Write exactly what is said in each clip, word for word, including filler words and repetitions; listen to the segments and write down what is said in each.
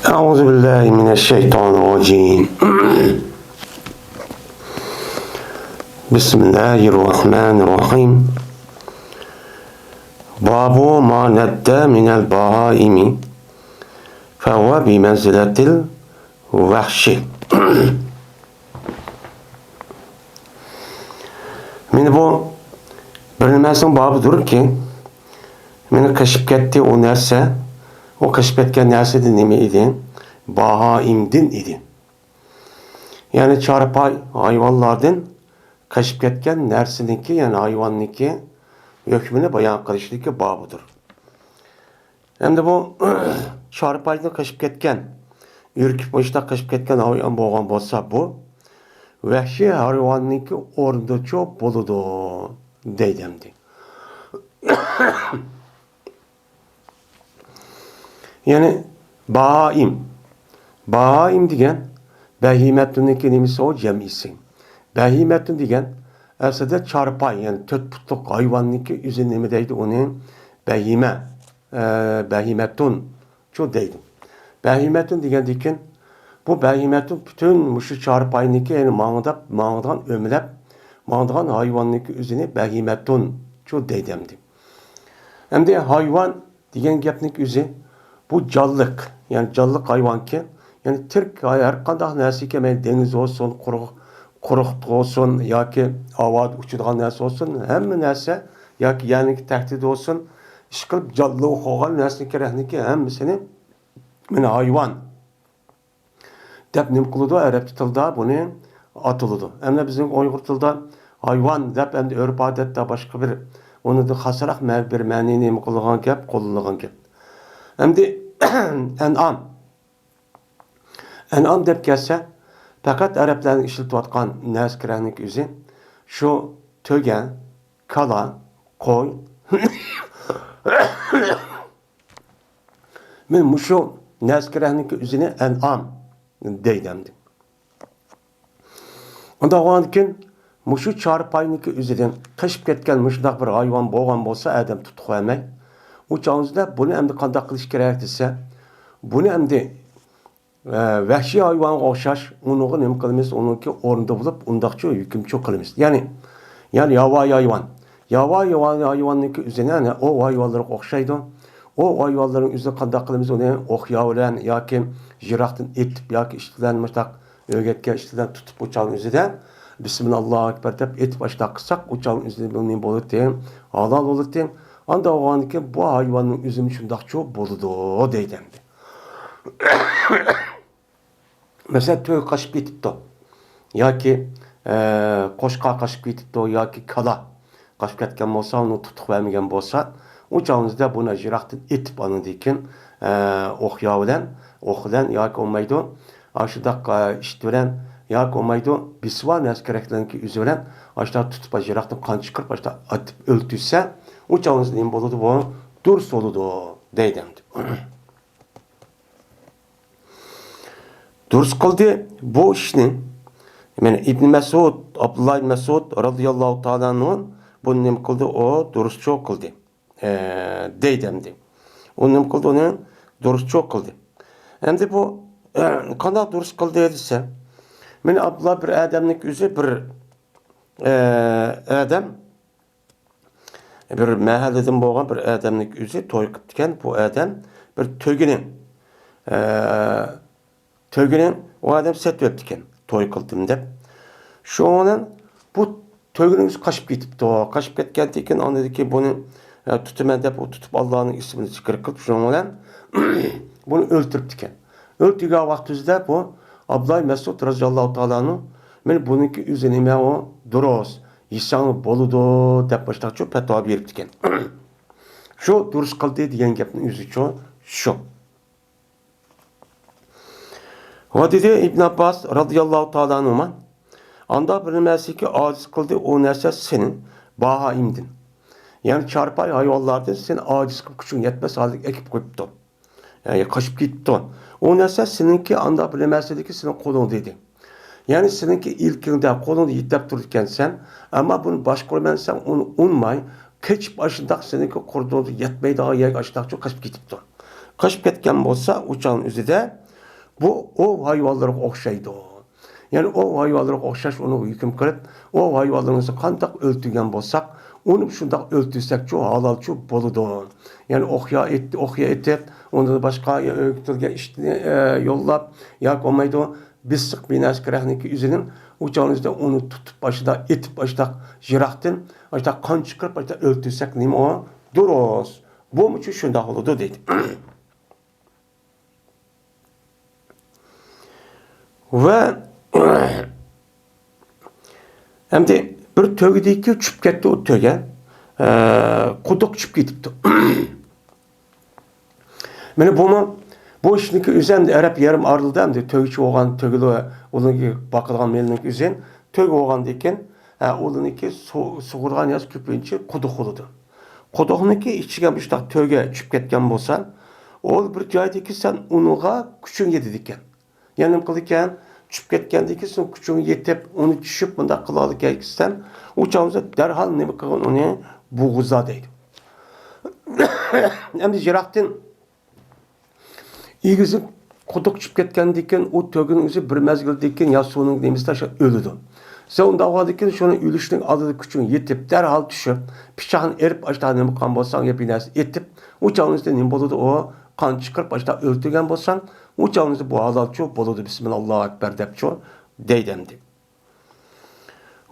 أعوذ بالله من الشيطان الرجيم. بسم الله الرحمن الرحيم. باب ما ند من البهائم فهو بمنزلة الوحش. مانا بۇ بىر نېمىسىنىڭ بابىدۇركى، مانا قېچىپ كەتتى ئۇ نەرسە. ئۇ قېچىپ كەتكەن نەرسە نېمە ئىدى؟ باھائىمدىن ئىدى. يەنى چارپاي ھايۋانلاردىن قېچىپ كەتكەن نەرسىنىڭكى، يەنى ھايۋاننىڭكى ھۆكمىنى بايان قىلىشتىكى بابىدۇر. ئەمدى بۇ چارپايدىن قېچىپ كەتكەن، ئۈركۈپ مۇشۇنداق قېچىپ كەتكەن ھايۋان بولغان بولسا، بۇ ۋەھشىي ھايۋاننىڭكى ئورنىدىچۇ بولىدۇ دەيدۇ ئەمدى. يەنى باھائىم. باھائىم دېگەن بەھىمەتۇننىڭكى نېمىسى ئۇ جەمئىسى. بەھىمەتۇن دېگەن ئەسلىدە چارپاي، يەنى تۆت پۇتلۇق ھايۋاننىڭكى ئۆزى نېمە دەيدۇ ئۇنى؟ بەھىمە، ئە، بەھىمەتۇن شۇ دەيدۇ. بەھىمەتۇن دېگەندىكىن، بۇ بەھىمەتۇن پۈتۈن مۇشۇ چارپاينىڭكى، يەنى ماڭداپ، ماڭىدىغان، ئۆمىلەپ ماڭىدىغان ھايۋاننىڭكى ئۆزىنى بەھىمەتۇن شۇ دەيدۇ ئەمدى. ئەمدى ھايۋان دېگەن گەپنىڭ ئۆزى، بۇ جانلىق، يەنى جانلىق ھايۋانكى، يەنى تىرىك ھەر قانداق نەرسىكى، مەيلى دېڭىز بولسۇن، قۇرۇق، قۇرۇق بولسۇن ياكى ھاۋادا ئۇچىدىغان نەرسە بولسۇن، ھەممە نەرسە ياكى يەرنىڭكى تەھدىتى بولسۇن، ئىشقىلىپ جانلىق بولغان نەرسىنىڭكى رەھنىكى ھەممىسىنى مانا ھايۋان دەپ نېمە قىلىدۇ؟ ئەرەبچە تىلدا بۇنى ئاتىلىدۇ. ئەمدى بىزنىڭ ئۇيغۇر تىلىدا ھايۋان دەپ ئەمدى ئۆرپ-ئادەتتە باشقا بىر، ئۇنىڭدىن خاسراق مە-، بىر مەنىنى نېمە قىلىدىغان گەپ، قوللىنىدىغان گەپ. ئەمدى ئەنئام. ئەنئام دەپ كەلسە، پەقەت ئەرەبلەرنىڭ ئىشلىتىۋاتقان نەرسە-كېرەكنىڭ ئۆزى شۇ تۆگە، كالا، قوي. مەن مۇشۇ نەرسە-كېرەكنىڭكى ئۆزىنى ئەنئام دەيدۇ ئەمدى. ئۇنداق بولغاندىكىن، مۇشۇ چارپاينىڭكى ئۆزىدىن قېچىپ كەتكەن مۇشۇنداق بىر ھايۋان بولغان بولسا، ئادەم تۇتۇق بەرمەي، ئۇ چاغىمىزدا بۇنى ئەمدى قانداق قىلىش كېرەك دېسە، بۇنى ئەمدى، ئە، ۋەھشىي ھايۋانغا ئوخشاش، ئۇنىڭغا نېمە قىلىمىز؟ ئۇنىڭكى ئورنىدا بولۇپ، ئۇنداقچۇ ھۆكۈمچۇ قىلىمىز. يەنى، يەنى ياۋايى ھايۋان. ياۋايى ھايۋاننىڭكى ئۆزىنى، يەنى ئوۋ ھايۋانلىرىغا ئوخشايدۇ. ئوۋ ھايۋانلىرىنىڭ ئۆزىنى قانداق قىلىمىز؟ ئۇنى ئوق-ياۋ بىلەن ياكى يىراقتىن ئېتىپ ياكى ئىش بىلەن مۇشۇنداق ئۆگەتكەن ئىشلىرىدىن تۇتۇپ، ئۇ چاغنىڭ ئۆزىدە بىسمىللا، ئاللاھۇ ئەكبەر دەپ ئېتىپ ئاشۇنداق قىلساق، ئۇ چاغنىڭ ئۆزىدە بۇ نېمە بولاتتى؟ ھالال بولاتتى. ئانداق بولغاندىكىن بۇ ھايۋاننىڭ ئۆزىمۇ شۇنداقچۇ بولىدۇ دەيدۇ ئەمدى. مەسىلەن، تۆگە قاچىپ كېتىپتۇ ياكى، ئە، قوچقار قاچىپ كېتىپتۇ ياكى كالا قاچىپ كەتكەن بولسا، ئۇنى تۇتۇق بەرمىگەن بولسا، ئۇ چاغىمىزدا بۇنى يىراقتىن ئېتىپ، ئاندىن كېيىن، ئە، ئوق-ياۋ بىلەن، ئوق بىلەن ياكى بولمايدۇ، ئاشۇنداق، ئە، ئىت بىلەن ياكى بولمايدۇ، بىسۋا نەرسە-كېرەكلەرنىڭكى ئۆزى بىلەن ئاشۇنداق تۇتۇپ، يىراقتىن قان چىقىرىپ، ئاشۇنداق ئېتىپ ئۆلتۈرسە، ئۇ چاغىمىزدا نېمە بولىدۇ؟ بۇ دۇرۇس بولىدۇ دەيدۇ ئەمدى. دۇرۇس قىلدى بۇ ئىشنى. مانا ئىبن مەسئۇد، ئابدۇللا ئىبن مەسئۇد رازىياللاھۇ تائالا ئەنھۇ بۇنى نېمە قىلدى؟ ئۇ دۇرۇسچۇ قىلدى. ئە، دەيدۇ ئەمدى. ئۇ نېمە قىلدى؟ ئۇنى دۇرۇسچۇ قىلدى. ئەمدى بۇ، ئە، قانداق دۇرۇس قىلدى دېسە، مانا ئابدۇللا بىر ئادەمنىڭ ئۆزى بىر، ئە، ئادەم بىر مەھەللىدىن بولغان بىر ئادەمنىڭ ئۆزى توي قىپتىكەن. بۇ ئادەم بىر تۆگىنى، ئە، تۆگىنى ئۇ ئادەم سېتىۋېپتىكەن، توي قىلدىم دەپ. شۇنىڭ بىلەن بۇ تۆگىنىڭ ئۆزى قاچىپ كېتىپتۇ. قاچىپ كەتكەندىن كېيىن ئاندىن كېيىن بۇنى، ئە، تۇتىمەن دەپ، ئۇ تۇتۇپ ئاللانىڭ ئىسمىنى زىكىر قىلىپ، شۇنىڭ بىلەن بۇنى ئۆلتۈرۈپتىكەن. ئۆلتۈرگەن ۋاقتىمىزدا بۇ ئابدۇللا مەسئۇد رازىياللاھۇ تائالا ئەنھۇ، مانا بۇنىڭكى ئۆزى نېمە ئۇ؟ دۇرۇس، يېسەڭ بولىدۇ دەپ مۇشۇنداقچۇ پەتىۋا بېرىپتىكەن. شۇ دۇرۇس قىلدى دېگەن گەپنىڭ ئۆزىچۇ شۇ. ۋە دېدى ئىبن ئابباس رازىياللاھۇ تائالا ئەنھۇما، ئاندا بىر نەرسىگە ئاجىز قىلدى ئۇ نەرسە سېنى باھائىمدىن. يەنى چارپاي ھايۋانلاردىن سېنى ئاجىز قىلىپ، كۈچۈڭ يەتمەس ھالغا ئەكىپ قويۇپتۇ. يەنى قاچىپ كېتىپتۇ. ئۇ نەرسە سېنىڭكى ئاندا بىر نەرسىدىكى سېنىڭ قولۇڭدا ئىدى. يەنى سېنىڭكى ئىلكىڭدە، قولۇڭدا يېتەپ تۇرىدىكەنسەن، ئەمما بۇنى باشقۇرىمەن دېسەڭ، ئۇنى ئۇنماي، قېچىپ ئاشۇنداق سېنىڭكى قولۇڭدا يەتمەيدىغان يەرگە ئاشۇنداقچۇ قېچىپ كېتىپتۇ. قېچىپ كەتكەن بولسا، ئۇ چاغنىڭ ئۆزىدە بۇ ئوۋ ھايۋانلىرىغا ئوخشايدۇ. يەنى ئوۋ ھايۋانلىرىغا ئوخشاش ئۇنىڭغا ھۆكۈم قىلىپ، ئوۋ ھايۋانلىرىمىزنى قانداق ئۆلتۈرگەن بولساق، ئۇنى شۇنداق ئۆلتۈرسەكچۇ، ھالالچۇ بولىدۇ. يەنى ئوقيا ئېت-، ئوقيا ئېتىپ، ئۇندىن باشقا يا ئۆلتۈرگەن ئىتنى، ئە، يوللاپ، ياكى بولمايدۇ، بېسىق بىنەسكە رەخنىكى ئۆزىنىڭ ئۇ چاغنىڭ ئىچىدە ئۇنى تۇتۇپ، ئاشۇنداق ئېتىپ، ئاشۇنداق يىراقتىن، ئاشۇنداق قان چىقىرىپ، ئاشۇنداق ئۆلتۈرسەك نېمە ئۇ؟ دۇرۇس. بۇمۇچۇ شۇنداق بولىدۇ دەيدۇ. ۋە ئەمدى بىر تۆگىدىكى چۈشۈپ كەتتى ئۇ تۆگە. ئە، قۇدۇق چۈشۈپ كېتىپتۇ. مانا بۇمۇ، بۇ ئىشنىڭكى ئۆزى ئەمدى ئەرەب يېرىم ئارىلىدا ئەمدى تۆگىچى بولغان، تۆگىلى، ئۇنىڭكى باقىدىغان مېلىنىڭكى ئۆزى تۆگە بولغاندىن كېيىن، ھە، ئۇلىنىڭكى سۇ-، سۇغۇرغان ياس كۆپىنچە قۇدۇق بولىدۇ. قۇدۇقنىڭكى ئىچىگە مۇشۇنداق تۆگە چۈشۈپ كەتكەن بولسا، ئۇ بىر جايدىكى سەن ئۇنىڭغا كۈچۈڭ يېتىدىكەن. يەنى نېمە قىلىدىكەن؟ چۈشۈپ كەتكەندىن كېيىن سەن كۈچۈڭ يېتىپ، ئۇنى چۈشۈپ مۇنداق قىلالىكەنسەن، ئۇ چاغدا دەرھال نېمە قىلغىن؟ ئۇنى بوغۇزلا دەيدۇ. ئەمدى يىراقتىن ئېگىزى قۇدۇق چۈشۈپ كەتكەندىن كېيىن، ئۇ تۆگىنىڭ ئۆزى بىر مەزگىلدىن كېيىن يا سۇنىڭ نېمىسىدە شۇ ئۆلىدۇ. سەن ئۇنداق بولغاندىن كېيىن، شۇنىڭ ئۆلۈشىنىڭ ئالدىدا كۈچۈڭ يېتىپ، دەرھال چۈشۈپ، پىچاقنى ئېلىپ، ئاشتا نېمە قىلغان بولساڭ، يا بىر نەرسە ئېتىپ، ئۇ چاغنىڭ ئۆزىدە نېمە بولىدۇ؟ ئۇ قان چىقىرىپ، ئاشتا ئۆلتۈرگەن بولساڭ، ئۇ چاغنىڭ ئۆزىدە بۇ ھالالچۇ بولىدۇ، بىسمىللا، ئاللاھۇ ئەكبەر دەپچۇ دەيدۇ ئەمدى.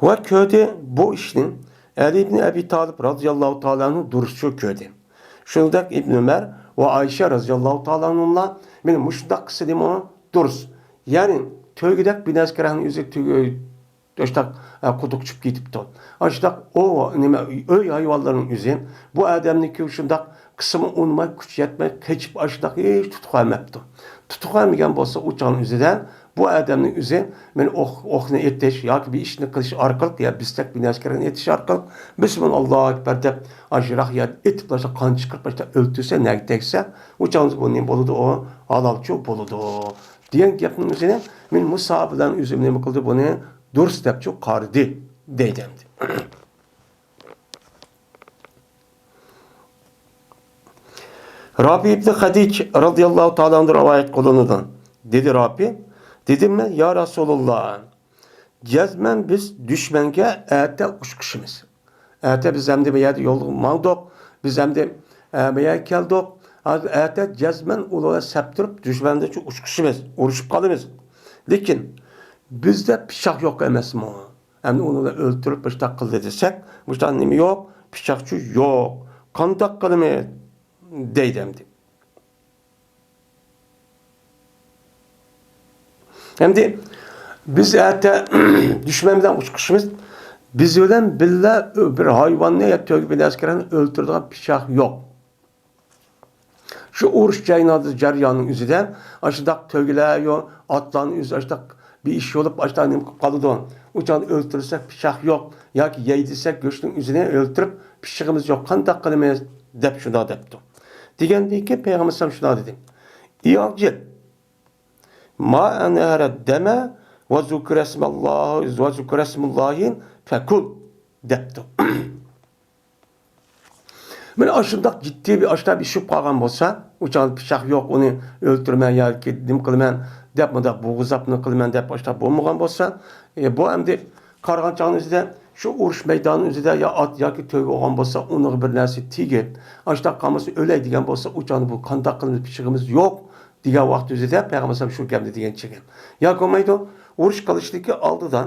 ۋە كۆردى بۇ ئىشنى ئەلى ئىبنى ئەبى تالىپ رازىياللاھۇ تائالا ئەنھۇ دۇرۇسچۇ كۆردى. شۇنىڭدەك ئىبن ئۆمەر ۋە ئائىشە رازىياللاھۇ تائالا ئەنھۇملار مېنى مۇشۇنداق قىلسا دېمۇ دۇرۇس. يەنى تۆگىدەك بىنەسكە رەخنە ئۆزى تۆگە، ئاشتاق، ئە، قۇدۇق چۈشۈپ كېتىپتۇ. ئاشتاق ئۇ نېمە، ئۆي ھايۋانلىرىنىڭ ئۆزى بۇ ئادەمنىڭكى شۇنداق قىسمى ئۇنىماي، كۈچى يەتمەي قېچىپ ئاشتاق ھېچ تۇتۇپ قالماپتۇ. تۇتۇپ قالمىغان بولسا ئۇ چاغنىڭ ئۆزىدە بۇ ئادەمنىڭ ئۆزى مەن ئوق، ئوقنى ئېتىش ياكى بىر ئىشنى قىلىش ئارقىلىق يا بىستەك بىنەسكە رەخنە ئېتىش ئارقىلىق بىسمىللا ئاللاھۇ ئەكبەر دەپ ئاشۇ يىراق يەردە ئېتىپ تاشلاپ قان چىقىرىپ باشلاپ ئۆلتۈرسە نەگە تەگسە ئۇ چاغدا بۇ نېمە بولىدۇ؟ ئۇ ھالالچۇ بولىدۇ دېگەن گەپنىڭ ئۆزىنى مېنى مۇساھابىلەرنىڭ ئۆزى نېمە قىلدى؟ بۇنى دۇرۇس دەپچۇ قارىدى دەيدۇ ئەمدى. رافى ئىبنى خەدىج رازىياللاھۇ تائالا ئەنھۇ رىۋايەت قىلىنىدۇ. دېدى رافى، دېدىم مەن، يا رەسۇلاللا، جەزمەن بىز دۈشمەنگە ئەتە ئۇچقۇشىمىز. ئەتە بىز ئەمدى بۇ يەردە يولغا ماڭدۇق، بىز ئەمدى، ئە، بۇ يەرگە كەلدۇق. ھازىر ئەتە جەزمەن ئۇلار سەپ تۇرۇپ دۈشمەندىن ئۇچقۇشىمىز، ئۇرۇشۇپ قالىمىز. لېكىن بىزدە پىچاق يوق ئەمەسمۇ؟ ئەمدى ئۇنى ئۆلتۈرۈپ مۇشۇنداق قىلدى دېسەك، مۇشۇنداق نېمە يوق؟ پىچاقچۇ يوق. قانداق قىلىمىز؟ دەيدۇ ئەمدى. ئەمدى بىز ئەتە دۈشمەن بىلەن ئۇچقۇشىمىز، بىز بىلەن بىللە بىر ھايۋاننى يا تۆگە بىلەن ئەسكەرنى ئۆلتۈرىدىغان پىچاق يوق. شۇ ئۇرۇش جەريانىدا، جەرياننىڭ ئۆزىدە ئاشۇنداق تۆگىلەر، يو، ئاتلارنىڭ ئۆزى ئاشۇنداق بىر ئىش بولۇپ، ئاشۇنداق نېمە قىلىپ قالىدۇ. ئۇ چاغدا ئۆلتۈرسەك پىچاق يوق، ياكى يەي دېسەك گۆشنىڭ ئۆزىنى ئۆلتۈرۈپ پىششىقىمىز يوق، قانداق قىلىمىز؟ دەپ شۇنداق دەپتۇ. دېگەندىن كېيىن پەيغەمبەر ئەلەيھىسسالام شۇنداق دېدى. ئى ئاجىل، ما ئەنھەرە دەمە ۋە زۇكرەسماللاھ، ۋە زۇكرەسماللاھىن فەكۇل دەپتۇ. مانا ئاشۇنداق جىددىي بىر ئاشۇنداق بىر ئىش بولۇپ قالغان بولسا، ئۇ چاغدا پىچاق يوق، ئۇنى ئۆلتۈرىمەن ياكى نېمە قىلىمەن دەپ، مۇنداق بوغۇزلاپ نېمە قىلىمەن دەپ ئاشۇنداق بولمىغان بولسا، ئە، بۇ ئەمدى قارىغان چاغنىڭ ئۆزىدە شۇ ئۇرۇش مەيدانىنىڭ ئۆزىدە يا ئات ياكى تۆگە بولغان بولسا، ئۇنىڭغا بىر نەرسە تېگىپ، ئاشۇنداق قالمىسا ئۆلەي دېگەن بولسا، ئۇ چاغدا بۇ قانداق قىلىمىز، پىچىقىمىز يوق دېگەن ۋاقىت ئۆزىدە پەيغەمبەر ئەلەيھىسسالام شۇ گەپنى دېگەن چىقىدۇ. ياكى بولمايدۇ، ئۇرۇش قىلىشتىكى ئالدىدا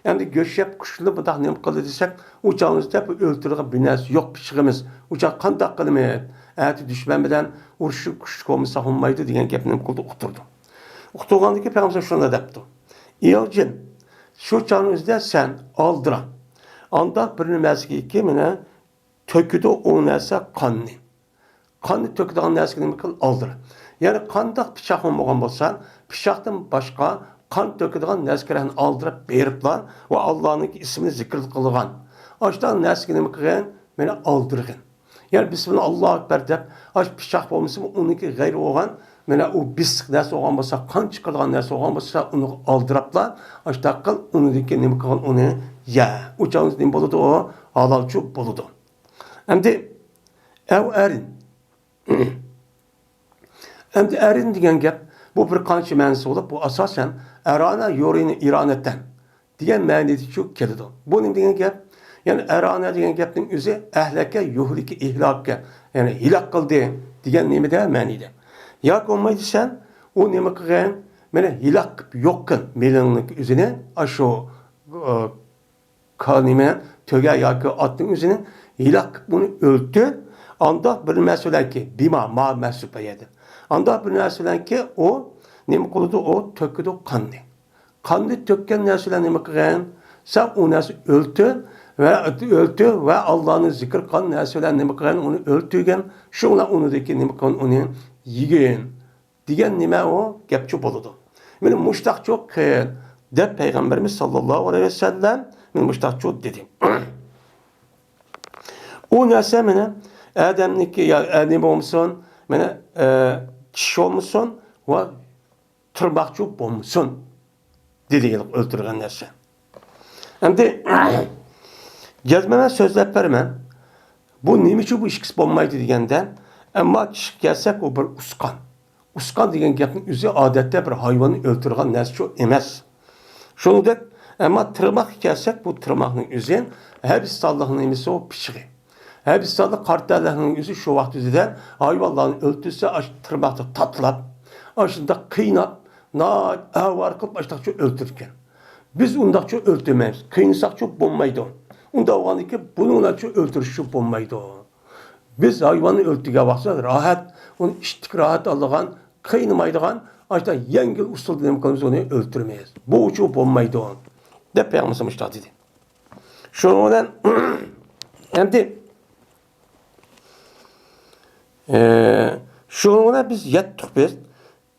ئەمدى گۆش يەپ كۈچلىنىپ مۇنداق نېمە قىلدى دېسەك، ئۇ چاغنىڭ ئۆزىدە بۇ ئۆلتۈرىدىغان بىر نەرسە يوق، پىچىقىمىز. ئۇ چاغ قانداق قىلىمىز؟ ئەتە دۈشمەن بىلەن ئۇرۇشۇپ كۈچلۈك بولمىساق بولمايدۇ دېگەن گەپنى نېمە قىلدى؟ ئۇقتۇردى. ئۇقتۇرغاندىن كېيىن پەيغەمبەر شۇنداق دەپتۇ. ئى ئاجىل، شۇ چاغنىڭ ئۆزىدە سەن ئالدىرا. ئانداق بىر نېمەسىگىكى مانا تۆكىدۇ ئۇ نەرسە قاننى. قاننى تۆكىدىغان نەرسىگە نېمە قىل؟ ئالدىرا. يەنى قانداق پىچاق بولغان بولسا، پىچاقتىن باشقا قان تۆكىدىغان نەرسىگە ئالدىراپ بېرىپلا ۋە ئاللانىڭ ئىسمىنى زىكىر قىلىدىغان. ئاشۇنداق نەرسىگە نېمە قىلغىن؟ مانا ئالدىرغىن. يەنى بىسمىللا، ئاللاھۇ ئەكبەر دەپ، ئاشۇ پىچاق بولمىسىمۇ، ئۇنىڭكى غەيرى بولغان، مانا ئۇ بېسىق نەرسە بولغان بولسا، قان چىقىرىدىغان نەرسە بولغان بولسا، ئۇنى ئالدىراپلا، ئاشۇنداق قىل، ئۇنىڭدىن كېيىن نېمە قىلغىن؟ ئۇنى يە. ئۇ چاغدا نېمە بولىدۇ؟ ئۇ ھالالچۇ بولىدۇ. ئەمدى ئەۋ ئەرىن. ئەمدى ئەرىن دېگەن گەپ، بۇ بىر قانچە مەنىسى بولۇپ، بۇ ئاساسەن ئەرانە يۇرىنى ئىرانەتەن دېگەن مەنىدىچۇ كېلىدۇ. بۇ نېمە دېگەن گەپ؟ يەنى ئەرانە دېگەن گەپنىڭ ئۆزى ئەھلەكە يۇھلىكى ئىھلاكە، يەنى ھىلاك قىلدى دېگەن نېمىدە مەنىدە. ياكى بولمايدۇ سەن ئۇ نېمە قىلغان؟ مانا ھىلاك قىلىپ يوق قىل مېلىڭنىڭ ئۆزىنى، ئاشۇ، ئە، كا-، نېمە، تۆگە ياكى ئاتنىڭ ئۆزىنى ھىلاك قىلىپ ئۇنى ئۆلتۈر. ئانداق بىر نەرسە بىلەنكى، بىما، ما مەھسۇپ بۇ يەردە. ئانداق بىر نەرسە بىلەنكى ئۇ نېمە قىلىدۇ؟ ئۇ تۆكىدۇ قاننى. قاننى تۆككەن نەرسە بىلەن نېمە قىلغان؟ سەن ئۇ نەرسە ئۆلتۈر ۋە، ئۆلتۈر ۋە ئاللانى زىكىر قىلغان نەرسە بىلەن نېمە قىلغان؟ ئۇنى ئۆلتۈرگەن. شۇ بىلەن ئۇنىدىكى نېمە قىلغان؟ ئۇنى يېگىن دېگەن نېمە ئۇ؟ گەپچۇ بولىدۇ. مانا مۇشتاقچۇ قىل دەپ پەيغەمبىرىمىز ساللاللاھۇ ئەلەيھى ۋەسەللەم مانا مۇشتاقچۇ دېدى. ئۇ نەرسە مانا ئادەمنىكى يا، ئە، نېمە بولمىسۇن، مانا، ئە، چىش بولمىسۇن ۋە تىرماقچۇ بولمىسۇن دېدى ئۆلتۈرگەن نەرسە. ئەمدى جەزمەن سۆزلەپ بېرىمەن. بۇ نېمىچۇ بۇ ئىككىسى بولمايدۇ دېگەندە، ئەمما چىشقا كەلسەك، ئۇ بىر ئۇسقان. ئۇسقان دېگەن گەپنىڭ ئۆزى ئادەتتە بىر ھايۋاننى ئۆلتۈرىدىغان نەرسىچۇ ئەمەس. شۇنىڭدەك، ئەمما تىرماققا كەلسەك، بۇ تىرماقنىڭ ئۆزى ھەبىستانلىقنىڭ نېمىسى ئۇ پىشىقى. ھەبىستانلىق قارا تەنلىكنىڭ ئۆزى شۇ ۋاقىت ئۆزىدە ھايۋانلارنى ئۆلتۈرسە، ئاشۇ تىرماقتا تاتىلاپ، ئاشۇنداق قىيناپ، ناھايىتى ئاۋارە قىلىپ ئاشۇنداقچۇ ئۆلتۈرىدىكەن. بىز ئۇنداقچۇ ئۆلتۈرمەيمىز. قىينىساقچۇ بولمايدۇ. ئۇنداق بولغاندىكىن بۇنىڭلارچۇ ئۆلتۈرۈشچۇ بولمايدۇ. بىز ھايۋاننى ئۆلتۈرگەن ۋاقتىدا راھەت، ئۇنى ئىتتىك راھەت ئالىدىغان، قىينىمايدىغان، ئاشۇنداق يەڭگىل ئۇسۇلدا نېمە قىلىمىز، ئۇنى ئۆلتۈرىمىز. بۇچۇ بولمايدۇ، دەپ پەيغەمبىرىمىز مۇشۇنداق دېدى. شۇنىڭ بىلەن ئەمدى، ئە، شۇنىڭ بىلەن بىز يەتتۇق بىز.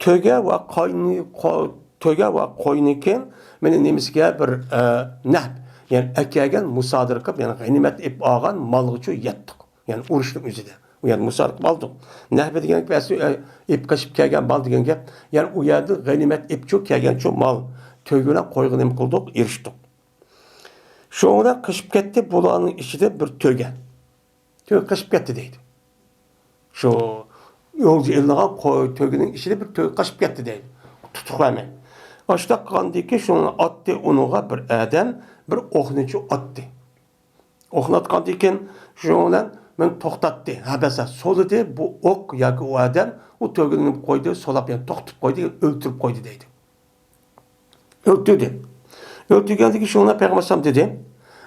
تۆگە ۋە قوينى، قو-، تۆگە ۋە قوينىكى مېنى نېمىسىگە بىر، ئە، نەھب، يەنى ئەكەلگەن مۇسادىرە قىلىپ، يەنى غەنىيمەت ئېلىپ ئالغان مالغىچۇ يەتتۇق. يەنى ئۇرۇشنىڭ ئۆزىدە. ئۇ يەردە مۇسادىرە قىلىپ ئالدۇق. نەھب دېگەن گەپ ئەسلى، ئە، ئېلىپ قېچىپ كەلگەن مال دېگەن گەپ. يەنى ئۇ يەردىن غەنىيمەت ئېلىپچۇ كەلگەنچۇ مال. تۆگە بىلەن قويغا نېمە قىلدۇق؟ ئېرىشتۇق. شۇنىڭ بىلەن قېچىپ كەتتى، بۇلارنىڭ ئىچىدە بىر تۆگە. تۆگە قېچىپ كەتتى دەيدۇ. شۇ ئۆلجە ئېلىنغان قوي تۆگىنىڭ ئىچىدە بىر تۆگە قېچىپ كەتتى دەيدۇ. تۇتۇق بەرمەي. ئاشۇنداق قىلغاندىن كېيىن شۇنى ئاتتى، ئۇنىڭغا بىر ئادەم بىر ئوقنىچۇ ئاتتى. ئوقنى ئاتقاندىن كېيىن شۇنىڭ بىلەن مېنى توختاتتى. ھەبەسە سولىدى، بۇ ئوق ياكى ئۇ ئادەم ئۇ تۆگىنى قويدى، سولاپ، يەنى توختىتىپ قويدى، ئۆلتۈرۈپ قويدى دەيدۇ. ئۆلتۈردى. ئۆلتۈرگەندىن كېيىن شۇڭا پەيغەمبەر ئەلەيھىسسالام دېدى،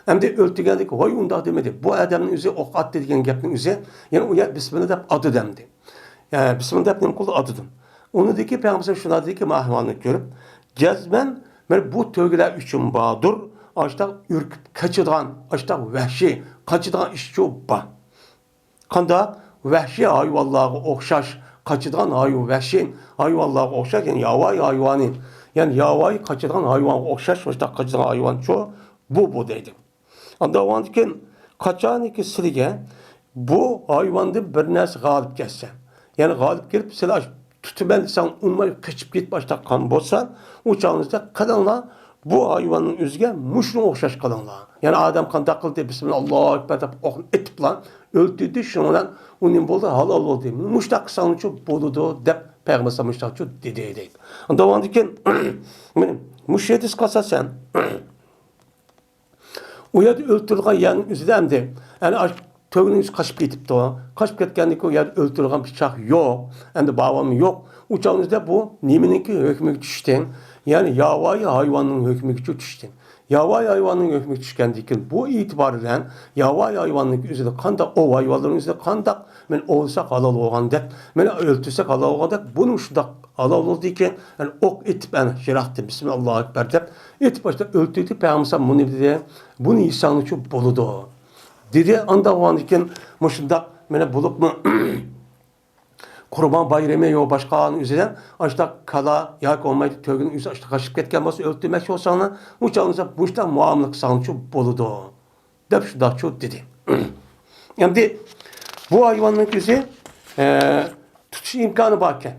ئەمدى ئۆلتۈرگەندىن كېيىن، ۋاي ئۇنداق دېمىدى، بۇ ئادەمنىڭ ئۆزى ئوق ئاتتى دېگەن گەپنىڭ ئۆزى، يەنى ئۇ يەر بىسمىللا دەپ ئاتىدۇ ئەمدى. يا، بىسمىللا دەپ نېمە قىلدى؟ ئاتىدۇ. ئۇنىڭدىن كېيىن پەيغەمبەر ئەلەيھىسسالام شۇنداق دېدىكى، مەن ئەھۋالنى كۆرۈپ، جەزمەن مانا بۇ تۆگىلەر ئۈچۈن باردۇر، ئاشتاق ئۈركۈپ قېچىدىغان، ئاشتاق ۋەھشىي قېچىدىغان ئىشچۇ بار. قانداق؟ ۋەھشىي ھايۋانلارغا ئوخشاش قاچىدىغان ھايۋان، ۋەھشىي ھايۋانلارغا ئوخشاش، يەنى ياۋايى ھايۋانى، يەنى ياۋايى قاچىدىغان ھايۋانغا ئوخشاش مۇشۇنداق قاچىدىغان ھايۋانچۇ بۇ، بۇ دەيدۇ. ئاندىن كېيىن قاچانكى سىلىگە بۇ ھايۋاندىن بىر نەرسە غالىب كەلسە، يەنى غالىب كېلىپ سىلى تۇتىمەن دېسەڭ ئۇنىماي قېچىپ كېتىپ ئاشتاق قان بولسا، ئۇ چاغىڭىزدا قىلىڭلار، بۇ ھايۋاننىڭ ئۆزىگە مۇشۇنىڭغا ئوخشاش قىلىڭلار. يەنى ئادەم قانداق قىلدى، بىسمىللا، ئاللاھۇ ئەكبەر دەپ ئوقنى ئېتىپلا ئۆلتۈردى، شۇنىڭ بىلەن ئۇ نېمە بولدى، ھالال بولدى. مۇشۇنداق قىلساڭچۇ بولىدۇ دەپ پەيغەمبەر ئەلەيھىسسالام مۇشۇنداقچۇ دېدى دەيدۇ. ئاندىن كېيىن مۇشۇ ھەدىسكە ئاساسەن، ئۇ يەردە ئۆلتۈرۈلگەن يەرنىڭ ئۆزىدە ئەمدى، يەنى ئاشۇ تۆگىنىڭ ئۆزى قاچىپ كېتىپتۇ. قاچىپ كەتكەندىن كېيىن ئۇ يەردە ئۆلتۈرۈلگەن پىچاق يوق. ئەمدى بارمۇ يوق. ئۇ چاغنىڭ ئۆزىدە بۇ نېمىنىڭكى ھۆكمىگە چۈشتى؟ يەنى ياۋايى ھايۋاننىڭ ھۆكمىگە چۈشتى. ياۋايى ھايۋاننىڭ ھۆكمىگە چۈشكەندىن كېيىن بۇ ئېتىبار بىلەن ياۋايى ھايۋاننىڭ ئۆزىدە قانداق، ئوۋ ھايۋانلىرىنىڭ ئۆزىدە قانداق، مانا ئوۋلىساق ھالال بولغاندەك، مانا ئۆلتۈرسەك ھالال بولغاندەك، بۇنى شۇنداق ھالال بولدىكەن، يەنى ئوق ئېتىپ، ئەنە يىراقتىن بىسمىللا، ئاللاھۇ ئەكبەر دەپ ئېتىپ، باشتا ئۆلتۈردى. پەيغەمبەر مۇنى دېدى، بۇنى يېسەڭچۇ بولىدۇ دېدى. ئاندىن كېيىن مۇشۇنداق مانا بولۇپمۇ قۇربان بايرىمى يا باشقا ئۆزىدە ئاشتاق كالا ياكى بولمايدۇ تۆگىنىڭ ئۆزى ئاشتاق قاچىپ كەتكەن بولسا، ئۆلتۈرمەكچى بولساڭلار، ئۇ چاغدا مۇشۇنداق مۇئامىلە قىلساڭچۇ بولىدۇ دەپ شۇنداقچۇ دېدى. ئەمدى بۇ ھايۋاننىڭ ئۆزى، ئە، تۇتۇش ئىمكانى باركەن.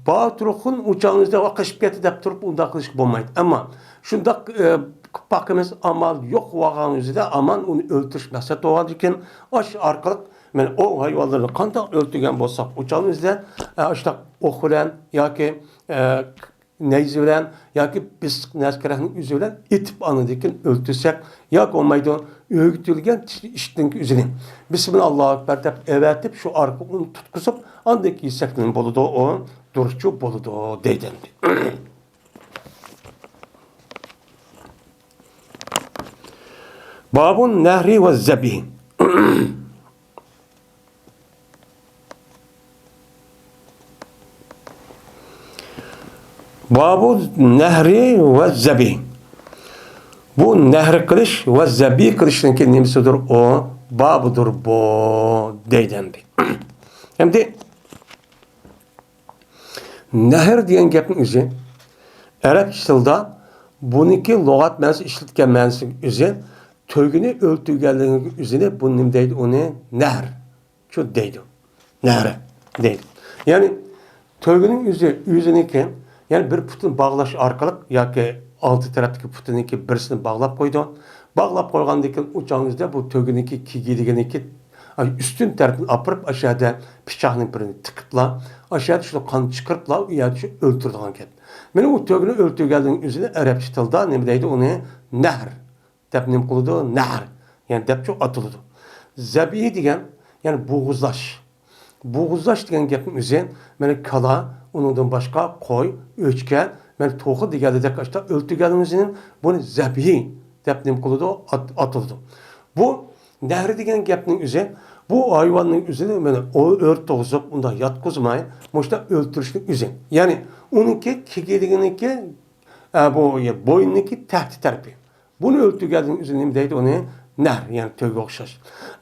بار تۇرغۇن ئۇ چاغنىڭ ئۆزىدە ۋاقىشىپ كەتتى دەپ تۇرۇپ ئۇنداق قىلىشقا بولمايدۇ. ئەمما شۇنداق، ئە، قىلىپ باقىمىز، ئامال يوق بولغان ئۆزىدە ئامان ئۇنى ئۆلتۈرۈش مەقسەت بولغاندىكىن، ئاش ئارقىلىق مانا ئۇ ھايۋانلارنى قانداق ئۆلتۈرگەن بولساق، ئۇ چاغنىڭ ئۆزىدە، ئە، ئاشۇنداق ئوق بىلەن ياكى، ئە، نەيزە بىلەن ياكى بېسىق نەرسە كېرەكنىڭ ئۆزى بىلەن ئېتىپ، ئاندىن كېيىن ئۆلتۈرسەك ياكى بولمايدۇ، ئۆگىتىلگەن ئىتنىڭ ئۆزىنى بىسمىللا ئاللاھۇ ئەكبەر دەپ ئەۋەتىپ، شۇ ئارقىلىق ئۇنى تۇتقۇزۇپ، ئاندىن كېيىن يېسەك نېمە بولىدۇ؟ ئۇ دۇرۇسچۇ بولىدۇ دەيدۇ. بابۇن نەھرى ۋە زەبىھ. بابۇ نەھرى ۋە زەبىھ. بۇ نەھر قىلىش ۋە زەبىھ قىلىشنىڭكى نېمىسىدۇر ئۇ؟ بابىدۇر بۇ دەيدۇ ئەمدى. ئەمدى نەھر دېگەن گەپنىڭ ئۆزى ئەرەبچە تىلدا بۇنىڭكى لۇغەت مەنىسى ئىشلىتىلگەن مەنىسىنىڭ ئۆزى تۆگىنى ئۆلتۈرگەنلىكنىڭ ئۆزىنى بۇ نېمە دەيدۇ ئۇنى؟ نەھر. شۇ دەيدۇ. نەھر دەيدۇ. يەنى تۆگىنىڭ ئۆزى، ئۆزىنىڭكى، يەنى بىر پۇتىنى باغلاش ئارقىلىق ياكى ئالدى تەرەپتىكى پۇتىنىڭكى بىرسىنى باغلاپ قويىدۇ. باغلاپ قويغاندىن كېيىن ئۇ چاغنىڭ ئۆزىدە بۇ تۆگىنىڭكى كېگىدىكىنىڭكى ئۈستۈن تەرىپىنى ئاپىرىپ، ئاشۇ يەردە پىچاقنىڭ بىرىنى تىقىپلا، ئاشۇ يەردە شۇ قان چىقىرىپلا، ئۇ يەردە شۇ ئۆلتۈرىدىغان گەپ. مانا ئۇ تۆگىنى ئۆلتۈرگەنلىكنىڭ ئۆزىنى ئەرەبچە تىلدا نېمە دەيدۇ ئۇنى؟ نەھر دەپ نېمە قىلىدۇ؟ نەھر. يەنى دەپچۇ ئاتىلىدۇ. زەبىھ دېگەن، يەنى بوغۇزلاش. بوغۇزلاش دېگەن گەپنىڭ ئۆزى، مانا كالا، ئۇنىڭدىن باشقا قوي، ئۆچكە، مانا توخۇ دېگەندەك ئاشتا ئۆلتۈرگەننىڭ ئۆزىنى بۇنى زەبىھ دەپ نېمە قىلىدۇ؟ ئات-، ئاتىلىدۇ. بۇ نەھر دېگەن گەپنىڭ ئۆزى، بۇ ھايۋاننىڭ ئۆزىنى مانا ئۆ-، ئۆرە تۇغۇزۇپ، ئۇنداق ياتقۇزماي، مۇشۇنداق ئۆلتۈرۈشنىڭ ئۆزى. يەنى ئۇنىڭكى كېكىرىكىنىڭكى، ئە، بۇ بوينىنىڭكى تەھت تەرىپى. بۇنى ئۆلتۈرگەننىڭ ئۆزى نېمە دەيدۇ ئۇنى؟ نەھر، يەنى تۆگىگە ئوخشاش.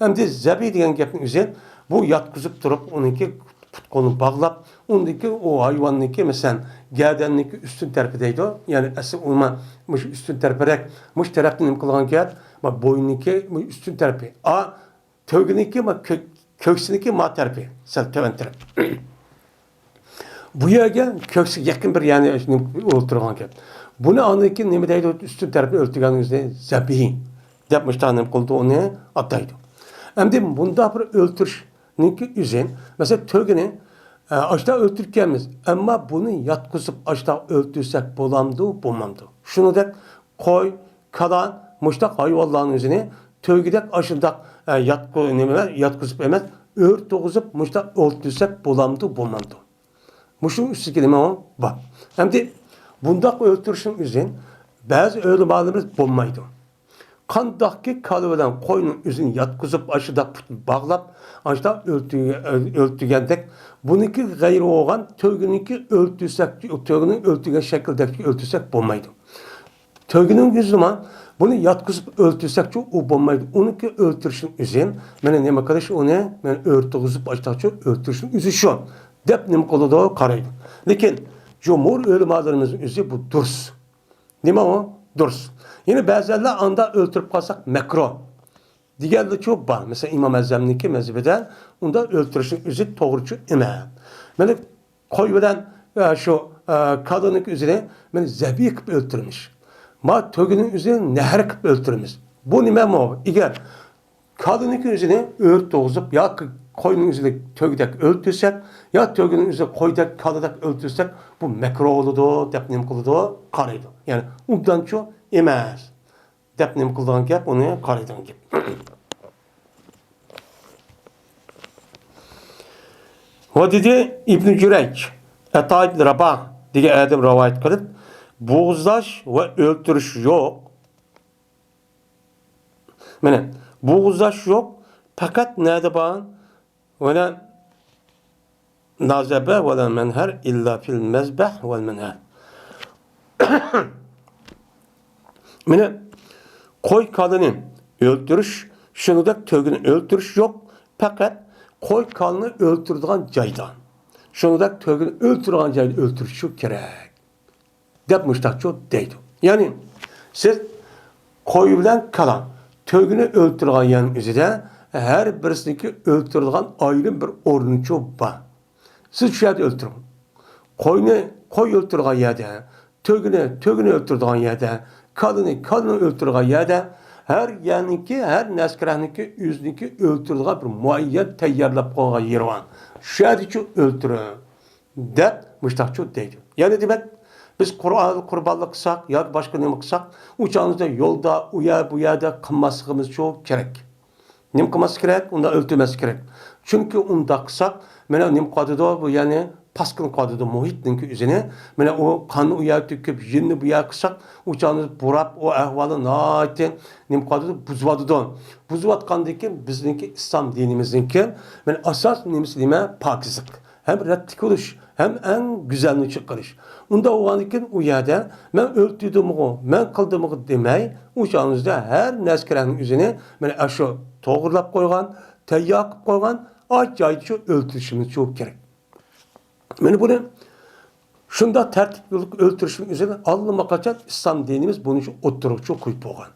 ئەمدى زەبىھ دېگەن گەپنىڭ ئۆزى، بۇ ياتقۇزۇپ تۇرۇپ، ئۇنىڭكى پۇت-قولىنى باغلاپ، ئۇندىكى ئۇ ھايۋاننىڭكى، مەسىلەن، گەدەننىڭكى ئۈستۈن تەرىپى دەيدۇ. يەنى ئەسلى ئۇلما مۇشۇ ئۈستۈن تەرىپىرەك، مۇشۇ تەرەپنى نېمە قىلغان گەپ؟ ما بوينىنىڭكى مۇ ئۈستۈن تەرىپى. ئا، تۆگىنىڭكى ما كۆ-، كۆكسىنىڭكى ما تەرىپى، سەل تۆۋەن تەرەپ. بۇ يەرگە كۆكسىگە يېقىن بىر يەرنى ئولتۇرغان گەپ. بۇنى ئاندىن كېيىن نېمە دەيدۇ؟ ئۈستۈن تەرىپىنى ئۆلتۈرگەننىڭ ئۆزىنى زەبىھ دەپ مۇشۇنداق نېمە قىلىدۇ، ئۇنى ئاتايدۇ. ئەمدى مۇنداق بىر ئۆلتۈرۈشنىڭكى ئۆزى، مەسىلەن، تۆگىنى، ئە، ئاشتا ئۆلتۈرگەنمىز، ئەمما بۇنى ياتقۇزۇپ ئاشتا ئۆلتۈرسەك بولامدۇ، بولمامدۇ؟ شۇنىڭدەك قوي، كالا، مۇشتاق ھايۋانلارنىڭ ئۆزىنى تۆگىدەك ئاشۇنداق، ئە، ياتقۇ-، نېمە، ياتقۇزۇپ ئەمەس، ئۆرە تۇغۇزۇپ مۇشتاق ئولتۇرساق بولامدۇ، بولمامدۇ؟ مۇشۇنىڭ ئۈستىگە نېمە بار؟ ئەمدى بۇنداق ئۆلتۈرۈشنىڭ ئۆزى بەزى ئۆلىمالىرىمىز بولمايدۇ. قانداقكى كالا بىلەن قوينىڭ ئۆزىنى ياتقۇزۇپ، ئاشۇنداق پۇتىنى باغلاپ، ئاشۇنداق ئۆلتۈرگە-، ئۆلتۈرگەندەك، بۇنىڭكى غەيرىي بولغان تۆگىنىڭكى ئۆلتۈرسەك، تۆگىنىڭ ئۆلتۈرگەن شەكلىدەك ئۆلتۈرسەك بولمايدۇ. تۆگىنىڭ يۈزىما بۇنى ياتقۇزۇپ ئۆلتۈرسەكچۇ، ئۇ بولمايدۇ. ئۇنىڭكى ئۆلتۈرۈشنىڭ ئۆزى، مانا نېمە قىلىش ئۇنى، مانا ئۆرە تۇغۇزۇپ ئاشتاقچۇ ئۆلتۈرۈشنىڭ ئۆزى شۇ، دەپ نېمە قىلىدۇ، قارايدۇ. لېكىن جۇمھۇر ئۆلىمالىرىمىزنىڭ ئۆزى بۇ دۇرۇس. نېمە ئۇ؟ دۇرۇس. يەنە بەزىلەر ئاندا ئۆلتۈرۈپ قالساق مەكرۇھ دېگەنلىكچۇ بار. مەسىلەن، ئىمام ئەزەمنىڭكى مەزھىپىدە ئۇندا ئۆلتۈرۈشنىڭ ئۆزى توغرىچۇ ئەمەس. مانا قوي بىلەن، ئە، شۇ، ئە، كالىنىڭ ئۆزىنى مانا زەبىھ قىلىپ ئۆلتۈرمىش. ما تۆگىنىڭ ئۆزىنى نەھر قىلىپ ئۆلتۈرمىش. بۇ نېمە مو؟ ئەگەر كالىنىڭ ئۆزىنى ئۆرە تۇغۇزۇپ ياكى قوينىڭ ئۆزىنى تۆگىدەك ئۆلتۈرسەك، يا تۆگىنىڭ ئۆزىنى قويدەك، كالىدەك ئۆلتۈرسەك، بۇ مەكرۇھ بولىدۇ دەپ نېمە قىلىدۇ؟ قارايدۇ. يەنى ئۇندانچۇ ئەمەس دەپ نېمە قىلىدىغان گەپ، ئۇنى قارايدىغان گەپ. ۋە دېدى ئىبنى جۈرەيج، ئەتا ئىبن راباھ دېگەن ئادەم رىۋايەت قىلىپ، بوغۇزلاش ۋە ئۆلتۈرۈش يوق. مانا، بوغۇزلاش يوق، پەقەت نەدە بار؟ ۋەلە نازەبە ۋەلە مەنھەر ئىللا فىل مەزبەھ ۋەل مەنھەر. مانا، قوي كالىنى ئۆلتۈرۈش، شۇنىڭدەك تۆگىنى ئۆلتۈرۈش يوق، پەقەت قوي كالىنى ئۆلتۈرىدىغان جايدا، شۇنىڭدەك تۆگىنى ئۆلتۈرىدىغان جايدا ئۆلتۈرۈش شۇ كېرەك. دەپ مۇشتاقچۇ دەيدۇ. يەنى سىز قوي بىلەن كالا، تۆگىنى ئۆلتۈرىدىغان يەرنىڭ ئۆزىدە ھەر بىرسىنىڭكى ئۆلتۈرىدىغان ئايرىم بىر ئورنىچۇ بار. سىز شۇ يەردە ئۆلتۈرۈڭ. قوينى قوي ئۆلتۈرىدىغان يەردە، تۆگىنى تۆگىنى ئۆلتۈرىدىغان يەردە، كالىنى كالىنى ئۆلتۈرىدىغان يەردە، ھەر يەرنىڭكى، ھەر نەسكىرەنىڭكى ئۆزىنىڭكى ئۆلتۈرىدىغان بىر مۇئەييەن تەييارلاپ قويغان يېرى بار. شۇ يەردىچۇ ئۆلتۈرۈڭ دەپ مۇشتاقچۇ دەيدۇ. يەنە دېمەك، بىز قۇربانلىق قىلساق ياكى باشقا نېمە قىلساق، ئۇ چاغىمىزدا يولدا، ئۇ يەر، بۇ يەردە قىلماسلىقىمىزچۇ كېرەك. نېمە قىلماسلىق كېرەك؟ ئۇنداق ئۆلتۈرمەسلىك كېرەك. چۈنكى ئۇنداق قىلساق، مانا نېمە قىلىۋاتىدۇ، بۇ يەنى پاسكىنا قىلىۋاتىدۇ مۇھىتنىڭكى ئۆزىنى. مانا ئۇ قاننى ئۇ يەرگە تۆكۈپ، يىننى بۇ يەرگە قىلساق، ئۇ چاغدا بۇراپ، ئۇ ئەھۋالى ناھايىتى نېمە قىلىۋاتىدۇ، بۇزۇۋاتىدۇ. بۇزۇۋاتقاندىن كېيىن بىزنىڭكى ئىسلام دىنىمىزنىڭكى، مانا ئاساس نېمىسى نېمە؟ پاكىزلىق. ھەم رەتلىك بولۇش، ھەم ئەڭ گۈزەلنى چىقىرىش. ئۇنداق بولغاندىن كېيىن ئۇ يەردە مەن ئۆلتۈردۈمغۇ، مەن قىلدىمغۇ دېمەي، ئۇ چاغىمىزدا ھەر نەسكىرەنىڭ ئۆزىنى مانا ئاشۇ توغرىلاپ قويغان، تەييار قىلىپ قويغان، ئاچ جايىدىچۇ ئۆلتۈرۈشىمىزچۇ كېرەك. مانا بۇنى شۇنداق تەرتىپلىك ئۆلتۈرۈشنىڭ ئۆزىنى ئاللىماقاچان ئىسلام دىنىمىز بۇنى شۇ ئوتتۇرىغىچۇ قويۇپ بولغان.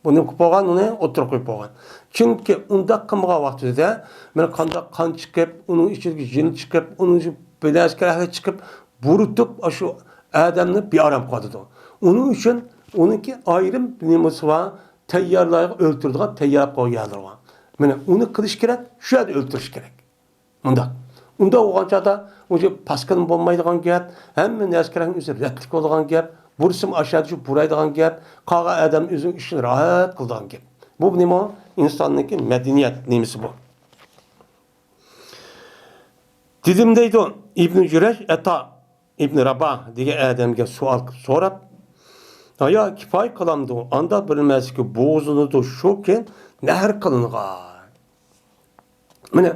بۇنى قىلىپ بولغان، ئۇنى ئوتتۇرىغا قويۇپ بولغان. چۈنكى ئۇنداق قىلمىغان ۋاقتىدا مانا قانداق قان چىقىپ، ئۇنىڭ ئىچىدىكى يىن چىقىپ، ئۇنىڭ ئىچىدىكى بىر نەرسە چىقىپ، بۇرۇتۇپ، ئاشۇ ئادەمنى بىئارام قىلىۋاتىدۇ. ئۇنىڭ ئۈچۈن ئۇنىڭكى ئايرىم نېمىسى بار، تەييارلايدىغان، ئۆلتۈرىدىغان، تەييارلاپ قويغان يەرلىرى بار. مانا ئۇنى قىلىش كېرەك، شۇ يەردە ئۆلتۈرۈش كېرەك. مۇنداق. ئۇنداق بولغان چاغدا ئۇنچە پاسكىنا بولمايدىغان گەپ، ھەممە نەسكىرەنىڭ ئۆزى رەتلىك بولىدىغان گەپ، بۇرسىمۇ ئاشۇ يەردە شۇ بۇرايدىغان گەپ، قالغان ئادەم ئۆزىنىڭ ئىشىنى راھەت قىلىدىغان گەپ. بۇ نېمە؟ ئىنساننىڭكى مەدەنىيەت نېمىسى بۇ. دېدىم دەيدۇ ئىبنى جۈرەج، ئەتا ئىبنى راباھ دېگەن ئادەمگە سوئال قىلىپ سوراپ، ھايا كىپايە قىلامدۇ؟ ئاندا بىلمەسلىكى بوغۇزلىنىدۇ، شۇكى نەھر قىلىنغان. مانا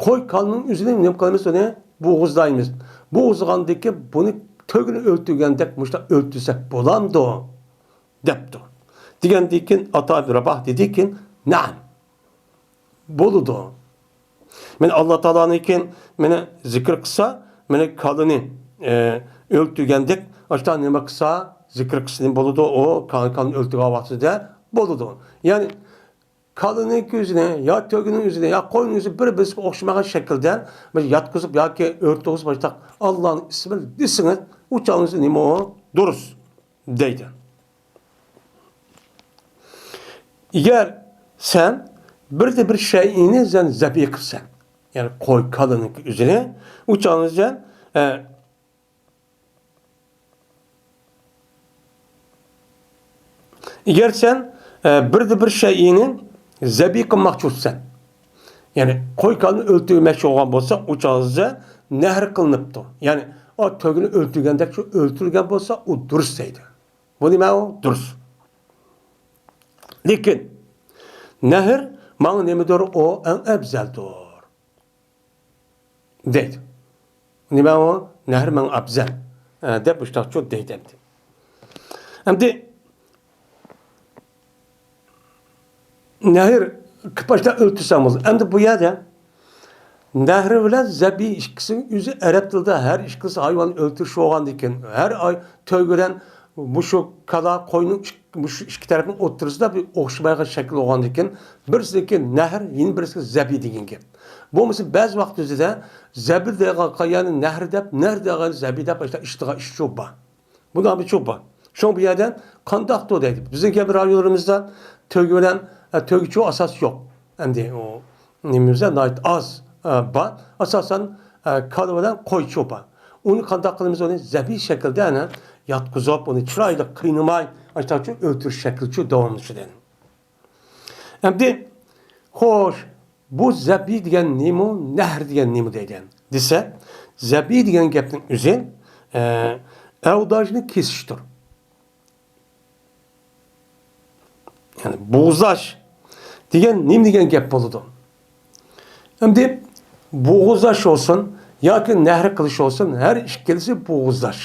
قوي كالىنىڭ ئۆزىنى نېمە قىلىمىز؟ ئۇنى بوغۇزلايمىز. بوغۇزلىغاندىن كېيىن بۇنى تۆگىنى ئۆلتۈرگەندەك مۇشۇنداق ئۆلتۈرسەك بولامدۇ؟ دەپتۇ. دېگەندىن كېيىن ئاتا ئىبن راباھ دېدىكى، نەئەم، بولىدۇ. مانا ئاللا تائالانىڭكى مانا زىكىر قىلسا، مانا كالىنى، ئە، ئۆلتۈرگەندەك، ئاشۇنداق نېمە قىلسا، زىكىر قىلسا نېمە بولىدۇ؟ ئۇ كال-، كالىنى ئۆلتۈرگەن ۋاقتىدا بولىدۇ. يەنى كالىنىڭ ئۆزىنى، يا تۆگىنىڭ ئۆزىنى، يا قوينىڭ ئۆزىنى بىر-بىرىسىگە ئوخشىمىغان شەكىلدە بىر ياتقۇزۇپ ياكى ئۆرتىگۈزۈپ، مۇشۇنداق ئاللانىڭ ئىسمىنى دېسىڭىز، ئۇ چاغنىڭ ئۆزى نېمە ئۇ؟ دۇرۇس دەيدۇ. ئەگەر سەن بىردە بىر شەيئىنى سەن زەبىھ قىلسەن، يەنى قوي، كالىنىڭ ئۆزىنى، ئۇ چاغنىڭ ئۆزى، ئە، ئەگەر سەن، ئە، بىردە بىر شەيئىنى زەبىھ قىلماقچى بولساڭ، يەنى قوي كالىنى ئۆلتۈرمەكچى بولغان بولسا، ئۇ چاغدا نەھر قىلىنىپتۇ. يەنى ئۇ تۆگىنى ئۆلتۈرگەندەك شۇ ئۆلتۈرۈلگەن بولسا، ئۇ دۇرۇس دەيدۇ. بۇ نېمە ئۇ؟ دۇرۇس. لېكىن نەھر ماڭا نېمىدۇر، ئۇ ئەڭ ئەۋزەلدۇر. دەيدۇ. نېمە ئۇ؟ نەھر ماڭا ئەۋزەل، ئە، دەپ مۇشۇنداقچۇ دەيدۇ ئەمدى. ئەمدى نەھر قىلىپ ئاشۇنداق ئۆلتۈرسەڭ بولىدۇ. ئەمدى بۇ يەردە نەھر بىلەن زەبىھ ئىككىسىنىڭ ئۆزى ئەرەب تىلىدا ھەر ئىككىلىسى ھايۋان ئۆلتۈرۈش بولغاندىكىن، ھەر ئاي تۆگە بىلەن مۇشۇ كالا، قوينىڭ ئىك-، مۇشۇ ئىككى تەرەپنىڭ ئوتتۇرىسىدا بىر ئوخشىمايدىغان شەكىل بولغاندىكىن، بىرسىنىڭكى نەھر، يەنە بىرسىنىڭكى زەبىھ دېگەن گەپ. بولمىسا بەزى ۋاقىت ئۆزىدە زەبىھ دېگەن يەنى نەھر دەپ، نەھر دېگەن زەبىھ دەپ ئىشلىتىدىغان ئىشچۇ بار. بۇنىڭ بىر چوقۇم بار. شۇڭا بۇ يەردە قانداقتۇ دەيدۇ. بىزنىڭ كەبى رايونلىرىمىزدا تۆگە بىلەن، ئە، تۆگىچۇ ئاساس يوق. ئەمدى ئۇ نېمىمىزدە ناھايىتى ئاز، ئە، بار. ئاساسەن، ئە، كالا بىلەن قويچۇ بار. ئۇنى قانداق قىلىمىز؟ ئۇنى زەبىھ شەكىلدە ئەنە ياتقۇزۇپ، ئۇنى چىرايلىق قىينىماي، ئاشۇنداقچۇ ئۆلتۈرۈش شەكلىچۇ داۋاملىشىدۇ. ئەمدى، خوش، بۇ زەبىھ دېگەن نېمە، نەھر دېگەن نېمە دەيدىغان دېسە، زەبىھ دېگەن گەپنىڭ ئۆزى، ئە، ئەۋداجنى كېسىشتۇر. يەنى بوغۇزلاش دېگەن نېمە دېگەن گەپ بولىدۇ؟ ئەمدى بوغۇزلاش بولسۇن ياكى نەھر قىلىش بولسۇن، ھەر ئىككىلىسى بوغۇزلاش.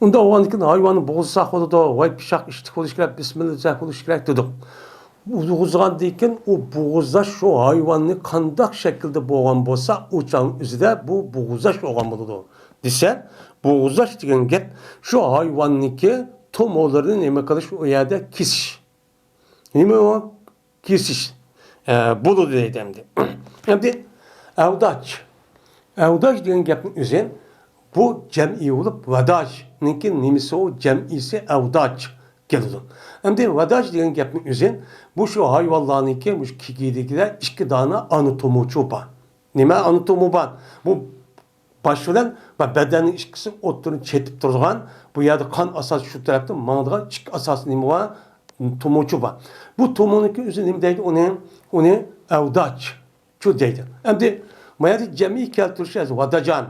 ئۇنداق بولغاندىكىن ھايۋاننى بوغۇزلىساق بولىدۇ، ۋاي پىششىق ئىتتىك بولۇشى كېرەك، بىسمىللا دېسەك بولۇشى كېرەك دېدۇق. بوغۇزلىغاندىن كېيىن ئۇ بوغۇزلاش شۇ ھايۋاننى قانداق شەكىلدە بولغان بولسا، ئۇ چاغنىڭ ئۆزىدە بۇ بوغۇزلاش بولغان بولىدۇ دېسە، بوغۇزلاش دېگەن گەپ شۇ ھايۋاننىڭكى تومۇرلىرىنى نېمە قىلىش، ئۇ يەردە كېسىش. نېمە ئۇ؟ كېسىش، ئە، بولىدۇ دەيدۇ ئەمدى. ئەمدى ئەۋداج. ئەۋداج دېگەن گەپنىڭ ئۆزى بۇ جەمئىي بولۇپ، ۋەداجنىڭكى نېمىسى ئۇ؟ جەمئىيسى ئەۋداج. كېلىدۇ. ئەمدى ۋاداج دېگەن گەپنىڭ ئۆزى، بۇ شۇ ھايۋانلارنىڭكى، مۇشۇ كېگىدىكىدە ئىككى دانە ئانا تومۇرچۇ بار. نېمە ئانا تومۇر بار؟ بۇ باش بىلەن ۋە بەدەننىڭ ئىككىسى ئوتتۇرىنى چېتىپ تۇرىدىغان، بۇ يەردە قان ئاساسى شۇ تەرەپتىن ماڭىدىغان ئىككى ئاساسىي نېمە بار؟ تومۇرچۇ بار. بۇ تومۇرنىڭكى ئۆزى نېمە دەيدۇ ئۇنى؟ ئۇنى ئەۋداج چۇ دەيدۇ. ئەمدى ما يەردە جەمئىي كەلتۈرۈشى ۋاداجان،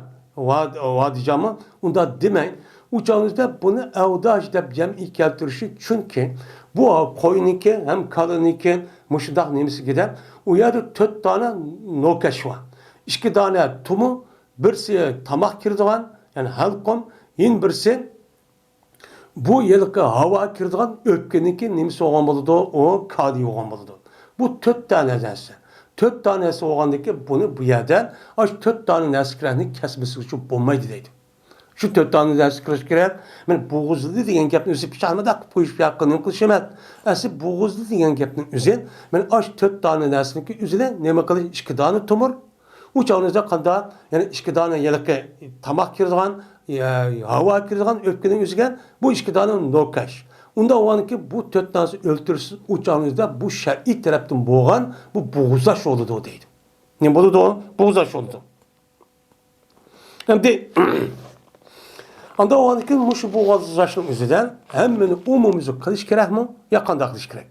ۋاد-، ۋادىجانمۇ ئۇنداق دېمەي. ئۇ چاغىمىزدا بۇنى ئەۋداج دەپ جەمئىي كەلتۈرۈشى، چۈنكى بۇ قوينىڭكى ھەم كالىنىڭكى مۇشۇنداق نېمىسىگە دەپ، ئۇ يەردە تۆت دانە نوكەش بار. ئىككى دانە تومۇر، بىرسى تاماق كىرىدىغان، يەنى ھەلقۇم، يەنە بىرسى بۇ ھېلىقى ھاۋا كىرىدىغان ئۆپكىنىڭكى نېمىسى بولغان بولىدۇ؟ ئۇ كادى بولغان بولىدۇ. بۇ تۆت دانە نەرسە. تۆت دانە نەرسە بولغاندىكىن بۇنى بۇ يەردە ئاشۇ تۆت دانە نەرسە كىرەكنى كەسمىسىگە بولمايدۇ دەيدۇ. شۇ تۆت دانە نەرسە كىرىش كېرەك. مانا بوغۇزلىدى دېگەن گەپنى ئۆزى پىچاقنى مۇنداق قىلىپ قويۇش بۇ ياققا نېمە قىلىش ئەمەس. ئەسلى بوغۇزلىدى دېگەن گەپنىڭ ئۆزى، مانا ئاشۇ تۆت دانە نەرسىنىڭكى ئۆزىنى نېمە قىلىش، ئىككى دانە تومۇر. ئۇ چاغنىڭىزدا قاندا يەنە ئىككى دانە ھېلىقى تاماق كىرىدىغان، ھاۋا كىرىدىغان ئۆپكىنىڭ ئۆزىگە بۇ ئىككى دانە نوكەش. ئۇنداق بولغاندىكىن بۇ تۆت دانىسى ئۆلتۈرسىز، ئۇ چاغنىڭىزدا بۇ شەرئىي تەرەپتىن بولغان بۇ بوغۇزلاش بولىدۇ دەيدۇ. نېمە بولىدۇ؟ بوغۇزلاش بولىدۇ. ئەمدى ئانداق بولغاندىكىن مۇشۇ بوغۇزلاشنىڭ ئۆزىدە ھەممىنى ئومۇميۈزلۈك قىلىش كېرەكمۇ يا قانداق قىلىش كېرەك؟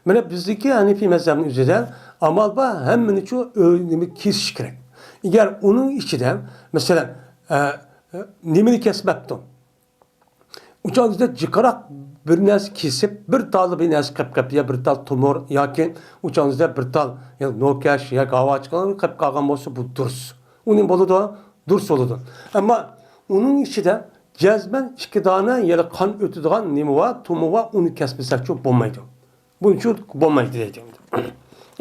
مانا بىزدىكى ھەنىفىي مەزھەپنىڭ ئۆزىدە ئامال بار، ھەممىنى شۇ ئۆلۈمى كېسىش كېرەك. ئەگەر ئۇنىڭ ئىچىدە، مەسىلەن، ئە، ئە، نېمىنى كەسمەپتۇ؟ ئۇ چاغدا جىقراق بىر نەرسە كېسىپ، بىر تال بىر نەرسە قىپ قىپ، يا بىر تال تومۇر ياكى ئۇ چاغدا بىر تال، يا نوكەش ياكى ھاۋا چىققان قىپ قالغان بولسا، بۇ دۇرۇس. ئۇنى بولىدۇ، دۇرۇس بولىدۇ. ئەمما ئۇنىڭ ئىچىدە جەزمەن ئىككى دانە يەنە قان ئۆتىدىغان نېمە بار، تومۇر بار، ئۇنى كەسمىسەكچۇ بولمايدۇ. بۇنچۇ بولمايدۇ دەيدۇ.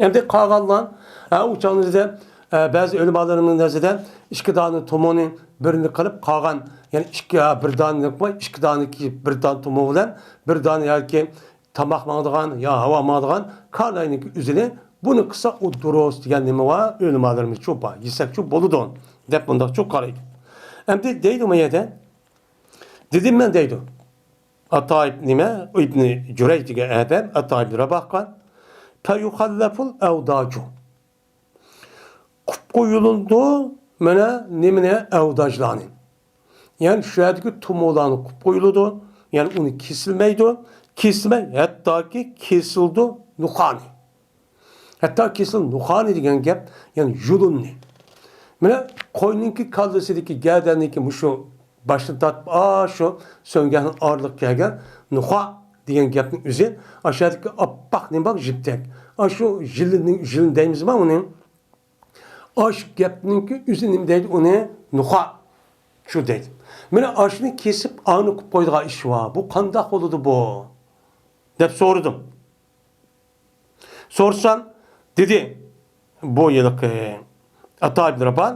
ئەمدى قالغانلار، ھە، ئۇ چاغنىڭ ئىچىدە، ئە، بەزى ئۆلىمالىرىمىزنىڭ نەزىرىدە ئىككى دانە تومۇرنى بىرنى قىلىپ قالغان، يەنى ئىككى، ھە، بىر دانە، ئىككى دانە، بىر دانە تومۇر بىلەن بىر دانە ياكى تاماق ماڭىدىغان يا ھاۋا ماڭىدىغان كاناينىڭكى ئۆزىنى بۇنى قىلسا ئۇ دۇرۇس دېگەن نېمە بار؟ ئۆلىمالىرىمىزچۇ بار، يېسەكچۇ بولىدۇ دەپ مۇنداقچۇ قارايدۇ. ئەمدى دەيدۇ ما يەردە، دېدىم مەن دەيدۇ. ئاتا ئىب-، نېمە؟ ئىبنى جۈرەيج دېگەن ئادەم ئاتا ئىبنى راباھقا، فيخلف الأوداج. قىپ قويۇلىدۇ مانا نېمىنى؟ ئەۋداجلارنى. يەنى شۇ يەردىكى تومۇرلارنى قىپ قويۇلىدۇ. يەنى ئۇنى كېسىلمەيدۇ. كېسىلمەي، ھەتتاكى كېسىلىدۇ نۇخانى. ھەتتا كېسىل نۇخانى دېگەن گەپ، يەنى يۇلۇننى. مانا قوينىڭكى كاللىسىدىكى، گەدەننىڭكى مۇشۇ باشتىن تارتىپ ئاشۇ سۆڭگەكنىڭ ئارىلىقىغا كەلگەن نۇخا دېگەن گەپنىڭ ئۆزى، ئاشۇ يەردىكى ئاپئاق نېمە بار، جىپتەك. ئاشۇ ژىلىننىڭ، ژىلىن دەيمىزما ئۇنى؟ ئاشۇ گەپنىڭكى ئۆزى نېمە دەيدۇ ئۇنى؟ نۇخا. شۇ دەيدۇ. مانا ئاشۇنى كېسىپ ئانى قىلىپ قويىدىغان ئىش بار. بۇ قانداق بولىدۇ بۇ؟ دەپ سورىدىم. سورىسام، دېدى بۇ ھېلىقى ئاتا ئىبن راباھ،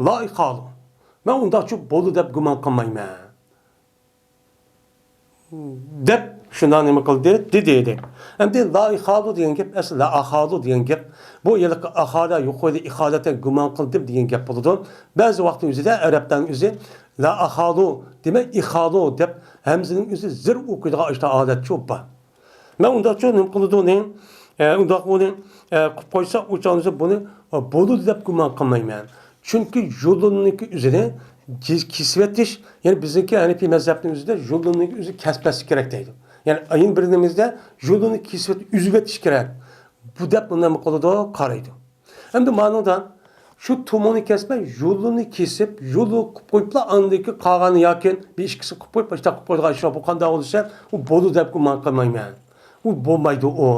لا ئىخالۇ. مەن ئۇنداقچۇ بولدى دەپ گۇمان قىلمايمەن. دەپ شۇنداق نېمە قىلدى؟ دېدى، دېدى. ئەمدى لا ئىخالۇ دېگەن گەپ، ئەسلى لا ئاخالۇ دېگەن گەپ. بۇ ھېلىقى ئاخالە يۇقىرىدا ئىخالەتەن گۇمان قىلدىم دېگەن گەپ بولىدۇ. بەزى ۋاقىتنىڭ ئۆزىدە ئەرەبلەرنىڭ ئۆزى لا ئاخالۇ دېمەي، ئىخالۇ دەپ ھەمزىنىڭ ئۆزى زىر ئوقۇيدىغان ئاشۇنداق ھالەتچۇ بار. مەن ئۇنداقچۇ نېمە قىلىدۇ ئۇنى؟ ئە، ئۇنداق ئۇنى، ئە، قىلىپ قويسا، ئۇ چاغدا بۇنى، ئە، بولىدۇ دەپ گۇمان قىلمايمەن. چۈنكى يۇلۇننىڭكى ئۆزىنى جىز-، كېسىۋېتىش، يەنى بىزنىڭكى ھەنىفىي مەزھەپنىڭ ئۆزىدە يۇلۇننىڭكى ئۆزى كەسمەسلىك كېرەك دەيدۇ. يەنى ئايىن بىر نېمىزدە يۇلۇننى كېسىۋېتىپ، ئۈزۈۋېتىش كېرەك. بۇ دەپ بۇنى نېمە قىلىدۇ؟ قارايدۇ. ئەمدى مانىڭدا شۇ تومۇرنى كەسمەي، يۇلۇننى كېسىپ، يۇلۇن قىلىپ قويۇپلا، ئاندىن كېيىن قالغاننى ياكى بىر ئىككىسىنى قىلىپ قويۇپ، ئاشۇنداق قىلىپ قويىدىغان ئىش بار. بۇ قانداق بولسا، ئۇ بولىدۇ دەپ گۇمان قىلمايمەن. ئۇ بولمايدۇ ئۇ،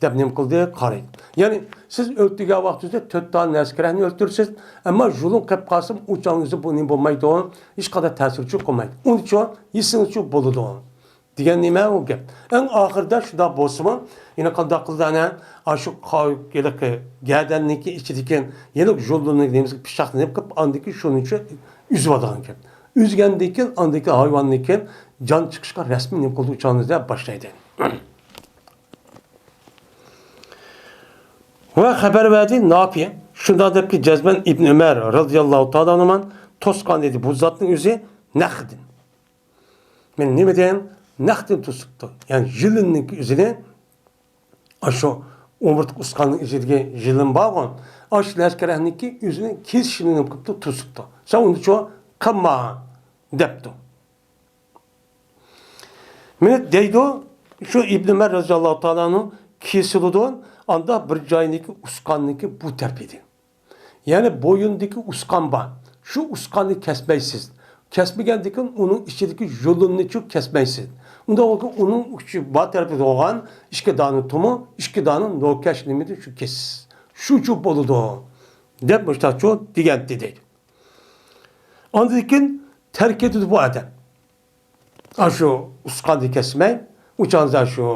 دەپ نېمە قىلدى؟ قارايدۇ. يەنى سىز ئۆلتۈرگەن ۋاقتىڭىزدا تۆت دانە نەرسە كېرەكنى ئۆلتۈرىسىز، ئەمما يۇلۇن قېلىپ قالسىمۇ ئۇ چاغنىڭىزدا بۇ نېمە بولمايدۇ، ھېچقانداق تەسىرچۇ قىلمايدۇ. ئۇنىچۇ يېسىڭىزچۇ بولىدۇ. دېگەن نېمە ئۇ گەپ؟ ئەڭ ئاخىرىدا شۇنداق بولسىمۇ، يەنە قانداق قىلدى ئەنە؟ ئاشۇ قا-، ھېلىقى گەدەننىڭكى ئىچىدىكى يەنە يۇلۇننىڭ نېمىسىگە پىچاقنى نېمە قىلىپ، ئاندىن كېيىن شۇنىڭچۇ ئۈزۈۋالىدىغان گەپ. ئۈزگەندىن كېيىن، ئاندىن كېيىن ھايۋاندىن كېيىن جان چىقىشقا رەسمىي نېمە قىلدى، ئۇچانىزدا باشلايدۇ. ۋە خەۋەر بەردى نافىئ، شۇنداق دەپكى، جەزمەن ئىبن ئۆمەر رەزىياللاھۇ تائالا ئەنھۇمان توسقان ئىدى بۇ زاتنىڭ ئۆزى نەخدىن. مەن نېمە دېيەن؟ نەقتىن توسۇپتۇ. يەنى يىلىننىڭكى ئۆزىنى، ئاشۇ ئومۇرتقا ئۇسقاننىڭ ئىچىدىكى يىلىن بارغۇ، ئاشۇ نەرسە كېرەكنىڭكى ئۆزىنى كېسىشىنى نېمە قىپتۇ؟ توسۇپتۇ. سەن ئۇنى چۇ قىلما دەپتۇ. مانا دەيدۇ، شۇ ئىبن ئۆمەر رەزىياللاھۇ تائالا ئەنھۇ كېسىلىدۇ، ئاندا بىر جاينىكى ئۇسقاننىكى بۇ تەرىپى ئىدى. يەنى بوينىدىكى ئۇسقان بار. شۇ ئۇسقاننى كەسمەيسىز. كەسمىگەندىكىن ئۇنىڭ ئىچىدىكى يۇلۇننىچۇ كەسمەيسىز. ئۇنداق بولغاندا ئۇنىڭ ئۇچى بار تەرىپىدە بولغان ئىككى دانە تۇمۇر، ئىككى دانە نوكەش نېمىدە شۇ كېسىسىز. شۇچۇ بولىدۇ. دەپ مۇشتاقچۇ دېگەنتى دەيدۇ. ئاندىن كېيىن تەرك ئېتىدۇ بۇ ئادەم. ئاشۇ ئۇسقاننى كەسمەي، ئۇ چاغدا شۇ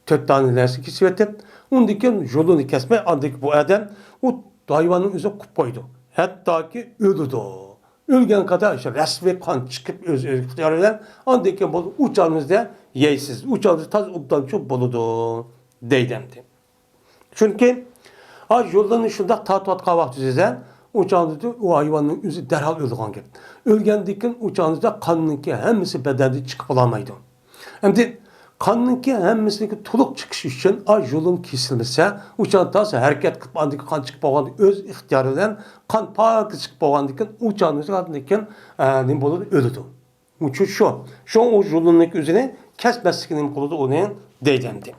تۆت دانە نەرسە كېسىۋېتىپ، ئۇندىن كېيىن يولىنى كەسمەي، ئاندىن كېيىن بۇ ئادەم ئۇ ھايۋاننىڭ ئۆزى قۇپ قويىدۇ. ھەتتاكى ئۆلىدۇ. ئۆلگەن قەدەر شۇ رەسمىي قان چىقىپ ئۆز ئۆز ئىختىيارى بىلەن، ئاندىن كېيىن بولدى ئۇ چاغىڭىزدا يەيسىز. ئۇ چاغدا تازا ئوبدانچۇ بولىدۇ دەيدۇ ئەمدى. چۈنكى، ھا، يولىنى شۇنداق تارتىۋاتقان ۋاقتىدا ئۇ چاغدا ئۇ ھايۋاننىڭ ئۆزى دەرھال ئۆلىدىغان گەپ. ئۆلگەندىن كېيىن ئۇ چاغدا قاننىڭكى ھەممىسى بەدەندىن چىقىپ بولالمايدۇ. ئەمدى قاننىڭكى ھەممىسىنىڭكى تولۇق چىقىشى ئۈچۈن، ئا، يولۇن كېسىلمىسە، ئۇ چاغدا تازا ھەرىكەت قىلىپ، ئاندىن كېيىن قان چىقىپ بولغاندا ئۆز ئىختىيارى بىلەن قان پاكىز چىقىپ بولغاندىن كېيىن، ئۇ چاغدا نېمە بولىدۇ؟ ئۆلىدۇ. شۇ، شۇ. شۇڭا ئۇ يولۇننىڭ ئۆزىنى كەسمەسلىكى نېمە قىلىدۇ ئۇنى دەيدۇ ئەمدى.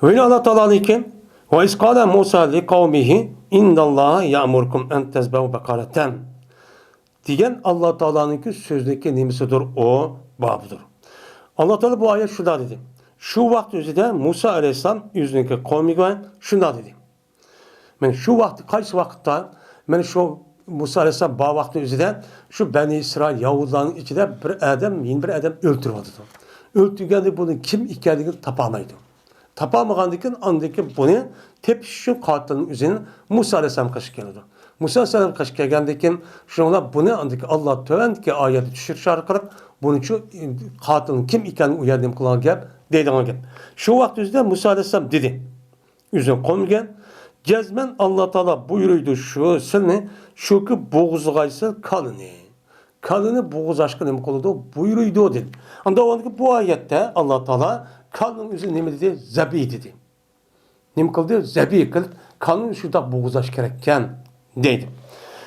ۋەينى ئاللا تائالانىڭكى، ۋە ئىز قالە مۇسا لى قەۋمىھى ئىنناللاھە يەئمۇرۇكۇم ئەن تەزبەھۇ بەقەرەتەن دېگەن ئاللا تائالانىڭكى سۆزىنىڭكى نېمىسىدۇر ئۇ بابىدۇر. ئاللا تائالا بۇ ئايەت شۇنداق دېدى. شۇ ۋاقىت ئۆزىدە مۇسا ئەلەيھىسسالام ئۆزىنىڭكى قەۋمىگە شۇنداق دېدى. مانا شۇ ۋاقىت، قايسى ۋاقىتتا، مانا شۇ مۇسا ئەلەيھىسسالام بار ۋاقتى ئۆزىدە شۇ بەنى ئىسرائىل يەھۇدىيلارنىڭ ئىچىدە بىر ئادەم يەنە بىر ئادەم ئۆلتۈرۈۋاتىدۇ. ئۆلتۈرگەندە بۇنىڭ كىم ئىكەنلىكىنى تاپالمايدۇ. تاپالمىغاندىن كېيىن، ئاندىن كېيىن بۇنى تېپىش ئۈچۈن قاتىلنىڭ ئۆزىنى مۇسا ئەلەيھىسسالام قېشىغا كېلىدۇ. مۇسا ئەلەيھىسسالام قېشىغا كەلگەندىن كېيىن، شۇنىڭ بىلەن بۇنى ئاندىكى ئاللا تۆۋەندىكى ئايەتنى چۈشۈرۈش ئارقىلىق بۇنى شۇ قاتىلنىڭ كىم ئىكەنلىكىنى ئۇ يەردە نېمە قىلغان گەپ، دەيدىغان گەپ. شۇ ۋاقىت ئۆزىدە مۇسا ئەلەيھىسسالام دېدى. ئۆزىنى قومىگەن. جەزمەن ئاللا تائالا بۇيرۇيدۇ شۇ سىلنى، شۇكى بوغۇزلىغايسىز كالىنى. كالىنى بوغۇزلاشقا نېمە قىلىدۇ؟ بۇيرۇيدۇ دېدى. ئاندا ئۇنىڭ بۇ ئايەتتە ئاللا تائالا كالىنىڭ ئۆزى نېمە دېدى؟ زەبىھ دېدى. نېمە قىلدى؟ زەبىھ قىلىپ، كالىنى شۇنداق بوغۇزلاش كېرەككەن دەيدۇ.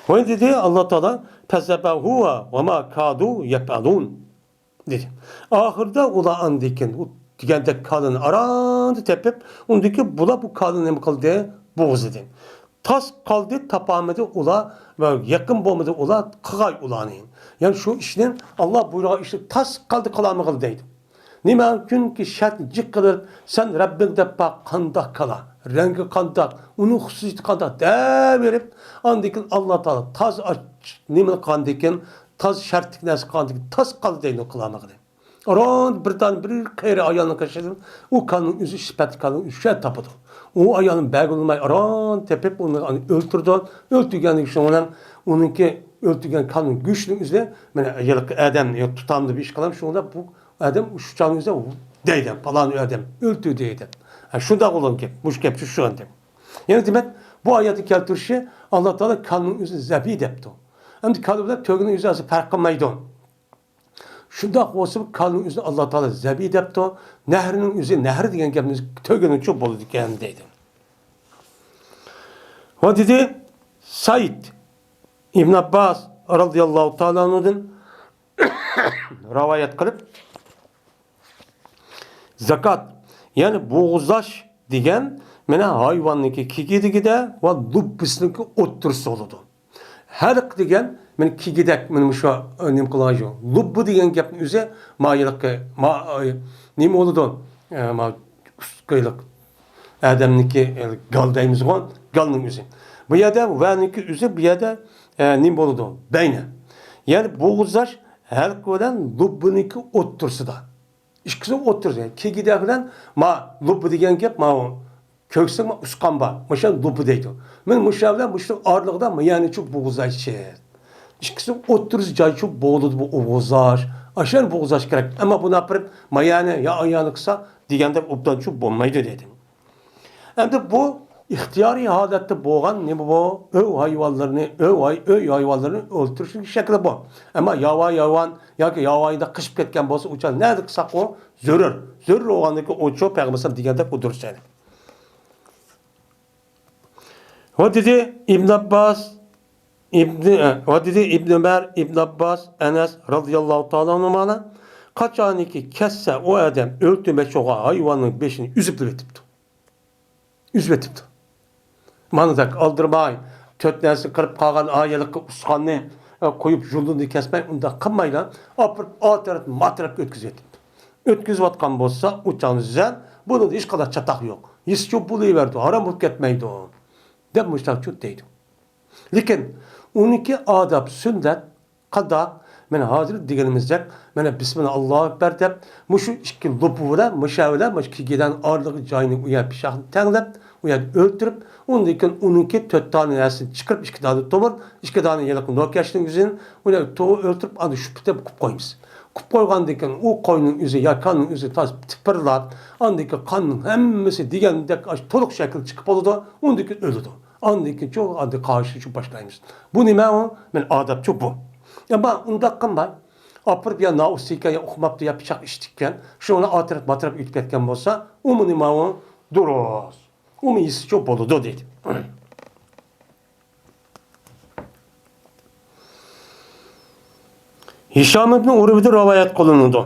ۋە دېدى ئاللا تائالا، فەزەبەھۇ ۋە ما كادۇ يەپئەلۇن. دېدى. ئاخىرىدا ئۇلار ئاندىن كېيىن ئۇ دېگەندەك كالىنى ئاراندا تېپىپ، ئۇندىن كېيىن بۇلار بۇ كالىنى نېمە قىلدى؟ بوغۇزلىدى. تاس قالدى، تاپالمىدى ئۇلار ۋە يېقىن بولمىدى ئۇلار قىلغاي ئۇلارنى. يەنى شۇ ئىشنى، ئاللا بۇيرۇغان ئىشنى تاس قالدى قىلالمىغىلى دەيدۇ. نېمە؟ چۈنكى شەرتنى جىق قىلىپ، سەن رەببىڭ دەپ باق، قانداق كالا، رەڭگى قانداق، ئۇنىڭ خۇسۇسىيىتى قانداق دەۋېرىپ، ئاندىن كېيىن ئاللا تائالا تازا ئاچ-، نېمىنى قىلغاندىن كېيىن، تاز شەرتلىك نەرسە قىلغاندىن كېيىن تاس قالدى دەيدۇ قىلالمىغىلى. ئاران بىر دانە بىر قېرى ئايالنىڭ قېشىدىن ئۇ كالىنىڭ ئۆزى، سۈپەتلىك كالىنىڭ ئۆزى شۇ يەردە تاپىدۇ. ئۇ ئايالنى بەرگىلى بولماي ئاران تېپىپ ئۇنى ئۆلتۈرىدۇ. ئۆلتۈرگەندىن شۇنىڭ بىلەن ئۇنىڭكى ئۆلتۈرگەن كالىنىڭ گۆشىنىڭ ئۆزىنى مانا ھېلىقى ئادەم يا تۇتامدۇ بىر ئىش قىلام، شۇنىڭدا بۇ ئادەم شۇ چاغنىڭ ئۆزىدە دەيدۇ، پالان ئادەم ئۆلتۈردى دەيدۇ. ھە، شۇنداق بولغان گەپ، مۇشۇ گەپ شۇ ئەمدى. يەنى دېمەك، بۇ ئايەتنى كەلتۈرۈشى، ئاللا تائالا كالىنىڭ ئۆزىنى زەبىھ دەپتۇ. ئەمدى كالا بىلەن تۆگىنىڭ ئۆزى ئەسلى پەرق قىلمايدۇ. شۇنداق بولسىمۇ، كالىنىڭ ئۆزىنى ئاللا تائالا زەبىھ دەپتۇ، نەھرنىڭ ئۆزى، نەھر دېگەن گەپنىڭ ئۆزى تۆگىنىڭچۇ بولىدىكەن دەيدۇ. ۋە دېدى، سەئىد ئىبن ئابباس رەزىياللاھۇ تائالا ئەنھۇدىن رىۋايەت قىلىپ، زاكات، يەنى بوغۇزلاش دېگەن مانا ھايۋاننىڭكى كېكىدىكىدە ۋە لۇببىسىنىڭكى ئوتتۇرىسى بولىدۇ. ھەلق دېگەن مانا كېكىدەك، مانا مۇشۇ، ئە، نېمە قىلغان شۇ. لۇببا دېگەن گەپنىڭ ئۆزى ما ھېلىقى، ما، ئە، نېمە بولىدۇ؟ ئە، ما ئۇسقىلىق ئادەمنىڭكى، ئە، گال دەيمىزغۇ، گالنىڭ ئۆزى. بۇ يەردە ۋەنىڭكى ئۆزى، بۇ يەردە، ئە، نېمە بولىدۇ؟ بەينە. يەنى بوغۇزلاش ھەلقە بىلەن لۇببىنىڭكى ئوتتۇرىسىدا. ئىككىسى ئوتتۇرىسى. يەنى كېكىدەك بىلەن ما لۇببا دېگەن گەپ، ما كۆكسىدە ما ئۇسقان بار. مۇشۇنى لۇببا دەيدۇ. مانا مۇشۇ بىلەن مۇشۇنىڭ ئارىلىقىدا مايانى چۇ بوغۇزلاش. ئىككىسى ئوتتۇرىسى جاي چۇ بولىدۇ بۇ بوغۇزلاش. ئاشۇنى بوغۇزلاش كېرەك. ئەمما بۇنى ئاپىرىپ مايانى يا ئايانى قىلسا دېگەندە ئوبدان چۇ بولمايدۇ دېدى. ئەمدى بۇ ئىختىيارىي ھالەتتە بولغان نېمە بۇ؟ ئۆي ھايۋانلىرىنى، ئۆي ھاي-، ئۆي ھايۋانلىرىنى ئۆلتۈرۈشنىڭ شەكلى بۇ. ئەمما ياۋايى ھايۋان ياكى ياۋايىدا قېچىپ كەتكەن بولسا، ئۇ چاغ نەدە قىلساق ئۇ زۆرۈر. زۆرۈر بولغاندىن كېيىن ئۇ چوغ پەيغەمبەر ئەلەيھىسسالام دېگەندەك ئۇ دۇرۇس يەنى. ۋە دېدى ئىبن ئابباس، ئىبنى، ۋە دېدى ئىبن ئۆمەر، ئىبن ئابباس، ئەنەس رازىياللاھۇ تائالا ئەنھۇمالار، قاچانكى كەتسە ئۇ ئادەم ئۆلتۈرمەكچى بولغان ھايۋاننىڭ بېشىنى ئۈزۈپ ئېتىپتۇ. ئۈزۈۋېتىپتۇ. مانداق ئالدىرىماي، تۆت نەرسە قىرىپ قالغان ئايالىققا ئۇسخاننى، ئە، قويۇپ، يۇلۇننى كەسمەي، ئۇنداق قىلمايلا، ئاپىرىپ، ئا تەرەپ، ما تەرەپكە ئۆتكۈزۈۋېتىپتۇ. ئۆتكۈزۈۋاتقان بولسا، ئۇ چاغنى سىزەن، بۇنىڭدا ھېچقانداق چاتاق يوق. ھېسچۇ بولۇۋېرىدۇ، ھارام بولۇپ كەتمەيدۇ، دەپ مۇشتاقچۇ دەيدۇ. لېكىن ئۇنىڭكى ئاداب، سۈننەت، قانداق؟ مانا ھازىر دېگىنىمىزدەك، مانا بىسمىللا، ئاللاھۇ ئەكبەر دەپ، مۇشۇ ئىككى لوپا بىلەن، مۇشۇ بىلەن، مۇشۇ ئىككى گەدەنىڭ ئارىلىقى جايىنى ئۇ يەر پىچاقنى تەڭلەپ، ئۇ يەردە ئۆلتۈرۈپ، ئۇندىن كېيىن ئۇنىڭكى تۆت دانە نەرسىنى چىقىرىپ، ئىككى دانە تومۇر، ئىككى دانە ھېلىقى نوكەشنىڭ ئۆزىنى، ئۇنى توغرا ئۆلتۈرۈپ، ئاندىن شۇ پېتى قۇپ قويىمىز. قۇپ قويغاندىن كېيىن ئۇ قوينىڭ ئۆزى يا كانىنىڭ ئۆزى تازا تىپىرلاپ، ئاندىن كېيىن قاننىڭ ھەممىسى دېگەندەك ئاشۇ تولۇق شەكىل چىقىپ بولىدۇ، ئۇندىن كېيىن ئۆلىدۇ. ئاندىن كېيىن چۇ، ئاندىن قاغىشىنى شۇ باشلايمىز. بۇ نېمە ئۇ؟ مانا ئادەپچۇ بۇ. ئەمما ئۇنداق قىلماي، ئاپىرىپ يا نائۇسىكەن، يا ئۇقماپتۇ، يا پىچاق ئىشتىككەن، شۇنىڭ بىلەن ئا تەرەپ، ما تەرەپ ئۆتۈپ كەتكەن بولسا، ئۇمۇ نېمە ئۇ؟ دۇرۇس. ئۇمۇ يېسىچۇ بولىدۇ، دېدى. ھىشام ئىبنى ئۇرۋىدىن رىۋايەت قىلىنىدۇ.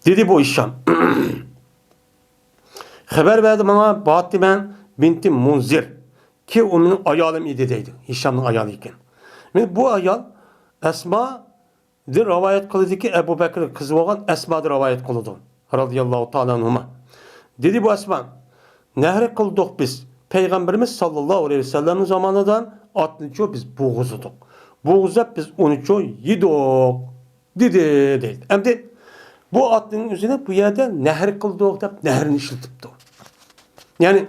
دېدى بۇ ھىشام. خەۋەر بەردى ماڭا پاتىمە بىنتى مۇنزىر. كى ئۇ مېنىڭ ئايالىم ئىدى دەيدۇ. ھىشامنىڭ ئايالى ئىكەن. مانا بۇ ئايال ئەسمادىن رىۋايەت قىلىدىكى، ئەبۇ بەكرىنىڭ قىزى بولغان ئەسمادىن رىۋايەت قىلىدۇ. رازىياللاھۇ تائالا ئەنھۇما. دېدى بۇ ئەسما، نەھر قىلدۇق بىز پەيغەمبىرىمىز ساللاللاھۇ ئەلەيھى ۋەسەللەمنىڭ زامانىدا ئاتنىچۇ بىز بوغۇزلىدۇق. بوغۇزلاپ بىز ئۇنىچۇ يېدۇق. دېدى، دەيدۇ. ئەمدى بۇ ئاتنىڭ ئۆزىنى بۇ يەردە نەھر قىلدۇق دەپ نەھرنى ئىشلىتىپتۇ. يەنى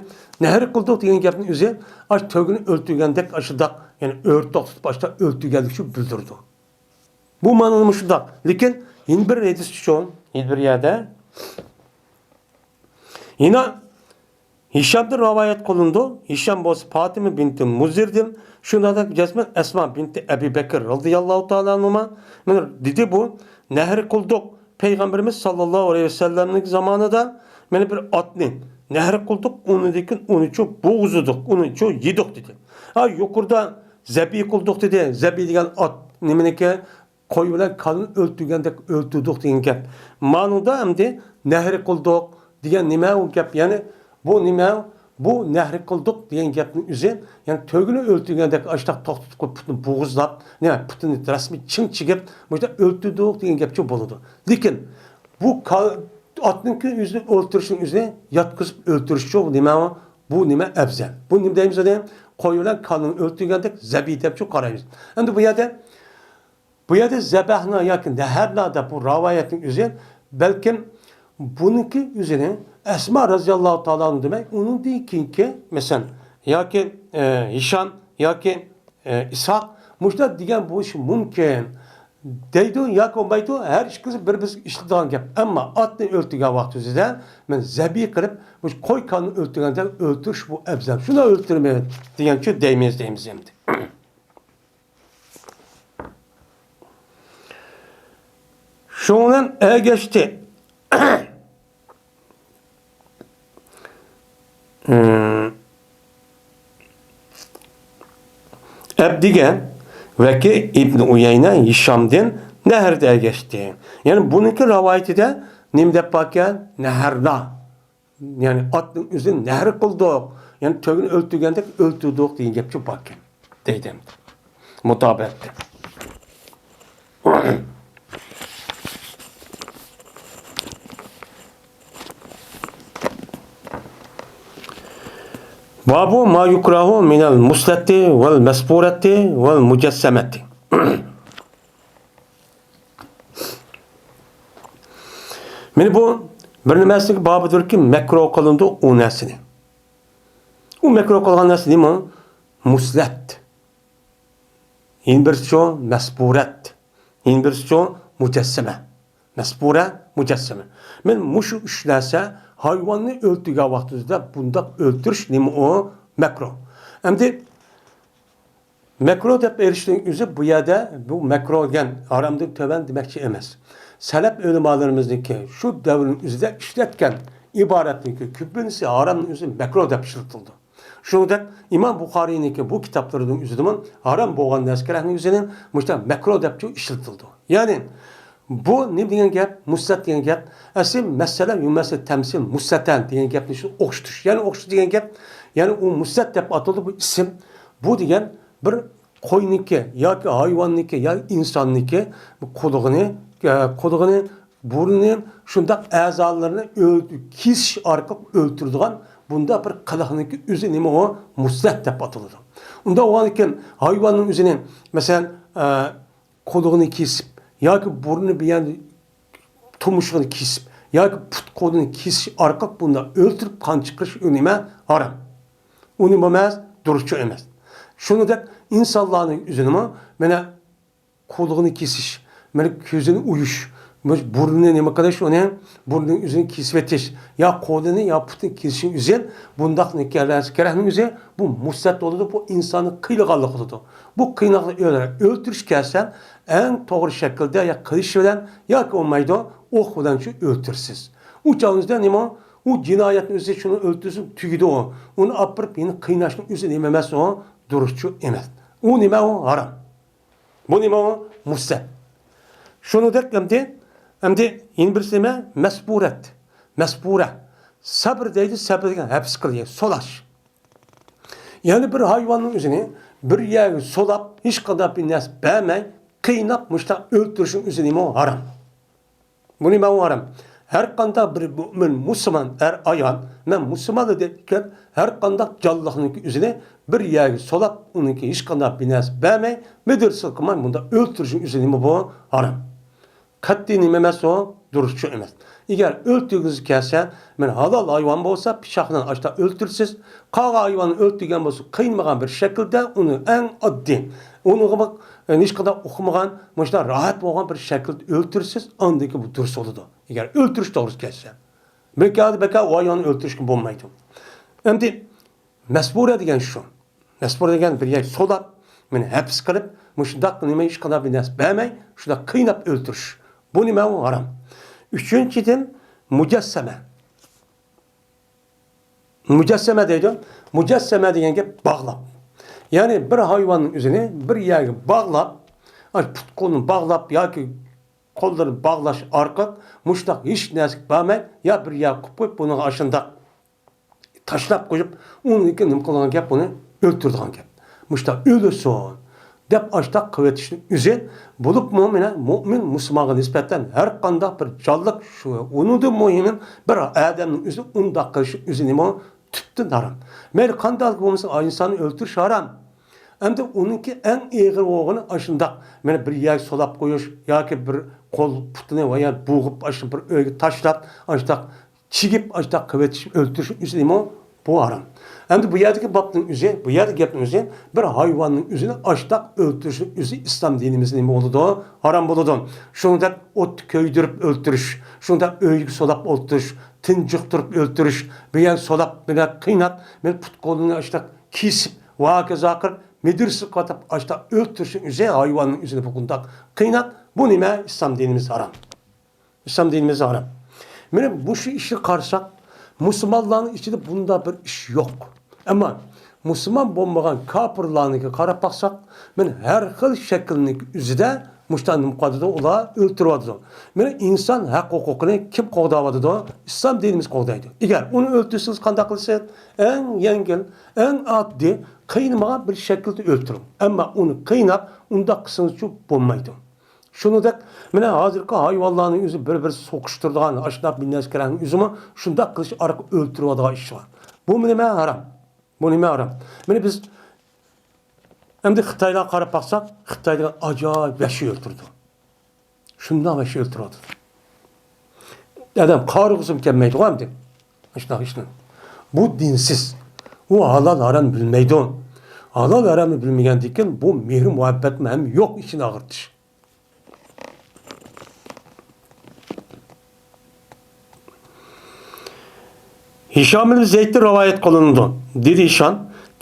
نەھر قىلدۇق دېگەن گەپنىڭ ئۆزى ئاشۇ تۆگىنى ئۆلتۈرگەندەك ئاشۇنداق، يەنى ئۆرە توختىتىپ ئاشۇنداق ئۆلتۈرگەنلىكنى شۇ بىلدۈرىدۇ. بۇ مەنىدىمۇ شۇنداق. لېكىن يەنە بىر ھەدىسچۇ، يەنە بىر يەردە يەنە ھىشامدىن رىۋايەت قىلىنىدۇ. ھىشام بولسا پاتىمە بىنتى مۇزىردىن، شۇنداق جەزمەن ئەسما بىنتى ئەبى بەكىر رازىياللاھۇ تائالا ئەنھۇما. مانا دېدى بۇ، نەھر قىلدۇق پەيغەمبىرىمىز ساللاللاھۇ ئەلەيھى ۋەسەللەمنىڭ زامانىدا مانا بىر ئاتنى نەھر قىلدۇق، ئۇنىڭدىن كېيىن ئۇنىچۇ بوغۇزلىدۇق، ئۇنىچۇ يېدۇق دېدى. ھا، يۇقىرىدا زەبى قىلدۇق دېدى. زەبى دېگەن ئات نېمىنىكى؟ قوي بىلەن كالىنى ئۆلتۈرگەندەك ئۆلتۈردۇق دېگەن گەپ. مانىدا ئەمدى نەھر قىلدۇق دېگەن نېمە ئۇ گەپ؟ يەنى بۇ نېمە؟ بۇ نەھر قىلدۇق دېگەن گەپنىڭ ئۆزى، يەنى تۆگىنى ئۆلتۈرگەندەك ئاشتاق توختىتىپ قويۇپ، پۇتىنى بوغۇزلاپ، نېمە، پۇتىنى رەسمىي چىڭ چىگىپ، مۇشۇنداق ئۆلتۈردۇق دېگەن گەپچۇ بولىدۇ. لېكىن بۇ كال-، ئاتنىڭكى ئۆزىنى ئۆلتۈرۈشنىڭ ئۆزىنى ياتقۇزۇپ ئۆلتۈرۈشچۇ نېمە؟ بۇ نېمە ئەۋزەل؟ بۇ نېمە دەيمىز ئۇنى؟ قوي بىلەن كالىنى ئۆلتۈرگەندەك زەبى دەپچۇ قارايمىز. ئەمدى بۇ يەردە بۇ يەردە زەبەھنا ياكى نەھەرنا دەپ بۇ رىۋايەتنىڭ ئۆزى، بەلكىم بۇنىڭكى ئۆزىنى ئەسما رازىياللاھۇ تائالا ئەنھا دېمەي، ئۇنىڭدىن كېيىنكى، مەسىلەن، ياكى، ئە، ھىشام ياكى، ئە، ئىسھاق مۇشۇنداق دېگەن بولۇشى مۇمكىن دەيدۇ ياكى بولمايدۇ، ھەر ئىككىسى بىر-بىرسىگە ئىشلىتىدىغان گەپ. ئەمما ئاتنى ئۆلتۈرگەن ۋاقتىمىزدا مەن زەبى قىلىپ، مۇشۇ قوي كالىنى ئۆلتۈرگەندەك ئۆلتۈرۈش بۇ ئەۋزەل. شۇنداق ئۆلتۈرىمىز دېگەنچۇ دەيمىز، دەيمىز ئەمدى. شۇنىڭ بىلەن ئەگەشتى. ئەبدىگە ۋەكى ئىبن ئۇيەينە ھىشامدىن نەھردە ئەگەشتى. يەنى بۇنىڭكى رىۋايىتىدە نېمە دەپ باركەن؟ نەھرنا. يەنى ئاتنىڭ ئۆزىنى نەھر قىلدۇق. يەنى تۆگىنى ئۆلتۈرگەندەك ئۆلتۈردۇق دېگەن گەپچۇ باركەن. دەيدۇ. مۇتابىئەتتە. بابۇ ما يۇكراھۇ مىنەل مۇسلەتتى ۋەل مەسپۇرەتتى ۋەل مۇجەسسەمەتتى. مانا بۇ بىر نېمىسىنىڭ بابىدۇركى، مەكرۇھ قىلىنىدۇ ئۇ نەرسىنى. ئۇ مەكرۇھ قىلغان نەرسە نېمە؟ مۇسلەت. يەنە بىرسىچۇ؟ مەسپۇرەت. يەنە بىرسىچۇ؟ مۇجەسسەمە. مەسپۇرە، مۇجەسسەمە. مانا مۇشۇ ئۈچ نەرسە ھايۋاننى ئۆلتۈرگەن ۋاقتىمىزدا بۇنداق ئۆلتۈرۈش نېمە ئۇ؟ مەكرۇ. ئەمدى مەكرۇ دەپ ئېيتىشنىڭ ئۆزى بۇ يەردە بۇ مەكرۇ دېگەن ھارامدىن تۆۋەن دېمەكچى ئەمەس. سەلەپ ئۆلىمالىرىمىزنىڭكى، شۇ دەۋرنىڭ ئۆزىدە ئىشلەتكەن ئىبارەتنىڭكى كۆپىنچىسى ھارامنىڭ ئۆزى مەكرۇ دەپ ئىشلىتىلىدۇ. شۇنىڭدەك ئىمام بۇخارىينىڭكى بۇ كىتابلىرىنىڭ ئۆزىدىمۇ ھارام بولغان نەرسىلەرنىڭ ئۆزىنى مۇشۇنداق مەكرۇ دەپچۇ ئىشلىتىلىدۇ. يەنى بۇ نېمە دېگەن گەپ؟ مۇسسەت دېگەن گەپ. ئەسلى مەسەلە يۇمەسە تەمسىل مۇسسەتەن دېگەن گەپنى شۇ ئوخشىتىش. يەنى ئوخشىتىش دېگەن گەپ، يەنى ئۇ مۇسسەت دەپ ئاتىلىدۇ بۇ ئىسىم. بۇ دېگەن بىر قوينىڭكى ياكى ھايۋاننىڭكى ياكى ئىنساننىڭكى قۇلىقىنى، ئە، قۇلىقىنى، بۇرنىنى، شۇنداق ئەزالىرىنى ئۆل-، كېسىش ئارقىلىق ئۆلتۈرىدىغان بۇنداق بىر قىلىقنىڭكى ئۆزى نېمە ئۇ؟ مۇسسەت دەپ ئاتىلىدۇ. ئۇنداق بولغاندىكىن ھايۋاننىڭ ئۆزىنى، مەسىلەن، ئە، قۇلىقىنى كېسىپ ياكى بۇرنىنى بىر يەرنى تۇمشۇقىنى كېسىپ ياكى پۇت قولىنى كېسىش ئارقىلىق بۇنداق ئۆلتۈرۈپ قان چىقىرىش ئۇ نېمە؟ ھارام. ئۇ نېمە ئەمەس؟ دۇرۇسچۇ ئەمەس. شۇنىڭدەك ئىنسانلارنىڭ ئۆزىنىمۇ مانا قۇلىقىنى كېسىش، مانا كۆزىنى ئويۇش، بۇرنىنى نېمە قىلىش، ئۇنى بۇرنىنىڭ ئۆزىنى كېسىۋېتىش، يا قولىنى يا پۇتىنى كېسىشنىڭ ئۆزى، بۇنداق كەرەكنىڭ ئۆزى بۇ مۇسسەت بولىدۇ، بۇ ئىنساننى قىينىغانلىق قىلىدۇ. بۇ قىيناقنى ئۆلتۈرۈش كەلسە، ئەڭ توغرا شەكىلدە يا قىلىچ بىلەن ياكى بولمايدۇ، ئوق بىلەن شۇ ئۆلتۈرىسىز. ئۇ چاغىڭىزدا نېمە؟ ئۇ جىنايەتنىڭ ئۆزى شۇنى ئۆلتۈرسە تۈگىدۇ. ئۇنى ئاپىرىپ يەنە قىيناشنىڭ ئۆزى نېمە ئەمەس ئۇ؟ دۇرۇسچۇ ئەمەس. ئۇ نېمە ئۇ؟ ھارام. بۇ نېمە ئۇ؟ مۇسسەت. شۇنىڭدەك ئەمدى، ئەمدى يەنە بىرسى نېمە؟ مەسبۇرەت. مەسبۇرە. سەبر دەيدۇ، سەبر دېگەن ھەپس قىلىش، سولاش. يەنى بىر ھايۋاننىڭ ئۆزىنى بىر يەرگە سولاپ، ھېچقانداق بىر نەرسە بەرمەي، قىيناپ مۇشۇنداق ئۆلتۈرۈشنىڭ ئۆزى نېمە ئۇ؟ ھارام. بۇ نېمە ئۇ؟ ھارام. ھەر قانداق بىر مۆمىن، مۇسۇلمان، ئەر، ئايال، مەن مۇسۇلمانلا دەيدىكەن، ھەر قانداق جانلىقنىڭكى ئۆزىنى بىر يەرگە سولاپ، ئۇنىڭكى ھېچقانداق بىر نەرسە بەرمەي، مىدىرسىز قىلماي، بۇنداق ئۆلتۈرۈشنىڭ ئۆزى نېمە بۇ؟ ھارام. قەتئىي نېمە ئەمەس ئۇ؟ دۇرۇسچۇ ئەمەس. ئەگەر ئۆلتۈرگۈڭىز كەلسە، مانا ھالال ھايۋان بولسا، پىچاق بىلەن ئاشتا ئۆلتۈرىسىز. قالغان ھايۋاننى ئۆلتۈرگەن بولسا، قىينىمىغان بىر شەكىلدە ئۇنى ئەڭ ئاددىي، ئۇنىڭغا ھېچقانداق ئۇقمىغان، مۇشۇنداق راھەت بولغان بىر شەكىلدە ئۆلتۈرسىز، ئاندىن كېيىن بۇ دۇرۇس بولىدۇ. ئەگەر ئۆلتۈرۈش توغرىسى كەلسە. بىر كەلدى بەكە ئۇ ھايۋاننى ئۆلتۈرۈشكە بولمايدۇ. ئەمدى مەسبۇرە دېگەن شۇ. مەسبۇرە دېگەن بىر يەرگە سولاپ، مېنى ھەپس قىلىپ، مۇشۇنداق نېمە ھېچقانداق بىر نەرسە بەرمەي، شۇنداق قىيناپ ئۆلتۈرۈش. بۇ نېمە ئۇ؟ ھارام. ئۈچىنچىدىن، مۇجەسسەمە. مۇجەسسەمە دەيدۇ. مۇجەسسەمە دېگەن گەپ باغلاپ. يەنى بىر ھايۋاننىڭ ئۆزىنى بىر يەرگە باغلاپ، ئاي، پۇت قولىنى باغلاپ ياكى قوللىرىنى باغلاش ئارقىلىق مۇشۇنداق ھېچ نەرسە بەرمەي، يا بىر يەرگە قويۇپ قويۇپ، بۇنىڭغا ئاشۇنداق تاشلاپ قويۇپ، ئۇنىڭدىن كېيىن نېمە قىلىدىغان گەپ؟ بۇنى ئۆلتۈرىدىغان گەپ. مۇشۇنداق ئۆلسۇن دەپ ئاشۇنداق قىلىۋېتىشنىڭ ئۆزى، بولۇپمۇ مانا مۆمىن مۇسۇلمانغا نىسبەتەن ھەر قانداق بىر جانلىق، شۇ ئۇنىڭدىن مۇھىمى بىر ئادەمنىڭ ئۆزى ئۇنداق قىلىشى ئۆزى نېمە؟ تۈپتىن ھارام. مەيلى قانداق بولمىسۇن، ئىنساننى ئۆلتۈرۈش ھارام. ئەمدى ئۇنىڭكى ئەڭ ئېغىر بولغىنى ئاشۇنداق، مانا بىر يەرگە سولاپ قويۇش ياكى بىر قول پۇتىنى ۋە يا بوغۇپ، ئاشۇ بىر ئۆيگە تاشلاپ، ئاشۇنداق چىگىپ، ئاشۇنداق قىلىۋېتىش، ئۆلتۈرۈش ئۆزى نېمە؟ بۇ ھارام. ئەمدى بۇ يەردىكى بابنىڭ ئۆزى، بۇ يەردىكى گەپنىڭ ئۆزى، بىر ھايۋاننىڭ ئۆزىنى ئاشۇنداق ئۆلتۈرۈشنىڭ ئۆزى ئىسلام دىنىمىزدا نېمە بولىدۇ؟ ھارام بولىدۇ. شۇنىڭدەك ئوتتا كۆيدۈرۈپ ئۆلتۈرۈش، شۇنىڭدەك ئۆيگە سولاپ ئولتۇرۇش، تۇنجۇقتۇرۇپ ئۆلتۈرۈش، بۇ يەرگە سولاپ، بۇ يەرگە قىيناپ، مېنى پۇت قولىنى ئاشۇنداق كېسىپ، ۋاكىز ئاخىر مىدىرسىز قاتىپ ئاشتا ئۆلتۈرۈشنىڭ ئۆزى، ھايۋاننىڭ ئۆزىنى بۇنداق قىيناپ، بۇ نېمە؟ ئىسلام دىنىمىز ھارام. ئىسلام دىنىمىز ھارام. مانا مۇشۇ ئىشنى قارىساق، مۇسۇلمانلارنىڭ ئىچىدە بۇنداق بىر ئىش يوق. ئەمما مۇسۇلمان بولمىغان كاپىرلارنىڭكىگە قاراپ باقساق، مانا ھەر خىل شەكىلنىڭ ئۆزىدە مۇشۇنداق نېمە قىلىۋاتىدۇ، ئۇلار ئۆلتۈرۈۋاتىدۇ. مانا ئىنسان ھەق ھوقۇقىنى كىم قوغداۋاتىدۇ؟ ئىسلام دىنىمىز قوغدايدۇ. ئەگەر ئۇنى ئۆلتۈرسىڭىز قانداق قىلىسىز؟ ئەڭ يەڭگىل، ئەڭ ئاددىي، قىينىمىغان بىر شەكىلدە ئۆلتۈرۈڭ. ئەمما ئۇنى قىيناپ، ئۇنداق قىلسىڭىزچۇ بولمايدۇ. شۇنىڭدەك، مانا ھازىرقى ھايۋانلارنىڭ ئۆزى بىر-بىرى سوقۇشتۇرىدىغان، ئاشۇنداق بىر نەرسىلەرنىڭ ئۆزىمۇ شۇنداق قىلىش ئارقىلىق ئۆلتۈرۈۋاتىدىغان ئىش بار. بۇ نېمە؟ ھارام. بۇ نېمە؟ ھارام. مانا بىز ئەمدى خىتايلارغا قاراپ باقساق، خىتايدا ئاجايىپ ۋەھشىي ئۆلتۈرىدۇ. شۇنداق ۋەھشىي ئۆلتۈرۈۋاتىدۇ. ئادەم قارىغۇسىمۇ كەلمەيدىغۇ ئەمدى. ئاشۇنداق ئىشنى. بۇ دىنسىز. ئۇ ھالال ھارامنى بىلمەيدۇ. ھالال ھارامنى بىلمىگەندىن كېيىن بۇ مېھرى مۇھەببەتمۇ ھەم يوق، ئىچىنى ئاغرىتىش. ھىشام ئىبن زەيدتىن رىۋايەت قىلىنىدۇ. دېدى ھىشام،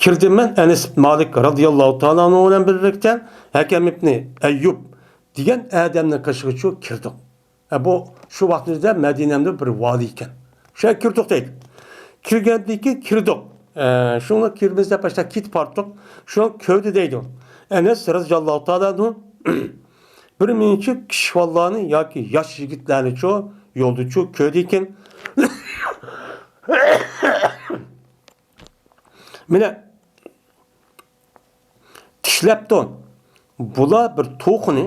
كىردىم مەن ئەنەس ئىبن مالىك رازىياللاھۇ تائالا ئەنھۇ بىلەن بىرلىكتە ھەكەم ئىبنى ئەييۇب دېگەن ئادەمنىڭ قېشىغىچۇ كىردۇق. ئە، بۇ شۇ ۋاقتىمىزدا مەدىنەمدە بىر ۋالىي ئىكەن. شۇ يەرگە كىردۇق دەيدۇ. كىرگەندىن كېيىن كىردۇق. ئە، شۇڭا كىرىمىز دەپ باشلاپ كېتىپ بارتۇق. شۇڭا كۆردى دەيدۇ. ئەنەس رازىياللاھۇ تائالا ئەنھۇ بىر مۇنچە كىشىۋاللارنى ياكى ياش يىگىتلەرنىچۇ يولدىچۇ كۆردىكىن. مانا، چىشلەپتۇ. بۇلار بىر توخۇنى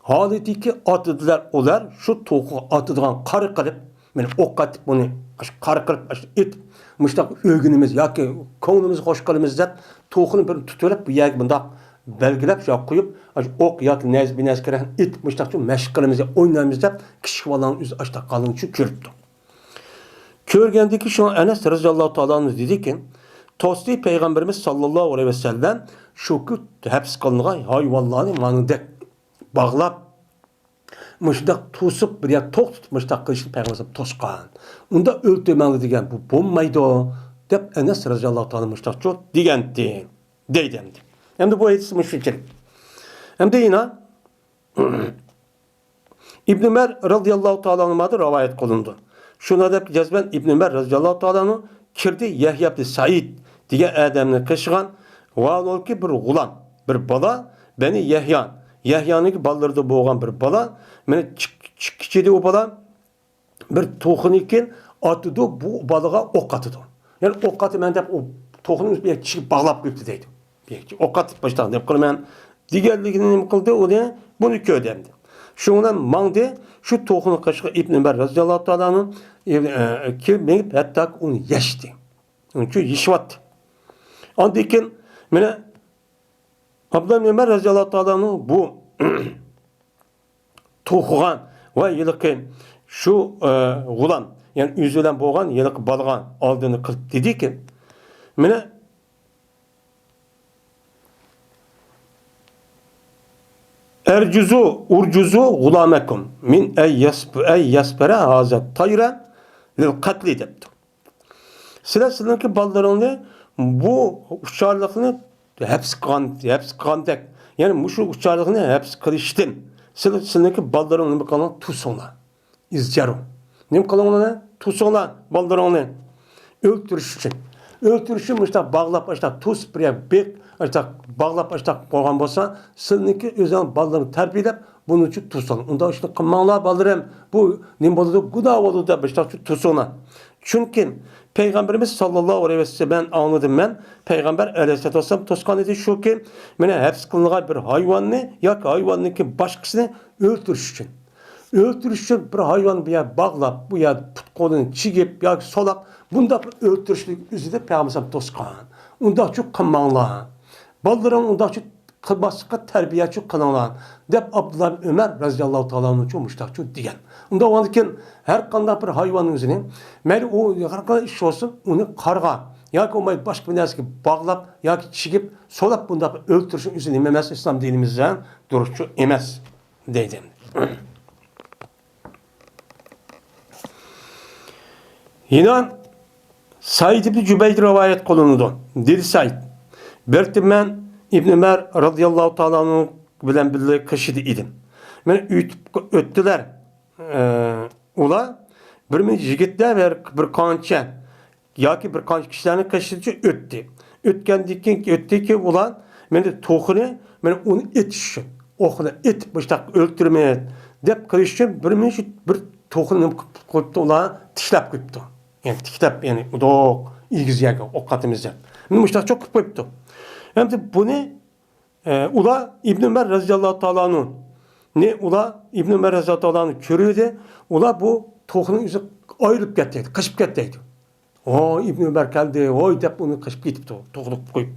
ھالىتىكى ئاتىدىلەر، ئۇلار شۇ توخۇغا ئاتىدىغان قارا قىلىپ، مانا، ئوق ئاتىپ، بۇنى ئاشۇ قارا قىلىپ، ئاشۇ ئېتىپ، مۇشۇنداق ئۆگىنىمىز ياكى كۆڭلىمىزگە خوش قىلىمىز دەپ، توخۇنى بىر تۇتۇۋېلىپ، بۇ يەرگە مۇنداق بەلگىلەپ، شۇ يەرگە قويۇپ، ئاشۇ ئوق ياكى نەيزە بىنەيزە كېرەك ئېتىپ، مۇشۇنداقچۇ مەشىق قىلىمىز، ئوينايمىز دەپ، كىچىك بالىنىڭ ئۆزى ئاشۇنداق قالغىنىچۇ كۆرۈپتۇ. كۆرگەندىكى شۇڭا ئەنەس رازىياللاھۇ تائالا ئەنھۇ دېدىكى، توستى پەيغەمبىرىمىز ساللاللاھۇ ئەلەيھى ۋەسەللەم شۇ كۈن ھەپس قىلىنغان ھايۋانلارنى مانىدەك باغلاپ، مۇشۇنداق توسۇپ، بىر يەر توختىتىپ، مۇشۇنداق قىلىشنى پەيغەمبەر توسقان. ئۇنداق ئۆلتۈرمەڭلار دېگەن، بۇ بولمايدۇ، دەپ ئەنەس رازىياللاھۇ تائالا مۇشۇنداقچۇ دېگەنتى، دەيدۇ ئەمدى. ئەمدى بۇ ھەدىس مۇشۇنچىلىك. ئەمدى يەنە ئىبن ئۆمەر رازىياللاھۇ تائالا ئەنھۇمادىن رىۋايەت قىلىنىدۇ. شۇنى دەپ جەزمەن ئىبن ئۆمەر رازىياللاھۇ تائالا ئەنھۇ كىردى يەھيا ئىبن سەئىد دېگەن ئادەمنى قېشىغان. ۋاھالەنكى، بىر غۇلام، بىر بالا، بەنى يەھيا، يەھيانىڭكى بالىلىرىدا بولغان بىر بالا، مانا چىك-، چىك-، كىچىدە ئۇ بالا، بىر توخۇنى كېيىن ئاتىدۇ، بۇ بالىغا ئوق ئاتىدۇ. يەنى ئوق ئاتىمەن دەپ ئۇ توخۇنى بىر كىشىگە باغلاپ قويۇپتۇ دەيدۇ. بىر ئوق ئاتىپ باشلاق نېمە قىلىمەن دېگەنلىكىنى نېمە قىلدى، ئۇنى، بۇنى كۆردى ئەمدى. شۇنىڭ بىلەن ماڭدى، شۇ توخۇنى قېشىغا ئىبن ئۆمەر رازىياللاھۇ تائالا ئەنھۇ، ئە، كىرىپ مېڭىپ، ھەتتاكى ئۇنى يەشتى. ئۇنىڭ ئۈچۈن يېشىۋاتتى. ئاندىن كېيىن مانا ئابدۇللا ئىبن ئۆمەر رازىياللاھۇ تائالا ئەنھۇ بۇ توخۇغا ۋە ھېلىقى شۇ، ئە، غۇلام، يەنى ئۆزى بىلەن بولغان ھېلىقى بالىغا ئالدىنى قىلىپ دېدىكى، مانا، ئەرجۇزۇ، ئۇرجۇزۇ غۇلامەكۇم مىن ئەي يەسپ-، ئەي يەسپەرە ھازا تايرە لىل قەتلى دەپتۇ. سىلەر سىلىنىڭكى بالىلىرىڭنى بۇ ئۇچارلىقنى ھەپس قىلغان، ھەپس قىلغاندەك، يەنى مۇشۇ ئۇچارلىقنى ھەپس قىلىشتىن سىلەر سىلىنىڭكى بالىلىرىڭنى نېمە قىلىڭلار؟ توسۇڭلار. ئىزجارۇ. نېمە قىلىڭلار؟ توسۇڭلار بالىلىرىڭنى. ئۆلتۈرۈش ئۈچۈن. ئۆلتۈرۈش ئۈچۈن مۇشۇنداق باغلاپ، ئاشۇنداق توسۇپ، بىر يەر بېق، ئاشۇنداق باغلاپ، ئاشۇنداق قويغان بولسا، سىلىنىڭكى ئۆزىنىڭ بالىلىرىنى تەربىيەلەپ، بۇنىڭ ئۈچۈن توسۇڭلار. ئۇنداق ئىشنى قىلماڭلار، بالىلىرىم. بۇ نېمە بولىدۇ؟ گۇناھ بولىدۇ دەپ، مۇشۇنداق توسۇڭلار. چۈنكى پەيغەمبىرىمىز ساللاللاھۇ ئەلەيھى ۋەسەللەم، مەن ئاڭلىدىم مەن، پەيغەمبەر ئەلەيھىسسالاتۇ ۋەسسالام توسقان ئىدى، شۇكى، مانا ھەپس قىلىنغان بىر ھايۋاننى ياكى ھايۋاننىڭكى باشقىسىنى ئۆلتۈرۈش ئۈچۈن. ئۆلتۈرۈش ئۈچۈن بىر ھايۋاننى بۇ يەرگە باغلاپ، بۇ يەردە پۇت-قولىنى چىگىپ ياكى سولاپ، بۇنداق بىر ئۆلتۈرۈشلۈك ئۆزىدە پەيغەمبەر توسقان. ئۇنداقچۇ قىلماڭلار. بالىلىرىڭ ئۇنداقچۇ قىلماسلىققا تەربىيەچۇ قىلىڭلار، دەپ ئابدۇللا ئىبن ئۆمەر رەزىياللاھۇ تائالا ئەنھۇچۇ مۇشۇنداقچۇ دېگەن. ئۇنداق بولغاندىن كېيىن ھەر قانداق بىر ھايۋاننىڭ ئۆزىنى، مەيلى ئۇ ھەر قانداق ئىش بولسۇن، ئۇنى قارغا ياكى بولمايدۇ باشقا بىر نەرسىگە باغلاپ ياكى چىگىپ، سولاپ بۇنداق ئۆلتۈرۈشنىڭ ئۆزى نېمە ئەمەس، ئىسلام دىنىمىزدە دۇرۇسچۇ ئەمەس، دەيدۇ. يەنە سەئىد ئىبن جۇبەير رىۋايەت قىلىنىدۇ. دېدى سەئىد، بىر قېتىم مەن ئىبن ئۆمەر رەزىياللاھۇ تائالا ئەنھۇ بىلەن بىللە كىشىدە ئىدىم. مېنى ئۆتۈپ ئۆتتىلەر. ئە، ئۇلار بىر مۇنچە يىگىتلەر ۋە بىر قانچە ياكى بىر قانچە كىشىلەرنى قېشىدىن ئۆتتى. ئۆتكەندىن كېيىن، ئۆتتىكى ئۇلار مېنى توخۇنى، مېنى ئۇنى ئېتىش ئۈچۈن، ئوقنى ئېتىپ، مۇشۇنداق ئۆلتۈرىمىز دەپ قىلىش ئۈچۈن بىر مۇنچە بىر توخۇنى نېمە قىلىپ قويۇپتۇ، ئۇلار تىكلەپ قويۇپتۇ. يەنى تىكلەپ، يەنى ئۇدۇق ئېگىز يەرگە ئوق ئاتىمىز دەپ. مېنى مۇشۇنداقچە قىلىپ قويۇپتۇ. ئەمدى بۇنى ئە، ئۇلار ئىبن ئۆمەر رەزىياللاھۇ تائالا ئەنھۇنى، ئۇلار ئىبن ئۆمەر رەزىياللاھۇ تائالا ئەنھۇ كۆرۈۋىدى. ئۇلار بۇ توخۇنىڭ ئۆزى ئايرىلىپ كەتتى، قېچىپ كەتتى دەيدۇ. ۋوي، ئىبن ئۆمەر كەلدى، ۋوي دەپ ئۇنى قېچىپ كېتىپتۇ، توخۇنى قويۇپ.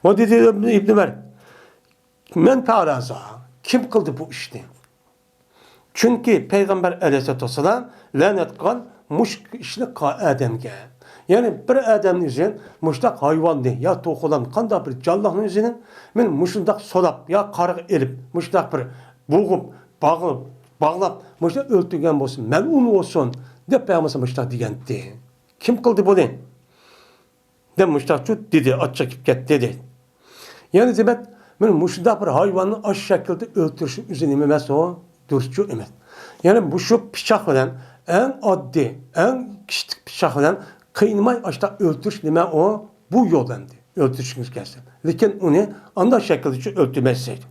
ۋوي دېدى ئىبن ئۆمەر، مەن پەئەلە ھازا، كىم قىلدى بۇ ئىشنى؟ چۈنكى پەيغەمبەر ئەلەيھىسسالاتۇ ۋەسسالام لەنەت قىلغان مۇشۇ ئىشنى قىلغان ئادەمگە. يەنى بىر ئادەمنىڭ ئۆزى مۇشۇنداق ھايۋاننى يا توخۇلارنى، قانداق بىر جانلىقنىڭ ئۆزىنى مەن مۇشۇنداق سولاپ يا قارغا ئېلىپ، مۇشۇنداق بىر بوغۇپ، باغلاپ، باغلاپ، مۇشۇنداق ئۆلتۈرگەن بولسا مەلئۇن بولسۇن دەپ پەيغەمبەر مۇشۇنداق دېگەنتى. كىم قىلدى بۇنى؟ دەپ مۇشۇنداقچۇ دېدى، ئاچچىق كېلىپ كەتتى دەيدۇ. يەنى دېمەك، مانا مۇشۇنداق بىر ھايۋاننى ئاشۇ شەكىلدە ئۆلتۈرۈشنىڭ ئۆزى نېمە ئەمەس ئۇ؟ دۇرۇسچۇ ئەمەس. يەنى مۇشۇ پىچاق بىلەن، ئەڭ ئاددىي، ئەڭ كىچىك پىچاق بىلەن قىينىماي ئاشۇنداق ئۆلتۈرۈش نېمە ئۇ؟ بۇ يول ئەمدى. ئۆلتۈرۈشىڭىز كەلسە. لېكىن ئۇنى ئانداق شەكىلدىچۇ ئۆلتۈرمەيسىز دەيدۇ.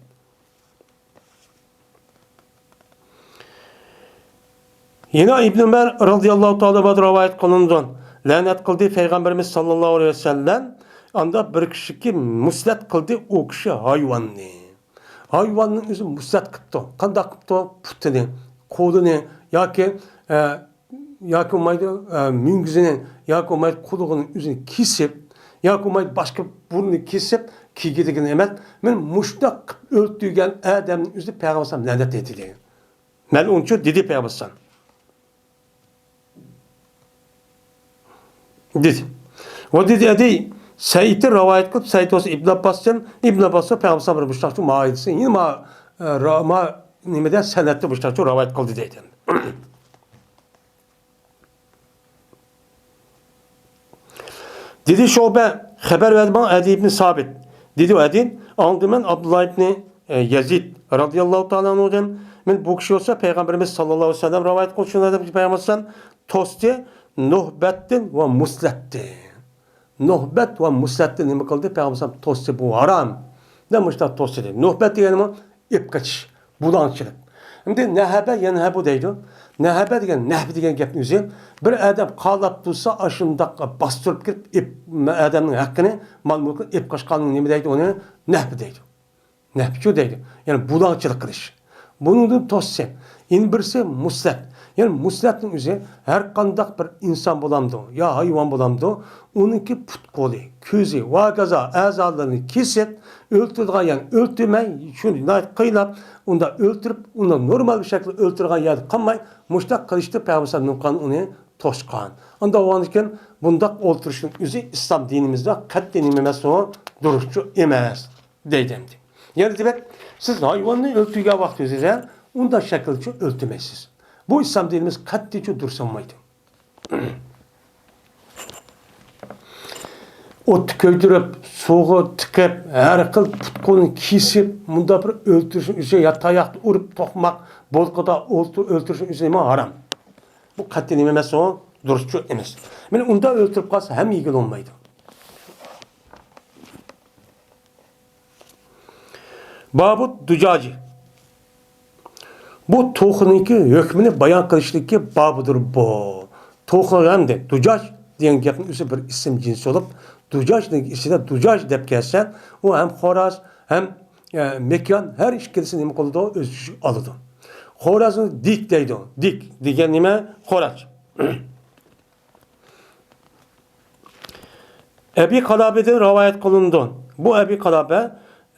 يەنە ئىبن ئۆمەر رازىياللاھۇ تائالا ئەنھۇدىن رىۋايەت قىلىنىدۇ. لەنەت قىلدى پەيغەمبىرىمىز ساللاللاھۇ ئەلەيھى ۋەسەللەم، ئاندا بىر كىشىكى مۇسلەت قىلدى ئۇ كىشى ھايۋاننى. ھايۋاننى ئۆزى مۇسلەت قىپتۇ. قانداق قىپتۇ؟ پۇتىنى، قولىنى ياكى، ئە، ياكى بولمايدۇ، ئە، مۈڭگۈزىنى، ياكى بولمايدۇ، قۇلىقىنى ئۆزىنى كېسىپ، ياكى بولمايدۇ، باشقا بۇرنىنى كېسىپ، كىيگۈدىكىنى ئەمەس، مانا مۇشۇنداق قىپ ئۆلتۈرگەن ئادەمنى ئۆزى پەيغەمبەر ئەلەيھىسسالام لەنەت ئېيتتى دېگەن. مەلئۇنچۇ دېدى پەيغەمبەر ئەلەيھىسسالام. دېدى. ۋە دېدى، ئەدى سەئىدتىن رىۋايەت قىلىپ، سەئىد بولسا ئىبن ئابباستىن، ئىبن ئابباسقا پەيغەمبەر بىر مۇشتاقچۇ مائىدىسى، يەنە ما، ئە، را-، ما، نېمىدە سەنەدتە مۇشتاقچۇ رىۋايەت قىلدى دەيدۇ. دېدى شۇبە، خەۋەر بەردى ماڭا ئەدى ئىبن سابىت. دېدى ئەدى، ئاڭلىدىم مەن ئابدۇللا ئىبنى، ئە، يەزىد رازىياللاھۇ تائالا ئەنھۇدىن، مەن بۇ كىشى بولسا پەيغەمبىرىمىز ساللاللاھۇ ئەلەيھى ۋەسەللەم رىۋايەت قىلغۇچىلار دەپ پەيغەمبەر توستى، نۇھبەتتىن ۋە مۇسلەتتىن. نۇھبەت ۋە مۇسلەتتىن نېمە قىلدى؟ پەيغەمبەر توستى، بۇ ھارام. دە مۇشۇنداق توستى دېدى. نۇھبەت دېگەنمۇ ئېپقېچىش، بۇلاڭچىلىق. ئەمدى نەھەبە، يەنھەبۇ دەيدۇ. نەھەبە دېگەن، نەھب دېگەن گەپنى ئۆزى، بىر ئادەم قالاپ تۇرسا، ئاشۇنداق باستۇرۇپ كىرىپ، ئېپ-، ئادەمنىڭ ھەققىنى، مال-مۈلكىنى ئېپ قاچقاننى نېمە دەيدۇ؟ ئۇنى نەھب دەيدۇ. نەھبچۇ دەيدۇ. يەنى بۇلاڭچىلىق قىلىش. بۇنىڭدىن توسسا. يەنە بىرسى مۇسلەت. يەنى مۇسلەتنىڭ ئۆزى ھەر قانداق بىر ئىنسان بولامدۇ، يا ھايۋان بولامدۇ، ئۇنىڭكى پۇت-قولى، كۆزى ۋە ھاكازا ئەزالىرىنى كېسىپ، ئۆلتۈرىدىغان يەرنى ئۆلتۈرمەي، شۇنى ناھايىتى قىيناپ، ئۇندا ئۆلتۈرۈپ، ئۇنى نورمال بىر شەكىلدە ئۆلتۈرىدىغان يەردە قالماي، مۇشۇنداق قىلىشتا پەيغەمبەر ئەلەيھىسسالام نېمە قىلغان؟ ئۇنى توسقان. ئۇنداق بولغاندىكىن، بۇنداق ئولتۇرۇشنىڭ ئۆزى ئىسلام دىنىمىزدا قەتئىي نېمە ئەمەس ئۇ؟ دۇرۇسچۇ ئەمەس. دەيدۇ ئەمدى. يەنە دېمەك، سىز ھايۋاننى ئۆلتۈرگەن ۋاقتىڭىزدا ئۇنداق شەكىلدىچۇ ئۆلتۈرمەيسىز. بۇ ئىسلام دىنىمىز قەتئىيچۇ دۇرۇس بولمايدۇ. ئوتتا كۆيدۈرۈپ، سۇغا تىقىپ، ھەر خىل پۇت-قولىنى كېسىپ، مۇنداق بىر ئۆلتۈرۈشنىڭ ئۆزى يا تاياقتا ئۇرۇپ، توقماق، بولقىدا ئولتۇر-، ئۆلتۈرۈشنىڭ ئۆزى نېمە؟ ھارام. بۇ قەتئىي نېمە ئەمەس ئۇ؟ دۇرۇسچۇ ئەمەس. مانا ئۇنداق ئۆلتۈرۈپ قالسا ھەم يېگىلى بولمايدۇ. بابۇ دۇجاجى. بۇ توخۇنىڭكى ھۆكمىنى بايان قىلىشتىكى بابىدۇر بۇ. توخۇ ھەمدە دۇجاج دېگەن گەپنىڭ ئۆزى بىر ئىسىم جىنسى بولۇپ، دۇجاج دېگەن ئىچىدە دۇجاج دەپ كەلسە، ئۇ ھەم خوراز، ھەم، ئە، مېكىيان ھەر ئىككىلىسى نېمە قىلىدۇ؟ ئۆز ئىچىگە ئالىدۇ. خورازنى دىك دەيدۇ. دىك دېگەن نېمە؟ خوراز. ئەبى قالابىدىن رىۋايەت قىلىنىدۇ. بۇ ئەبى قالابە،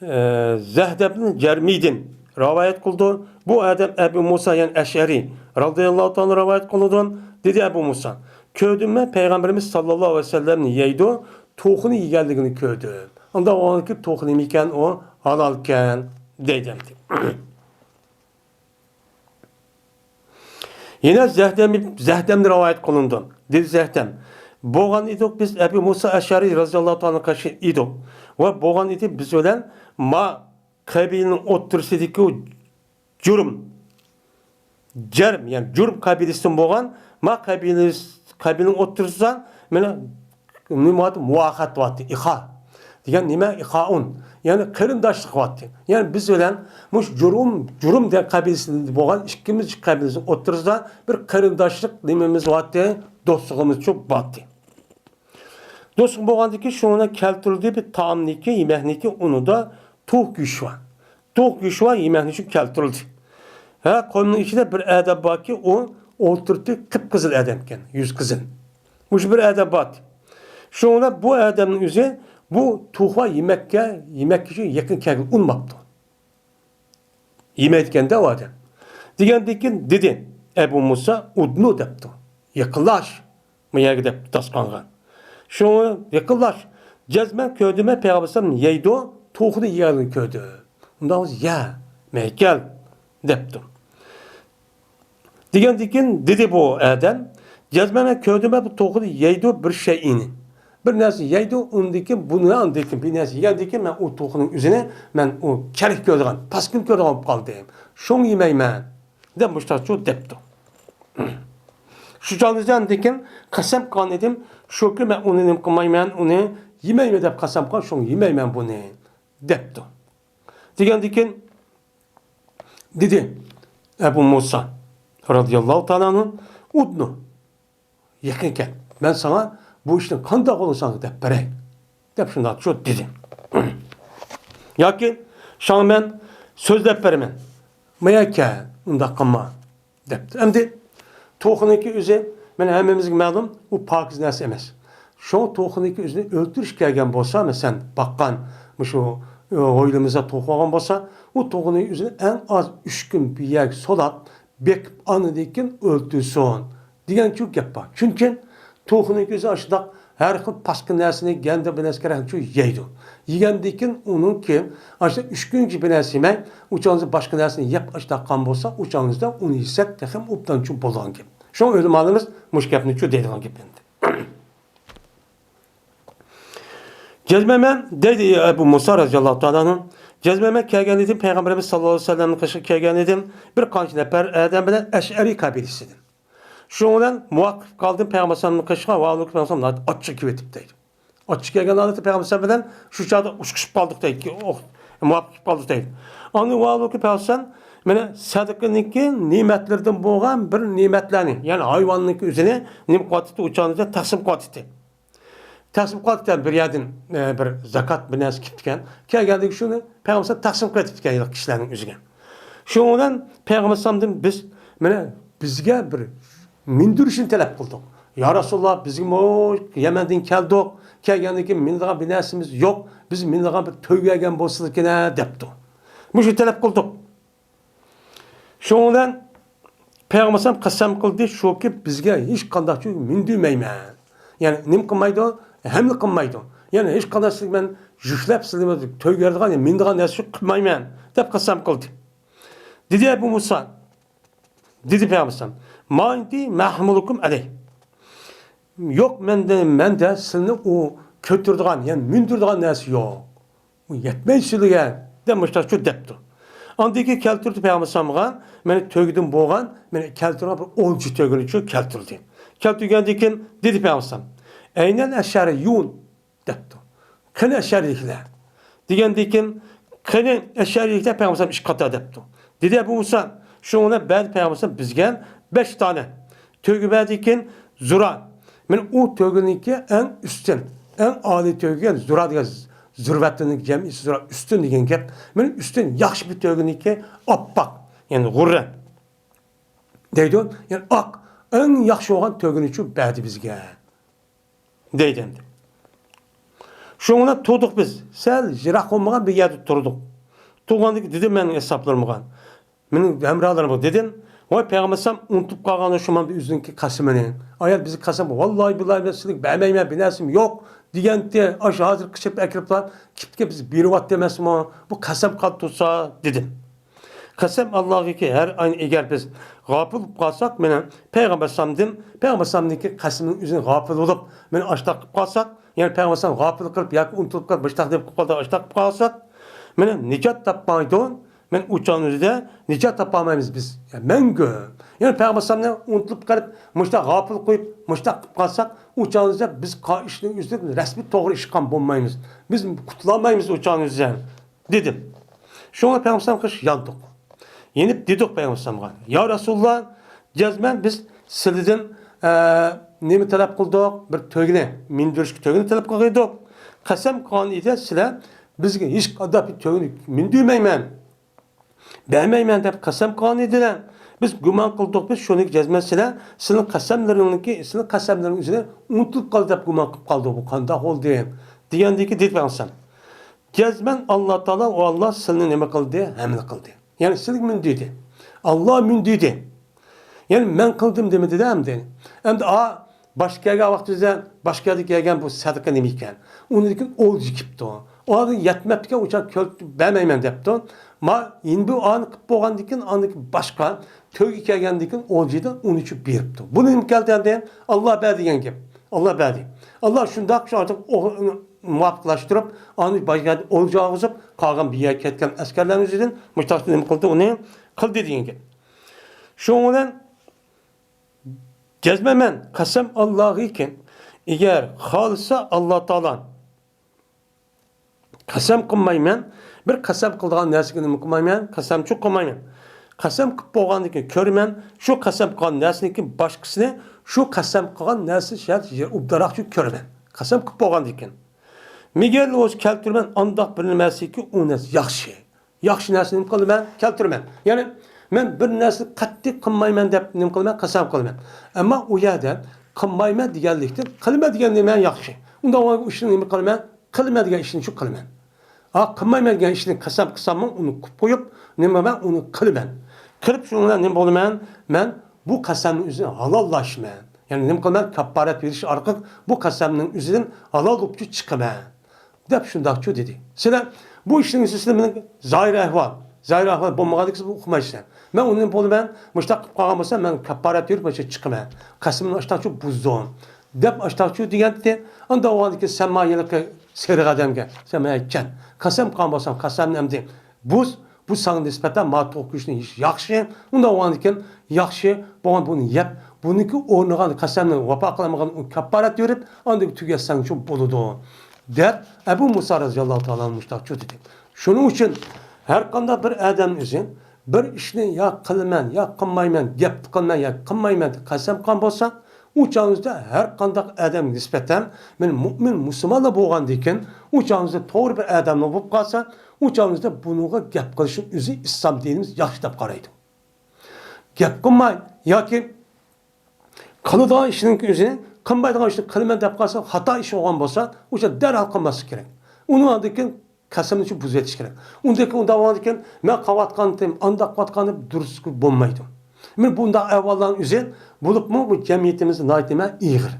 ئە، زەھدەبنى جەرمىدىن رىۋايەت قىلىدۇ. بۇ ئادەم ئەبۇ مۇسا، يەنى ئەشئەرى رازىياللاھۇ تائالا رىۋايەت قىلىدۇ. دېدى ئەبۇ مۇسا، كۆردۈممەن پەيغەمبىرىمىز ساللاللاھۇ ئەلەيھى ۋەسەللەمنى يەيدۇ، توخۇنى يېگەنلىكىنى كۆردۈم. ئۇنداق بولغاندىكىن توخۇ نېمىكەن ئۇ؟ ھالالكەن دەيدۇ ئەمدى. يەنە زەھدەم، زەھدەمدىن رىۋايەت قىلىنىدۇ. دېدى زەھدەم، بولغان ئىدۇق بىز ئەبۇ مۇسا ئەشئەرى رازىياللاھۇ تائالا قېشى ئىدۇق. ۋە بولغان ئىدى بىز بىلەن ما قەبىلىنىڭ ئوتتۇرىسىدىكى جۇرۇم. جەرم، يەنى جۇرۇم قەبىلىسىدىن بولغان ما قەبىلىس-، قەبىلىنىڭ ئوتتۇرىسىدا مانا نېمە بارتى؟ مۇۋاخەت بارتى، ئىخا دېگەن نېمە؟ ئىخائۇن. يەنى قېرىنداشلىق بارتى. يەنى بىز بىلەن مۇشۇ جۇرۇم، جۇرۇم دېگەن قەبىلىسىدىن بولغان ئىككىمىز قەبىلىسىنىڭ ئوتتۇرىسىدا بىر قېرىنداشلىق نېمىمىز بارتى، دوستلۇقىمىزچۇ بارتى. دوستلۇق بولغاندىكىن شۇنىڭ بىلەن كەلتۈرۈلدى بىر تائامنىكى، يېمەكنىكى ئۇنىدا توخۇ گۆشى بار. توخۇ گۆشى بار، يېمەكنىكى كەلتۈرۈلدى. ھە، قوينىڭ ئىچىدە بىر ئادەم باركى، ئۇ ئولتۇرۇپتۇ، قىپقىزىل ئادەمكەن، يۈزى قىزىل. مۇشۇ بىر ئادەم بارتى. شۇنىڭ بىلەن بۇ ئادەمنىڭ ئۆزى بۇ توخۇ يېمەككە، يېمەككە يېقىن كەلگىلى ئۇنىماپتۇ. يېمەيدىكەن-دە ئۇ ئادەم. دېگەندىن كېيىن دېدى ئەبۇ مۇسا، ئۇدنۇ دەپتۇ. يېقىنلاش. بۇ يەرگە دەپ داستىخانغا. شۇڭا يېقىنلاش. جەزمەن كۆردۈم مەن پەيغەمبەر ئەلەيھىسسالام يەيدۇ، توخۇنى يېگەنلىكىنى كۆردۈم. ئۇنداق بولسا يە، مەيكەل دەپتۇ. دېگەندىن كېيىن دېدى بۇ ئادەم، جەزمەن مەن كۆردۈم مەن بۇ توخۇنى يەيدۇ بىر شەيئىنى. بىر نەرسە يەيدۇ، ئۇندىن كېيىن بۇنى، ئاندىن كېيىن بىر نەرسە يېگەندىن كېيىن مەن ئۇ توخۇنىڭ ئۆزىنى مەن ئۇ كەرك كۆرىدىغان، پاسكىنا كۆرىدىغان بولۇپ قالدىم. شۇڭا يېمەيمەن، دەپ مۇشتاقچۇ دەپتۇ. شۇ چاغدا ئاندىن كېيىن قەسەم قىلغان ئىدىم، شۇكى، مەن ئۇنى نېمە قىلمايمەن، ئۇنى يېمەيمەن دەپ قەسەم قىلغان، شۇڭا يېمەيمەن بۇنى، دەپتۇ. دېگەندىن كېيىن دېدى ئەبۇ مۇسا رازىياللاھۇ تائالا ئەنھۇ، ئۇدنۇ، يېقىن كەل، مەن ساڭا بۇ ئىشنى قانداق قىلىساڭ دەپ بېرەي، دەپ شۇنداقچۇ دېدى. ياكى ساڭا مەن سۆزلەپ بېرىمەن، مايا كەل، ئۇنداق قىلما، دەپتۇ. ئەمدى توخۇنىڭكى ئۆزى، مانا، ھەممىمىزگە مەلۇم، ئۇ پاكىز نەرسە ئەمەس. شۇڭا توخۇنىڭكى ئۆزىنى ئۆلتۈرۈش كەلگەن بولسا، مەسىلەن، باققان مۇشۇ، ئۆ، ھويلىمىزدا توخۇ بولغان بولسا، ئۇ توخۇنىڭ ئۆزىنى ئەڭ ئاز ئۈچ كۈن بىر يەرگە سولاپ، بېقىپ، ئاندىن كېيىن ئۆلتۈرسۇن، دېگەنچۇ گەپ بار. چۈنكى توخۇنىڭكى ئۆزى ئاشۇنداق ھەر خىل پاسكىنا نەرسىنى، گەندە بىر نەرسە كېرەكچۇ يەيدۇ. يېگەندىن كېيىن ئۇنىڭكى ئاشۇ ئۈچ كۈنگىچە بىر نەرسە يېمەي، ئۇ چاغىڭىزدا باشقا نەرسىنى يەپ ئاشۇنداق قالغان بولسا، ئۇ چاغىڭىزدا ئۇنى يېسەك تېخىمۇ ئوبدانچۇ بولىدىغان گەپ. شۇڭا ئۆلىمالىرىمىز مۇشۇ گەپنىچۇ دەيدىغان گەپ ئەمدى. جەزمەن مەن، دەيدۇ ئەبۇ مۇسا رازىياللاھۇ تائالا ئەنھۇ، جەزمەن مەن كەلگەن ئىدىم، پەيغەمبىرىمىز ساللاللاھۇ ئەلەيھى ۋەسەللەمنىڭ قېشىغا كەلگەن ئىدىم، بىر قانچە نەپەر ئادەم بىلەن ئەشئەرىي قەبىلىسىدىن. شۇنىڭ بىلەن مۇۋاپىق قالدىم پەيغەمبەر ئەلەيھىسسالامنىڭ قېشىغا، ۋاھالىكى پەيغەمبەر ئەلەيھىسسالام ناھايىتى ئاچچىق كېلىۋېتىپتۇ دەيدۇ. ئاچچىق كەلگەن ھالەتتە پەيغەمبەر ئەلەيھىسسالام بىلەن شۇ چاغدا ئۇچرىشىپ قالدۇق دەيدۇ، مۇۋاپىق قالدۇق دەيدۇ. ئاندىن ۋاھالىكى پەيغەمبەر ئەلەيھىسسالام مانا سەدىقىنىڭكى نېمەتلىرىدىن بولغان بىر نېمەتلەرنى، يەنى ھايۋاننىڭكى ئۆزىنى نېمە قىلىۋاتىدۇ، ئۇ چاغدا تەقسىم قىلىۋاتىدۇ. تەقسىم قىلىۋاتىدۇ، بىر يەردىن، ئە، بىر زاكات، بىر نەرسە كېلىپتىكەن. كەلگەندىكىن شۇنى پەيغەمبەر ئەلەيھىسسالام تەقسىم قىلىۋېتىپتىكەن ھېلىقى كىشىلەرنىڭ ئۆزىگە. شۇنىڭ بىلەن پەيغەمبەر ئەلەيھىسسالامدىن بىز، مانا، بىزگە بىر مىندۈرۈشنى تەلەپ قىلدۇق. يا رەسۇلاللا، بىزمۇ يەمەندىن كەلدۇق. كەلگەندىن كېيىن مىنىدىغان بىر نەرسىمىز يوق. بىز مىنىدىغان بىر تۆگە ئەگەن بولسىدىكىن، دەپتۇ. مۇشۇ تەلەپ قىلدۇق. شۇنىڭ بىلەن پەيغەمبەر ئەلەيھىسسالام قەسەم قىلدى، شۇكى، بىزگە ھېچقانداق مىندۈرمەيمەن. يەنى نېمە قىلمايدۇ؟ ھەملە قىلمايدۇ. يەنى ھېچقانداق سىزگە مەن يۈكلەپ، سىزنى تۆگە بېرىدىغان، مىنىدىغان نەرسە قىلمايمەن، دەپ قەسەم قىلدى. دېدى ئەبۇ مۇسا، دېدى پەيغەمبەر ئەلەيھىسسالام، ما ئىندى ما ئەھمىلۇكۇم ئەلەيھ. يوق مەندە، مەندە سىلىنى ئۇ كۆتۈرىدىغان، يەنى مىندۈرىدىغان نەرسە يوق. ئۇ يەتمەي سىلىگە، دەپ مۇشتاقچۇ دەپتۇ. ئاندىن كېيىن كەلتۈردى پەيغەمبەر ئەلەيھىسسالامغا، مانا تۆگىدىن بولغان، مانا كەلتۈرگەن بىر ئولجا تۆگىنىچۇ كەلتۈردى. كەلتۈرگەندىن كېيىن دېدى پەيغەمبەر ئەلەيھىسسالام، ئەينەل ئەشئەرىيۇن؟ دەپتۇ. قېنى ئەشئەرىيلەر؟ دېگەندىن كېيىن، قېنى ئەشئەرىيلەر؟ پەيغەمبەر ئەلەيھىسسالام ئىككى قاتار دەپتۇ. دېدى ئەبۇ مۇسا، شۇنىڭ بىلەن بەردى پەيغەمبەر ئەلەيھىسسالام بىزگە بەش دانە. تۆگە بەردىكىن زۇرا. مانا ئۇ تۆگىنىڭكى ئەڭ ئۈستۈن، ئەڭ ئالىي تۆگە زۇرا دېگەن، زۇرۋەتنىڭ جەمئىسى زۇرا، ئۈستۈن دېگەن گەپ. مانا ئۈستۈن ياخشى بىر تۆگىنىڭكى ئاپئاق، يەنى غۇررە دەيدۇ. يەنى ئاق، ئەڭ ياخشى بولغان تۆگىنىچۇ بەردى بىزگە. دەيدۇ ئەمدى. شۇنىڭ بىلەن تۇردۇق بىز. سەل يىراق بولمىغان بىر يەردە تۇردۇق. تۇرغاندىكىن دېدىم مەن ئەسھابلىرىمغا، مېنىڭ ھەمراھلىرىمغا دېدىم، ۋاي پەيغەمبەر ئەلەيھىسسالام ئۇنتۇپ قالغان شۇ مانا ئۆزىنىڭكى قەسىمىنى. ئايال بىزگە قەسەم، ۋاللاھى بىللاھى مەن سىلىگە بەرمەيمەن، بىر نەرسىم يوق دېگەنتى. ئاشۇ ھازىر قىچىپ ئەكىرىپلا، كىپتىكە بىز بېرىۋاتتى ئەمەسمۇ؟ بۇ قەسەم قالىپ تۇرسا، دېدىم. قەسەم ئاللاغىكى، ھەر ئاينى ئەگەر بىز غاپىل بولۇپ قالساق، مانا پەيغەمبەر ئەلەيھىسسالامدىن، پەيغەمبەر ئەلەيھىسسالامنىڭكى قەسىمىنىڭ ئۆزىنى غاپىل بولۇپ، مانا ئاشتاق قىلىپ قالساق، يەنى پەيغەمبەر ئەلەيھىسسالام غاپىل قىلىپ ياكى ئۇنتۇلۇپ قېلىپ، مۇشتاق دەپ قىلىپ قالدى، ئاشتاق قىلىپ قالساق، مانا نىجات تاپمايدۇ. مانا ئۇ چاغنىڭ ئۆزىدە نىجات تاپالمايمىز بىز. يا مەڭگۈ. يەنى پەيغەمبەر ئەلەيھىسسالامنى ئۇنتۇلۇپ قېلىپ، مۇشتاق غاپىل قويۇپ، مۇشتاق قىلىپ قالساق، ئۇ چاغنىڭ ئۆزىدە بىز قا-، ئىشنىڭ ئۆزىدە رەسمىي توغرا ئىش قىلغان بولمايمىز. بىز قۇتۇلالمايمىز ئۇ چاغنىڭ ئۆزىدە. دېدىم. شۇڭا پەيغەمبەر ئەلەيھىسسالامغا ياندۇق. يېنىپ دېدۇق پەيغەمبەر ئەلەيھىسسالامغا، يا رەسۇلاللا، جەزمەن بىز سىلىدىن، ئە، نېمە تەلەپ قىلدۇق؟ بىر تۆگىنى، مىندۈرۈشكە تۆگىنى تەلەپ قىلغان ئىدۇق. قەسەم قىلغان ئىدى سىلەر بىزگە ھېچقانداق بىر تۆگىنى مىندۈرمەيمەن، بەرمەيمەن دەپ قەسەم قىلغان ئىدىلەر. بىز گۇمان قىلدۇق، بىز شۇنى جەزمەن سىلەر، سىلىنىڭ قەسەملىرىڭنىڭكى، سىلىنىڭ قەسەملىرىڭىز ئۈزرە ئۇنتۇلۇپ قالدى دەپ گۇمان قىلىپ قالدۇق. بۇ قانداق بولدى؟ دېگەندىكى دېدى پەيغەمبەر ئەلەيھىسسالام. جەزمەن ئاللا تائالا، ئۇ ئاللا سىلىنى نېمە قىلدى؟ ھەملە قىلدى. يەنى سىلىگە مىندۈردى. ئاللا مىندۈردى. يەنى مەن قىلدىم دېمىدى-دە ئەمدى. ئەمدى ئا، باشقا كەلگەن ۋاقتىمىزدا باشقا يەردە كەلگەن بۇ سەدىقە نېمە ئىكەن؟ ئۇنىڭدىن كېيىن ئولجا كېلىپتۇ. ئۇ ھازىر يەتمەپتىكەن، ئۇ چاغ كۆل بەرمەيمەن دەپتۇ. ما، يەنە بۇ ئانى قىلىپ بولغاندىن كېيىن، ئاندىن كېيىن باشقا تۆگە كەلگەندىن كېيىن ئولجىدىن ئۇنىچۇ بېرىپتۇ. بۇ نېمە كەلدى ئەمدى؟ ئاللا بەر دېگەن گەپ. ئاللا بەردى. ئاللا شۇنداق شۇ ئارقىلىق ئۇ-، مۇۋاپىقلاشتۇرۇپ، ئانى باشقا يەردە ئولجا ئالغۇزۇپ، قالغان بىر يەرگە كەتكەن ئەسكەرلەرنىڭ يۈزىدىن مۇشۇنداق نېمە قىلدى، ئۇنى قىلدى دېگەن گەپ. شۇنىڭ بىلەن جەزمەن مەن قەسەم ئاللاغىكىن، ئەگەر خالىسا ئاللا تائالا، قەسەم قىلمايمەن. بىر قەسەم قىلىدىغان نەرسىگە نېمە قىلمايمەن؟ قەسەمچۇ قىلمايمەن. قەسەم قىلىپ بولغاندىن كېيىن كۆرىمەن، شۇ قەسەم قىلغان نەرسىنىڭكى باشقىسىنى شۇ قەسەم قىلغان نەرسە شەرت يەر ئوبدانراقچۇ كۆرىمەن. قەسەم قىلىپ بولغاندىن كېيىن. مىگەر ئۆزى كەلتۈرىمەن، ئانداق بىر نېمە نەرسىكى ئۇ نەرسە ياخشى. ياخشى نەرسىنى نېمە قىلىمەن؟ كەلتۈرىمەن. يەنى مەن بىر نەرسىنى قەتئىي قىلمايمەن دەپ نېمە قىلىمەن؟ قەسەم قىلىمەن. ئەمما ئۇ يەردە قىلمايمەن دېگەنلىكتىن قىلىمەن دېگەن نېمە ياخشى. ئۇنداق بولغان ئىشنى نېمە قىلىمەن؟ قىلىمەن دېگەن ئىشنى شۇ قىلىمەن. ھا، قىلمايمەن دېگەن ئىشنى قەسەم قىلساممۇ ئۇنى قىلىپ قويۇپ، نېمە مەن ئۇنى قىلىمەن. قىلىپ شۇنىڭ بىلەن نېمە بولىمەن؟ مەن بۇ قەسەمنىڭ ئۆزىنى ھالاللاشىمەن. يەنى نېمە قىلىمەن؟ كاپپارەت بېرىش ئارقىلىق بۇ قەسەمنىڭ ئۆزىدىن ھالال بولۇپچۇ چىقىمەن. دەپ شۇنداقچۇ دېدى. سىلەر بۇ ئىشنىڭ يۈزىسىدىن مېنىڭ زاھىر ئەھۋال، زاھىر ئەھۋال بولمىغاندىكىن سىز ئۇقمايسىلەر. مەن ئۇنى نېمە بولىمەن؟ مۇشۇنداق قىلىپ قالغان بولسام، مەن كاپپارەت بېرىپ مۇشۇ چىقىمەن. قەسىمىمنى ئاشتاقچۇ بۇزدۇم. دەپ ئاشتاقچۇ دېگەنتى. ئانداق بولغاندىكىن سەن ما ھېلىقى سېرىق ئادەمگە، سەن ما كەن. قەسەم قىلغان بولسام، قەسەمنى ئەمدى بۇز، بۇ ساڭا نىسبەتەن ما توق گۆشنى يېيىش ياخشى. ئۇنداق بولغاندىكىن ياخشى بولغان بۇنى يەپ، بۇنىڭكى ئورنىغا قەسەمنى ۋاپا قىلالمىغان ئۇ كاپپارەت بېرىپ، ئاندىن تۈگەتسەڭچۇ بولىدۇ. دەپ، ئەبۇ مۇسا رەزىياللاھۇ تائالا ئەنھۇ مۇشۇنداقچۇ دېدى. شۇنىڭ ئۈچۈن ھەر قانداق بىر ئادەمنىڭ ئۆزى بىر ئىشنى يا قىلىمەن، يا قىلمايمەن، گەپ قىلىمەن، يا قىلمايمەن دەپ قەسەم قىلغان بولسا، ئۇ چاغىڭىزدا ھەر قانداق ئادەمگە نىسبەتەن، مەن مۇئمىن مۇسۇلمانلا بولغاندىكىن، ئۇ چاغىڭىزدا توغرا بىر ئادەملا بولۇپ قالسا، ئۇ چاغىڭىزدا بۇنىڭغا گەپ قىلىشنىڭ ئۆزى ئىسلام دىنىمىز ياخشى دەپ قارايدۇ. گەپ قىلماي ياكى قىلىدىغان ئىشنىڭ ئۆزىنى، قىلمايدىغان ئىشنى قىلىمەن دەپ قالسا، خاتا ئىش بولغان بولسا، ئۇ چاغدا دەرھال قىلماسلىق كېرەك. ئۇنىڭ ئاندىن كېيىن قەسەمنى شۇ بۇزۇۋېتىش كېرەك. ئۇندىن كېيىن ئۇنداق بولغاندىن كېيىن، مەن قىلىۋاتقانتىم، ئانداق قىلىۋاتقان دەپ دۇرۇس بولمايدۇ. مانا بۇنداق ئەھۋاللارنىڭ ئۆزى بولۇپمۇ بۇ جەمئىيىتىمىزدە ناھايىتى نېمە ئېغىر.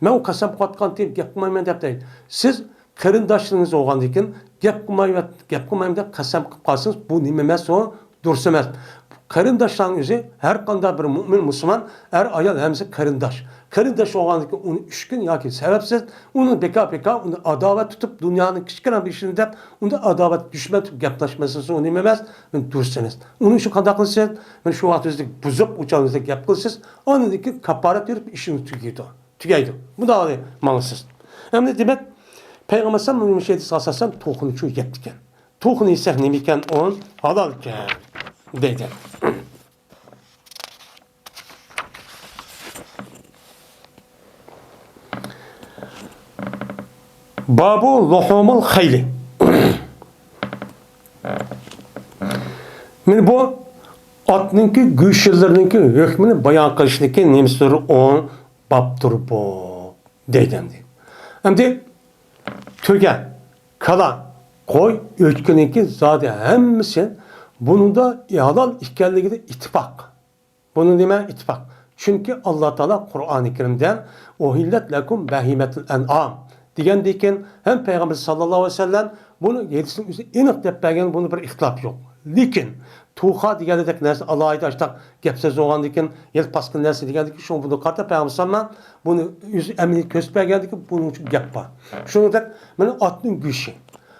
مەن ئۇ قەسەم قىلىۋاتقانتىم، گەپ قىلمايمەن دەپ دەيدۇ. سىز قېرىنداشلىرىڭىز بولغاندىن كېيىن گەپ قىلمايمەن، گەپ قىلمايمەن دەپ قەسەم قىلىپ قالسىڭىز، بۇ نېمە ئەمەس ئۇ؟ دۇرۇس ئەمەس. قېرىنداشلارنىڭ ئۆزى، ھەر قانداق بىر مۇئمىن مۇسۇلمان، ئەر ئايال ھەممىسى قېرىنداش. قېرىنداش بولغاندىن كېيىن ئۇنى ئۈچ كۈن ياكى سەۋەبسىز ئۇنى بىكار-بىكار ئۇنى ئاداۋەت تۇتۇپ، دۇنيانىڭ كىچىككىنە بىر ئىشىنى دەپ، ئۇنى ئاداۋەت، دۈشمەن تۇتۇپ گەپلەشمەسلىكى ئۇ نېمە ئەمەس، مانا دۇرۇس ئەمەس. ئۇنى شۇ قانداق قىلىسىز؟ مانا شۇ ۋاقىت ئۆزىدە بۇزۇپ، ئۇ چاغ ئۆزىدە گەپ قىلىسىز. ئاندىن كېيىن كاپپارەت بېرىپ ئىشىڭىز تۈگەيدۇ. تۈگەيدۇ. مۇنداق ماڭىسىز. ئەمدى دېمەك، پەيغەمبەر ئەلەيھىسسالام مۇشۇ ھەدىسكە ئاساسەن توخۇنى شۇ يەپتىكەن. توخۇنى يېسەك نېمە ئىكەن ئۇ؟ ھالال ئىكەن دەيدۇ. بابۇ لۇھۇمۇل خەيلى. مانا بۇ ئاتنىڭكى گۆشلىرىنىڭكى ھۆكمىنى بايان قىلىشنىڭكى نېمىسىدۇر ئۇ؟ بابتۇر بۇ دەيدۇ ئەمدى. ئەمدى تۆگە، كالا، قوي، ئۆچكىنىڭكى زادى ھەممىسى بۇنىڭدا ھالال ئىكەنلىكىدە ئىتتىپاق. بۇنى نېمە؟ ئىتتىپاق. چۈنكى ئاللا تائالا قۇرئانى كەرىمدە «ئۇھىللەت لەكۇم بەھىمەتۇل ئەنئام» دېگەندىكىن، ھەم پەيغەمبەر ساللاللاھۇ ئەلەيھى ۋەسەللەم بۇنى ھەدىسنىڭ ئۆزى ئېنىق دەپ بەرگەن، بۇنى بىر ئىختىلاپ يوق. لېكىن توخۇ دېگەندەك نەرسە ئالاھىدە ئاشتاق گەپ سۆز بولغاندىكىن، يەنە پاسكىنا نەرسە دېگەندىكىن، شۇڭا بۇنى قارىتا پەيغەمبەر ساللاللاھۇ ئەلەيھى ۋەسەللەم بۇنى ئۆزى ئەمەلىي كۆرسىتىپ بەرگەندىكىن، بۇنىڭ ئۈچۈن گەپ بار. شۇنىڭدەك مانا ئاتنىڭ گۆشى.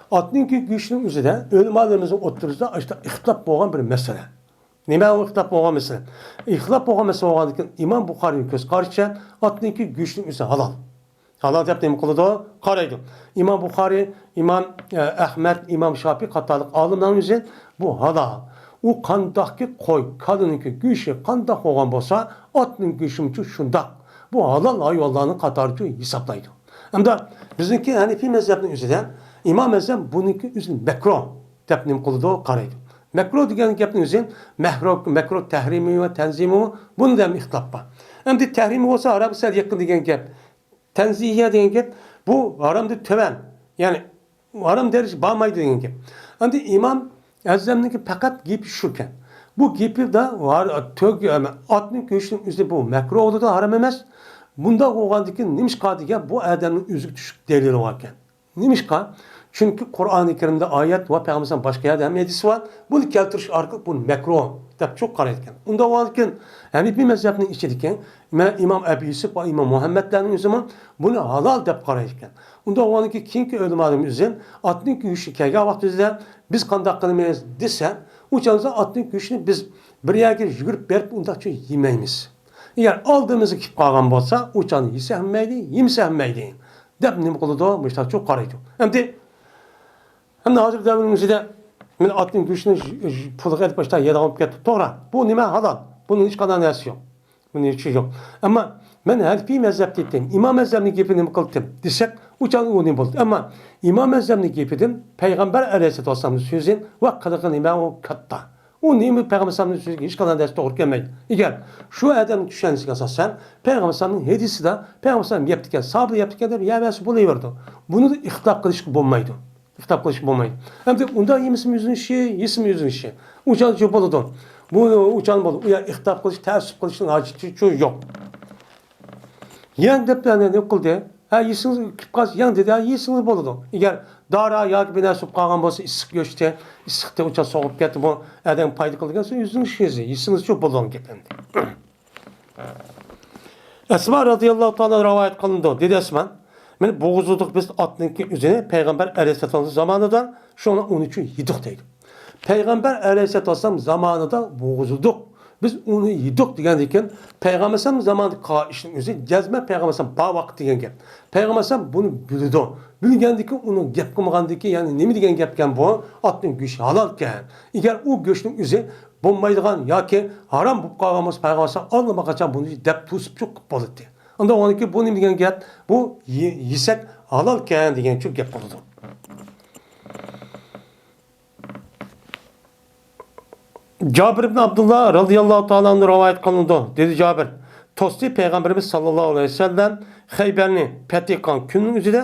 ئاتنىڭكى گۆشىنىڭ ئۆزىدە ئۆلىمالىرىمىزنىڭ ئوتتۇرىسىدا ئاشتاق ئىختىلاپ بولغان بىر مەسىلە. نېمە ئۇ ئىختىلاپ بولغان مەسىلە؟ ئىختىلاپ بولغان مەسىلە بولغاندىكىن، ئىمام بۇخارىينىڭ كۆز قارىشىچە، ئاتنىڭكى گۆشىنىڭ ئۆزى ھالال. ھالال دەپ نېمە قىلىدۇ؟ قارايدۇ. ئىمام بۇخارىي، ئىمام، ئە، ئەھمەد، ئىمام شاپىئى قاتارلىق ئالىملارنىڭ ئۆزى بۇ ھالال. ئۇ قانداقكى قوي، كالىنىڭكى گۆشى قانداق بولغان بولسا، ئاتنىڭ گۆشىمۇچۇ شۇنداق. بۇ ھالال ھايۋانلارنىڭ قاتارىچۇ ھېسابلايدۇ. ئەمدى بىزنىڭكى ھەنىفىي مەزھەپنىڭ ئۆزىدە ئىمام ئەزەم بۇنىڭكى ئۆزىنى مەكرۇھ دەپ نېمە قىلىدۇ؟ قارايدۇ. مەكرۇھ دېگەن گەپنىڭ ئۆزى مەكرۇھ، مەكرۇھ تەھرىمىي ۋە تەنزىمىي، بۇنىڭدا ھەم ئىختىلاپ بار. ئەمدى تەھرىمىي بولسا ھارامغا سەل يېقىن دېگەن گەپ. تەنزىھىيە دېگەن گەپ، بۇ ھارامدىن تۆۋەن، يەنى ھارام دەرىجىگە بارمايدۇ دېگەن گەپ. ئەمدى ئىمام ئەزەمنىڭكى پەقەت گېپى شۇكەن. بۇ گېپىدە ھار-، تۆگ-، ئاتنىڭ گۆشىنىڭ ئۆزى بۇ مەكرۇھ بولىدۇ، ھارام ئەمەس. بۇنداق بولغاندىكىن نېمىشقا دېگەن بۇ ئادەمنىڭ ئۆزىگە تۇشلۇق دەلىلى باركەن. نېمىشقا؟ چۈنكى قۇرئانى كەرىمدە ئايەت ۋە پەيغەمبەرنىڭ باشقا يەردە ھەم ھەدىسى بار. بۇنى كەلتۈرۈش ئارقىلىق بۇنى مەكرۇھ دەپ چوق قارايدىكەن. ئۇنداق بولغاندىكىن، ھەنىپىي مەزھەپنىڭ ئىچىدىكى مەن ئىمام ئەبۇ يۈسۈپ ۋە ئىمام مۇھەممەدلەرنىڭ ئۆزىمۇ بۇنى ھالال دەپ قارايدىكەن. ئۇنداق بولغاندىكىن، كېيىنكى ئۆلىمالىرىمىز ئۆزى ئاتنىڭ گۆشى كەلگەن ۋاقتىمىزدا بىز قانداق قىلىمىز دېسە، ئۇ چاغدا ئاتنىڭ گۆشىنى بىز بىر يەرگە يۈگۈرۈپ بېرىپ ئۇنداقچە يېمەيمىز. ئەگەر ئالدىمىزغا كېلىپ قالغان بولسا، ئۇ چاغدا يېسە ھەم مەيلى، يېمىسە ھەم مەيلى، دەپ نېمە قىلىدۇ؟ مۇشۇنداق چوق قارايدۇ. ئەمدى ئەمدى ھازىر دەۋرنىڭ ئۆزىدە مەن ئاتنىڭ گۆشىنى پۇلغا ئېلىپ باشلاپ يەيدىغان بولۇپ كەتتى. توغرا، بۇ نېمە ھالال. بۇنىڭ ھېچقانداق نەرسىسى يوق. بۇنىڭ ھېچ يوق. ئەمما مەن ھەنىپىي مەزھەپتە ئېيتتىم، ئىمام مەزھەپنىڭ گېپىنى نېمە قىلدىم دېسەك، ئۇ چاغدا ئۇ نېمە بولدى؟ ئەمما ئىمام مەزھەپنىڭ گېپىدىن پەيغەمبەر ئەلەيھىسسالاتۇ ۋەسسالامنىڭ سۆزى ۋە قىلىقى نېمە ئۇ كاتتا. ئۇ نېمە پەيغەمبەر ئەلەيھىسسالامنىڭ سۆزىگە ھېچقانداق نەرسە توغرا كەلمەيدۇ. ئەگەر شۇ ئادەمنىڭ چۈشەنچىسىگە ئاساسەن، پەيغەمبەر ئەلەيھىسسالامنىڭ ھەدىسىدە پەيغەمبەر ئەلەيھىسسالام يەپتىكەن، ساھابىلەر يەپتىكەن دەپ يەۋەرسە بولۇۋېرىدۇ. بۇنىڭدا ئىختىلاپ قىلىشقا بولمايدۇ. ئىختىلاپ قىلىشقا بولمايدۇ. ئەمدى ئۇنداق يېمىسىمۇ ئۆزىنىڭ ئىشى، يېسىمۇ ئۆزىنىڭ ئىشى. ئۇ چاغدا شۇ بولىدۇ. بۇ، ئۇ چاغدا بولىدۇ. ئۇ يەر ئىختىلاپ قىلىش، تەئەسسۇپ قىلىشنىڭ ھاجىتى شۇ يوق. يەڭ دەپ، يەنە نېمە قىلدى؟ ھە، يېسىڭىز، كېلىپ قالسا يەڭ دېدى. ھە، يېسىڭىز بولىدۇ. ئەگەر دارا ياكى بىر نەرسە بولۇپ قالغان بولسا، ئىسسىق گۆشتى، ئىسسىقتا ئۇ چاغدا سوغۇپ كەتتى، بۇ ئادەمگە پايدا قىلىدىكەن، سىز ئۆزىڭىز يېسىڭىز، يېسىڭىزچۇ بولىدىغان گەپ ئەمدى. ئەسما رەزىياللاھۇ تائالا رىۋايەت قىلىنىدۇ، دېدى ئەسما، مەن بوغۇزلىدۇق بىز ئاتنىڭكى ئۆزىنى پەيغەمبەر ئەلەيھىسسالام زامانىدا، شۇڭا ئۇنى شۇ يېدۇق دەيدۇ. پەيغەمبەر ئەلەيھىسسالام زامانىدا بوغۇزلىدۇق، بىز ئۇنى يېدۇق دېگەندىن كېيىن، پەيغەمبەر ئەلەيھىسسالام زامانىدا قىلغان ئىشنىڭ ئۆزى جەزمەن پەيغەمبەر ئەلەيھىسسالام بار ۋاقىت دېگەن گەپ. پەيغەمبەر ئەلەيھىسسالام بۇنى بىلىدۇ. بىلگەندىن كېيىن ئۇنىڭ گەپ قىلمىغاندىن كېيىن، يەنى نېمە دېگەن گەپكەن بۇ؟ ئاتنىڭ گۆشى ھالالكەن. ئەگەر ئۇ گۆشنىڭ ئۆزى بولمايدىغان ياكى ھارام بولۇپ قالغان بولسا، پەيغەمبەر ئەلەيھىسسالام ئاللىماقاچان بۇنى دەپ توسۇپ چوقۇپ بولاتتى. ئاندىن ئۇنىڭكى بۇ نېمە دېگەن گەپ؟ بۇ يېسەك ھالالكەن دېگەن شۇ گەپ بولىدۇ. جابىر ئىبن ئابدۇللا رەزىياللاھۇ تائالا ئەنھۇ رىۋايەت قىلىنىدۇ. دېدى جابىر، توستى پەيغەمبىرىمىز ساللاللاھۇ ئەلەيھى ۋەسەللەم خەيبەرنى پەتھ قىلغان كۈننىڭ ئۆزىدە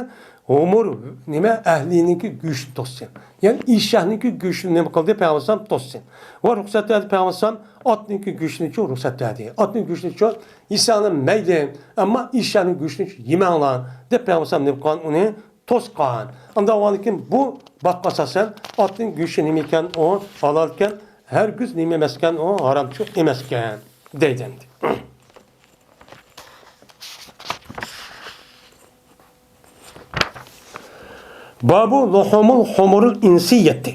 ھۇمۇر نېمە ئەھلىنىڭكى گۆشىنى توستى. يەنى ئىشەكنىڭكى گۆشىنى نېمە قىلدى؟ پەيغەمبەر ئەلەيھىسسالام توستى. ۋە رۇخسەت بەردى پەيغەمبەر ئەلەيھىسسالام ئاتنىڭكى گۆشىنىچۇ رۇخسەت بەردى. ئاتنىڭ گۆشىنىچۇ يېسەڭلار مەيلى، ئەمما ئىشەكنىڭ گۆشىنىچۇ يېمەڭلار دەپ پەيغەمبەر ئەلەيھىسسالام نېمە قىلغان؟ ئۇنى توسقان. ئانداق بولغاندىكىن بۇ بابقا ئاساسەن ئاتنىڭ گۆشى نېمە ئىكەن، ئۇ ھالال ئىكەن، ھەرگىز نېمە ئەمەسكەن، ئۇ ھارامچۇ ئەمەسكەن دەيدۇ ئەمدى. بابۇ لۇھۇمۇل ھۇمۇرۇل ئىنسىيەتى.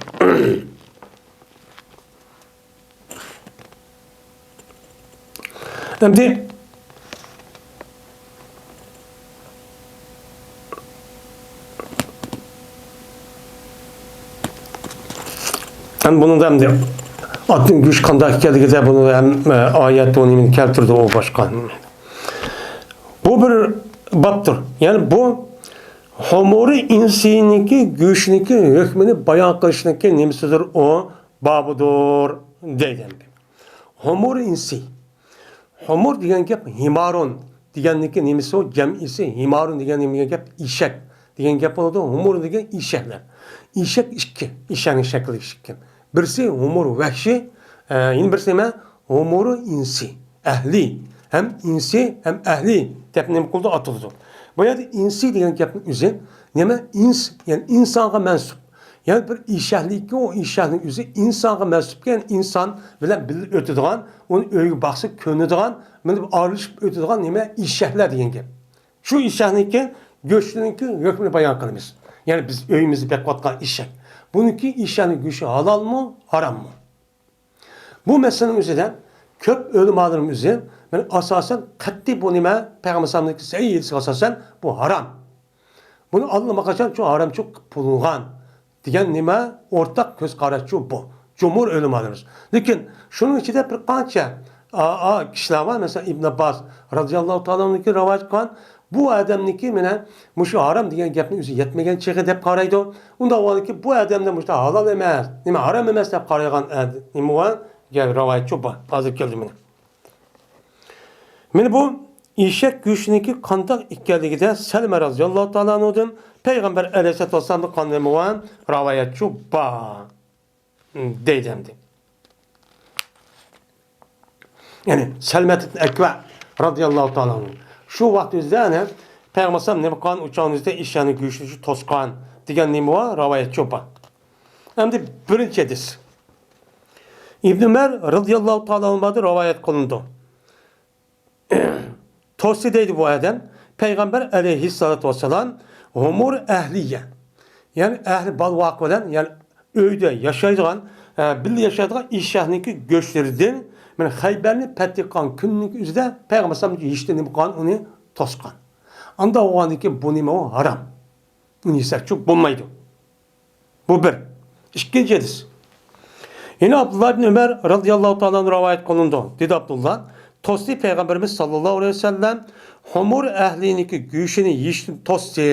ئەمدى ئەمدى بۇنىڭدا ئەمدى ئاتنىڭ گۆشى قانداق ئىكەنلىكىدە بۇنى ھەم، ئە، ئايەت بۇ نېمىنى كەلتۈردى، ئۇ باشقا. بۇ بىر بابتۇر. يەنى بۇ ھۇمۇرى ئىنسىنىڭكى گۆشىنىڭكى ھۆكمىنى بايان قىلىشنىڭكى نېمىسىدۇر ئۇ؟ بابىدۇر دەيدۇ ئەمدى. ھۇمۇر ئىنسى. ھۇمۇر دېگەن گەپ ھىمارۇن دېگەننىڭكى نېمىسى ئۇ؟ جەمئىسى ھىمارۇن دېگەن نېمە دېگەن گەپ؟ ئېشەك دېگەن گەپ بولىدۇ. ھۇمۇر دېگەن ئېشەكلەر. ئېشەك ئىككى. ئېشەكنىڭ شەكلى ئىككى. بىرسى ھۇمۇر ۋەھشىي، ئە، يەنە بىرسى نېمە؟ ھۇمۇرۇ ئىنسى. ئەھلى. ھەم ئىنسى، ھەم ئەھلى دەپ نېمە قىلىدۇ؟ ئاتىلىدۇ. بۇ يەردە ئىنسى دېگەن گەپنىڭ ئۆزى نېمە؟ ئىنس، يەنى ئىنسانغا مەنسۇپ. يەنى بىر ئېشەكلىككە، ئۇ ئېشەكنىڭ ئۆزى ئىنسانغا مەنسۇپكەن، ئىنسان بىلەن بىللە ئۆتىدىغان، ئۇنى ئۆيگە باقسا كۆنىدىغان، مانا بىر ئارىلىشىپ ئۆتىدىغان نېمە؟ ئېشەكلەر دېگەن گەپ. شۇ ئېشەكنىڭكى گۆشىنىڭكى ھۆكمىنى بايان قىلىمىز. يەنى بىز ئۆيىمىزدە بېقىۋاتقان ئېشەك. بۇنىڭكى ئېشەكنىڭ گۆشى ھالالمۇ، ھاراممۇ؟ بۇ مەسىلىنىڭ ئۆزىدە كۆپ ئۆلىمالىرىمىز ئۆزى، مەن ئاساسەن قەتئىي بۇ نېمە پەيغەمبەر ئەلەيھىسسالامنىڭكى سەھىھ ھەدىسىگە ئاساسەن بۇ ھارام. بۇنى ئاللىماقاچان شۇ ھارامچۇ قىلىپ بولۇنغان دېگەن نېمە ئورتاق كۆز قاراشچۇ بۇ. جۇمھۇر ئۆلىمالىرىمىز. لېكىن شۇنىڭ ئىچىدە بىر قانچە، ئا، ئا، كىشىلەر بار. مەسىلەن، ئىبن ئابباس رازىياللاھۇ تائالا ئەنھۇ رىۋايەت قىلغان بۇ ئادەمنىڭكى مانا مۇشۇ ھارام دېگەن گەپنىڭ ئۆزى يەتمىگەن چېغى دەپ قارايدۇ. ئۇنداق بولغاندىكىن بۇ ئادەمدە مۇشۇ ھالال ئەمەس، نېمە ھارام ئەمەس دەپ قارايدىغان ئاد-، نېمە بار؟ گەپ رىۋايەتچۇ بار. ھازىر كەلدى مانا. مانا بۇ ئېشەك گۆشىنىڭكى قانداق ئىكەنلىكىدە سەلمە رازىياللاھۇ تائالا ئەنھۇدىن پەيغەمبەر ئەلەيھىسسالاتۇ ۋەسسالامدىن قانداق نېمە بار؟ رىۋايەتچۇ بار. دەيدۇ ئەمدى. يەنى سەلمەتىبن ئەكۋە رازىياللاھۇ تائالا ئەنھۇ. شۇ ۋاقىت ئۆزىدە، يەنى پەيغەمبەر ئەلەيھىسسالام نېمە قىلغان؟ ئۇ چاغنىڭ ئۆزىدە ئېشەكنىڭ گۆشىنى توسقان دېگەن نېمە بار؟ راۋايەت شۇ بار. ئەمدى بىرىنچى ھەدىس. ئىبن ئۆمەر رەزىياللاھۇ تائالا ئەنھۇدىن رىۋايەت قىلىنىدۇ. توستى دەيدۇ بۇ ئادەم، پەيغەمبەر ئەلەيھىسسالاتۇ ۋەسسالام ھۇمۇر ئەھلىيە، يەنى ئەھلى بالىۋاقا بىلەن، يەنى ئۆيدە ياشايدىغان، ئە، بىللە ياشايدىغان ئېشەكنىڭكى گۆشلىرىدىن، مانا خەيبەرنى پەتھ قىلغان كۈننىڭ ئۆزىدە پەيغەمبەر ئەلەيھىسسالام يېيىشتىن نېمە قىلغان؟ ئۇنى توسقان. ئاندا بولغاندىن كېيىن بۇ نېمە ئۇ؟ ھارام. ئۇنى يېسەكچۇ بولمايدۇ. بۇ بىر. ئىككىنچى ھەدىس. يەنە ئابدۇللا ئىبن ئۆمەر رەزىياللاھۇ تائالا ئەنھۇ رىۋايەت قىلىنىدۇ. دېدى ئابدۇللا، توستى پەيغەمبىرىمىز ساللاللاھۇ ئەلەيھى ۋەسەللەم ھۇمۇر ئەھلىنىڭكى گۆشىنى يېيىشتىن توستى،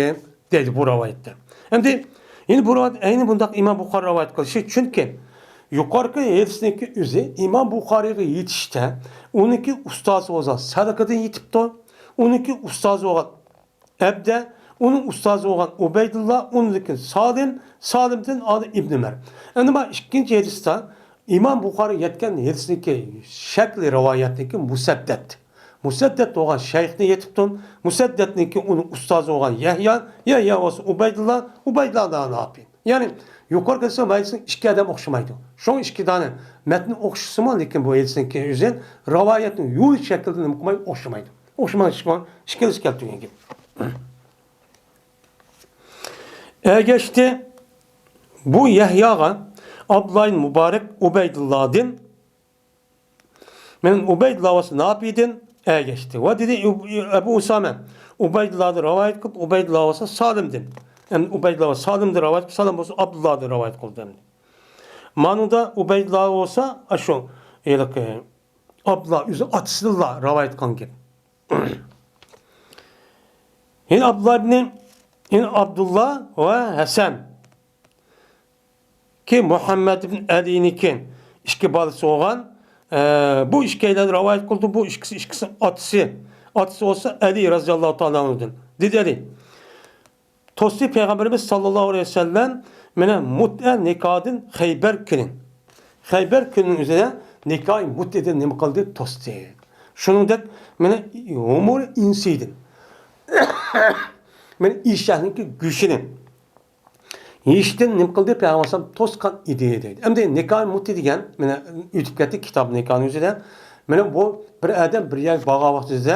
دەيدۇ بۇ رىۋايەتتە. ئەمدى يەنە بۇ رىۋايەت ئەينى بۇنداق ئىمام بۇخارى رىۋايەت قىلىشى، چۈنكى يۇقىرىقى ھەدىسنىڭكى ئۆزى ئىمام بۇخارىغا يېتىشتە ئۇنىڭكى ئۇستازى بولسا سەدىقىدىن يېتىپتۇ، ئۇنىڭكى ئۇستازى بولغان ئەبدە، ئۇنىڭ ئۇستازى بولغان ئۇبەيدۇللا، ئۇنىڭدىن كېيىن سالىم، سالىمدىن ئاندىن ئىبن ئۆمەر. ئەمدى مانا ئىككىنچى ھەدىستە ئىمام بۇخارى يەتكەن ھەدىسنىڭكى شەكلى رىۋايەتنىڭكى مۇسەددەت. مۇسەددەت بولغان شەيخنى يېتىپتۇ. مۇسەددەتنىڭكى ئۇنىڭ ئۇستازى بولغان يەھيا، يەھيا بولسا ئۇبەيدۇللا، ئۇبەيدۇللا نافى. يەنى يۇقىرىقى ھەدىسنىڭ ھەدىسىنىڭ ئىككى ئادەم ئوخشىمايدۇ. شۇڭا ئىككى دانە مەتنى ئوخشىسىمۇ، لېكىن بۇ ھەدىسنىڭكى ئۆزى رىۋايەتنىڭ يول شەكلىدىن نېمە قىلمايدۇ؟ ئوخشىمايدۇ. ئوخشىمايدۇ، ئىككىلىسى كەلتۈرگەن گەپ. ئەگەشتى بۇ يەھياغا ئابدۇللاھ ئىبن مۇبارەك ئۇبەيدۇللادىن، مەن ئۇبەيدۇللا ۋاسا ناپىدىن ئەگەشتى. ۋە دېدى ئەبۇ ئۇسامە، ئۇبەيدۇللادىن رىۋايەت قىلىپ، ئۇبەيدۇللا ۋاسا سالىمدىن. ئەمدى ئۇبەيدۇللا ۋاسا سالىمدىن رىۋايەت قىلىپ، سالىم بولسا ئابدۇللادىن رىۋايەت قىلدى ئەمدى. مانىدا ئۇبەيدۇللا بولسا ئاشۇ ھېلىقى ئابدۇللا ئۆزى ئاتىسىدىنلا رىۋايەت قىلغان گەپ. يەنە ئابدۇللا ئىبنى، يەنە ئابدۇللا ۋە ھەسەن كى مۇھەممەد ئىبن ئەلىنىڭكى ئىككى بالىسى بولغان. ئە، بۇ ئىككىيلەن رىۋايەت قىلدى. بۇ ئىككىسى، ئىككىسى ئاتىسى. ئاتىسى بولسا ئەلى رەزىياللاھۇ تائالا ئەنھۇدىن. دېدى ئەلى، توستى پەيغەمبىرىمىز ساللاللاھۇ ئەلەيھى ۋەسەللەم مېنى مۇتئە نىكاھىدىن خەيبەر كۈنى. خەيبەر كۈنىنىڭ ئۆزىدە نىكاھى مۇتئەدىن نېمە قىلدى؟ توستى. شۇنىڭدەك مېنى ھۇمۇر ئىنسىدىن، مېنى ئېشەكنىڭكى گۆشىدىن يېيىشتىن نېمە قىلدى؟ پەيغەمبەر ئەلەيھىسسالام توسقان ئىدى دەيدۇ. ئەمدى نىكاھى مۇتئە دېگەن، مانا ئۆتۈپ كەتتى كىتاب نىكاھنىڭ ئۆزىدە. مانا بۇ بىر ئادەم بىر يەرگە بارغان ۋاقتىدا،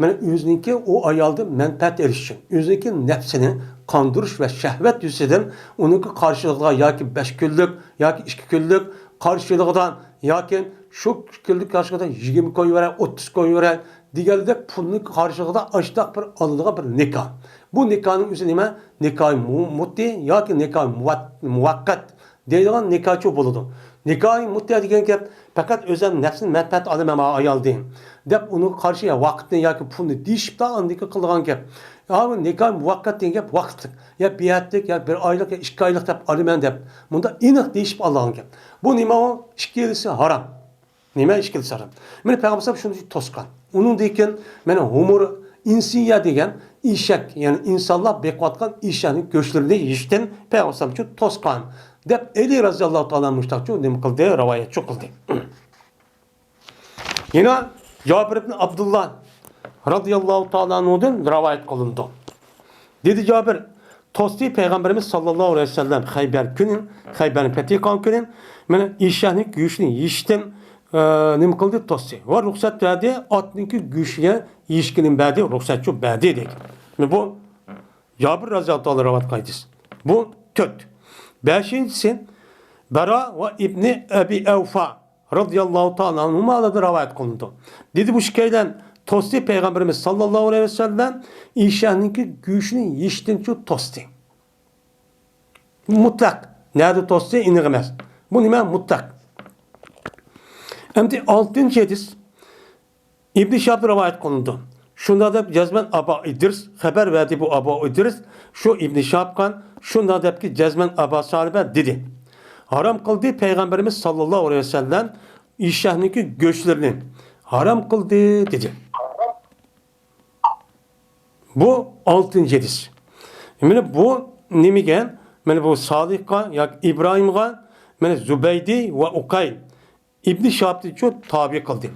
مانا ئۆزىنىڭكى ئۇ ئايالدىن مەنپەئەت ئېلىش ئۈچۈن، ئۆزىنىڭكى نەپسىنى قاندۇرۇش ۋە شەھۋەت يۈزىسىدىن ئۇنىڭكى قارشىلىقىدا ياكى بەش كۈنلۈك ياكى ئىككى كۈنلۈك قارشىلىقىدا ياكى شۇ كۈنلۈك قارشىلىقىدا يىگىرمە كوي بېرەي، ئوتتۇز كوي بېرەي دېگەندەك پۇلنىڭ قارشىلىقىدا ئاشتاق بىر ئالىدىغان بىر نىكاھ. بۇ نىكاھنىڭ ئۆزى نېمە؟ نىكاھى مۇ-، مۇتئە ياكى نىكاھى مۇۋەت-، مۇۋەققەت دەيدىغان نىكاھچۇ بولىدۇ. نىكاھى مۇتئە دېگەن گەپ پەقەت ئۆزۈم نەپسىنى مەنپەئەت ئالىمەن مانا ئايالدىن دەپ ئۇنىڭغا قارشى ۋاقىتنى ياكى پۇلنى دېيىشىپلا ئاندىن كېيىن قىلىدىغان گەپ. يا بۇ نىكاھ مۇۋەققەت دېگەن گەپ ۋاقىتلىق. يا بىر ھەپتىلىك، يا بىر ئايلىق، يا ئىككى ئايلىق دەپ ئالىمەن دەپ مۇنداق ئېنىق دېيىشىپ ئالىدىغان گەپ. بۇ نېمە ئۇ؟ ئىككىلىسى ھارام. نېمە ئىككىلىسى ھارام؟ مانا پەيغەمبەر ئەلەيھىسسالام شۇنى توسقان. ئۇنىڭدىن كېيىن مانا ھۇمۇر ئىنسىيە دېگەن ئېشەك، يەنى ئىنسانلار بېقىۋاتقان ئېشەكنىڭ گۆشلىرىنى يېيىشتىن پەيغەمبەر ئەلەيھىسسالام شۇ توسقان دەپ ئەلى رەزىياللاھۇ تائالا مۇشتاقچۇ نېمە قىلدى؟ رىۋايەتچۇ قىلدى. يەنە جابىر ئىبن ئابدۇللا رەزىياللاھۇ تائالا ئەنھۇدىن رىۋايەت قىلىنىدۇ. دېدى جابىر، توستى پەيغەمبىرىمىز ساللاللاھۇ ئەلەيھى ۋەسەللەم خەيبەر كۈنى، خەيبەرنى پەتھى قىلغان كۈنى، مانا ئېشەكنىڭ گۆشىنى يېيىشتىن، ئە، نېمە قىلدى؟ توستى. ۋە رۇخسەت بەردى، ئاتنىڭكى گۆشىگە يېيىشكە نېمە بەردى؟ رۇخسەتچۇ بەردى دېگەن. مانا بۇ جابىر رەزىياللاھۇ تائالا رىۋايەت قىلغان ھەدىس. بۇ تۆت. بەشىنچىسى، بەرا ۋە ئىبنى ئەبى ئەۋفا رەزىياللاھۇ تائالا ئەنھۇمالاردىن رىۋايەت قىلىنىدۇ. دېدى، بۇ ئىككىيلەن توستى پەيغەمبىرىمىز ساللاللاھۇ ئەلەيھى ۋەسەللەم ئېشەكنىڭكى گۆشىنى يېيىشتىنچۇ توستى. مۇتلەق. نەدە توستى؟ ئېنىق ئەمەس. بۇ نېمە؟ مۇتلەق. ئەمدى ئالتىنچى ھەدىس. ئىبنى شىھابتىن رىۋايەت قىلىنىدۇ. شۇنداق دەپ جەزمەن ئابا ئىدرىس خەۋەر بەردى، بۇ ئابا ئىدرىس شۇ ئىبنى شىھابقا شۇنداق دەپكى جەزمەن ئابا سالىبە دېدى، ھارام قىلدى پەيغەمبىرىمىز ساللاللاھۇ ئەلەيھى ۋەسەللەم ئېشەكنىڭكى گۆشلىرىنى ھارام قىلدى دېدى. بۇ ئالتىنچى ھەدىس. مانا بۇ نېمىگە؟ مانا بۇ سالىھقا ياكى ئىبراھىمغا، مانا زۇبەيدى ۋە ئۇقەيل ئىبنى شىھابنىچۇ تابىئ قىلدى.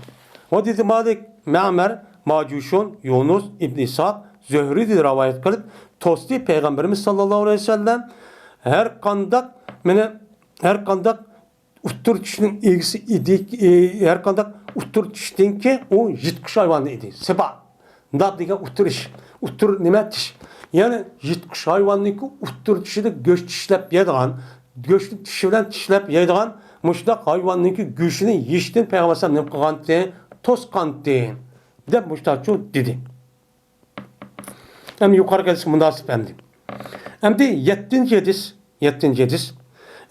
ۋە دېدى مالىك، مەمەر، ماجۇشۇن، يۇنۇس، ئىبنى ئىسھاق، زۆھرىدىن رىۋايەت قىلىپ توستى. پەيغەمبىرىمىز ساللاللاھۇ ئەلەيھى ۋەسەللەم ھەر قانداق، مانا، ھەر قانداق ئۇتتۇر چىشنىڭ ئىگىسى ئىدى، ئى، ھەر قانداق ئۇتتۇر چىشتىنكى ئۇ يىرتقۇچ ھايۋان ئىدى. سىبا. داب دېگەن ئۇتتۇر چىش. ئۇتتۇر نېمە؟ چىش. يەنى يىرتقۇچ ھايۋاننىڭكى ئۇتتۇر چىشىدا گۆش چىشلەپ يەيدىغان، گۆشنى چىشى بىلەن چىشلەپ يەيدىغان مۇشۇنداق ھايۋاننىڭكى گۆشىنى يېيىشتىن پەيغەمبەر ئەلەيھىسسالام نېمە قىلغانتى؟ توسقانتى. دەپ مۇشۇنداقچۇ دېدى. ئەمدى يۇقىرىقى ھەدىسكە مۇناسىپ ئەمدى. ئەمدى يەتتىنچى ھەدىس، يەتتىنچى ھەدىس.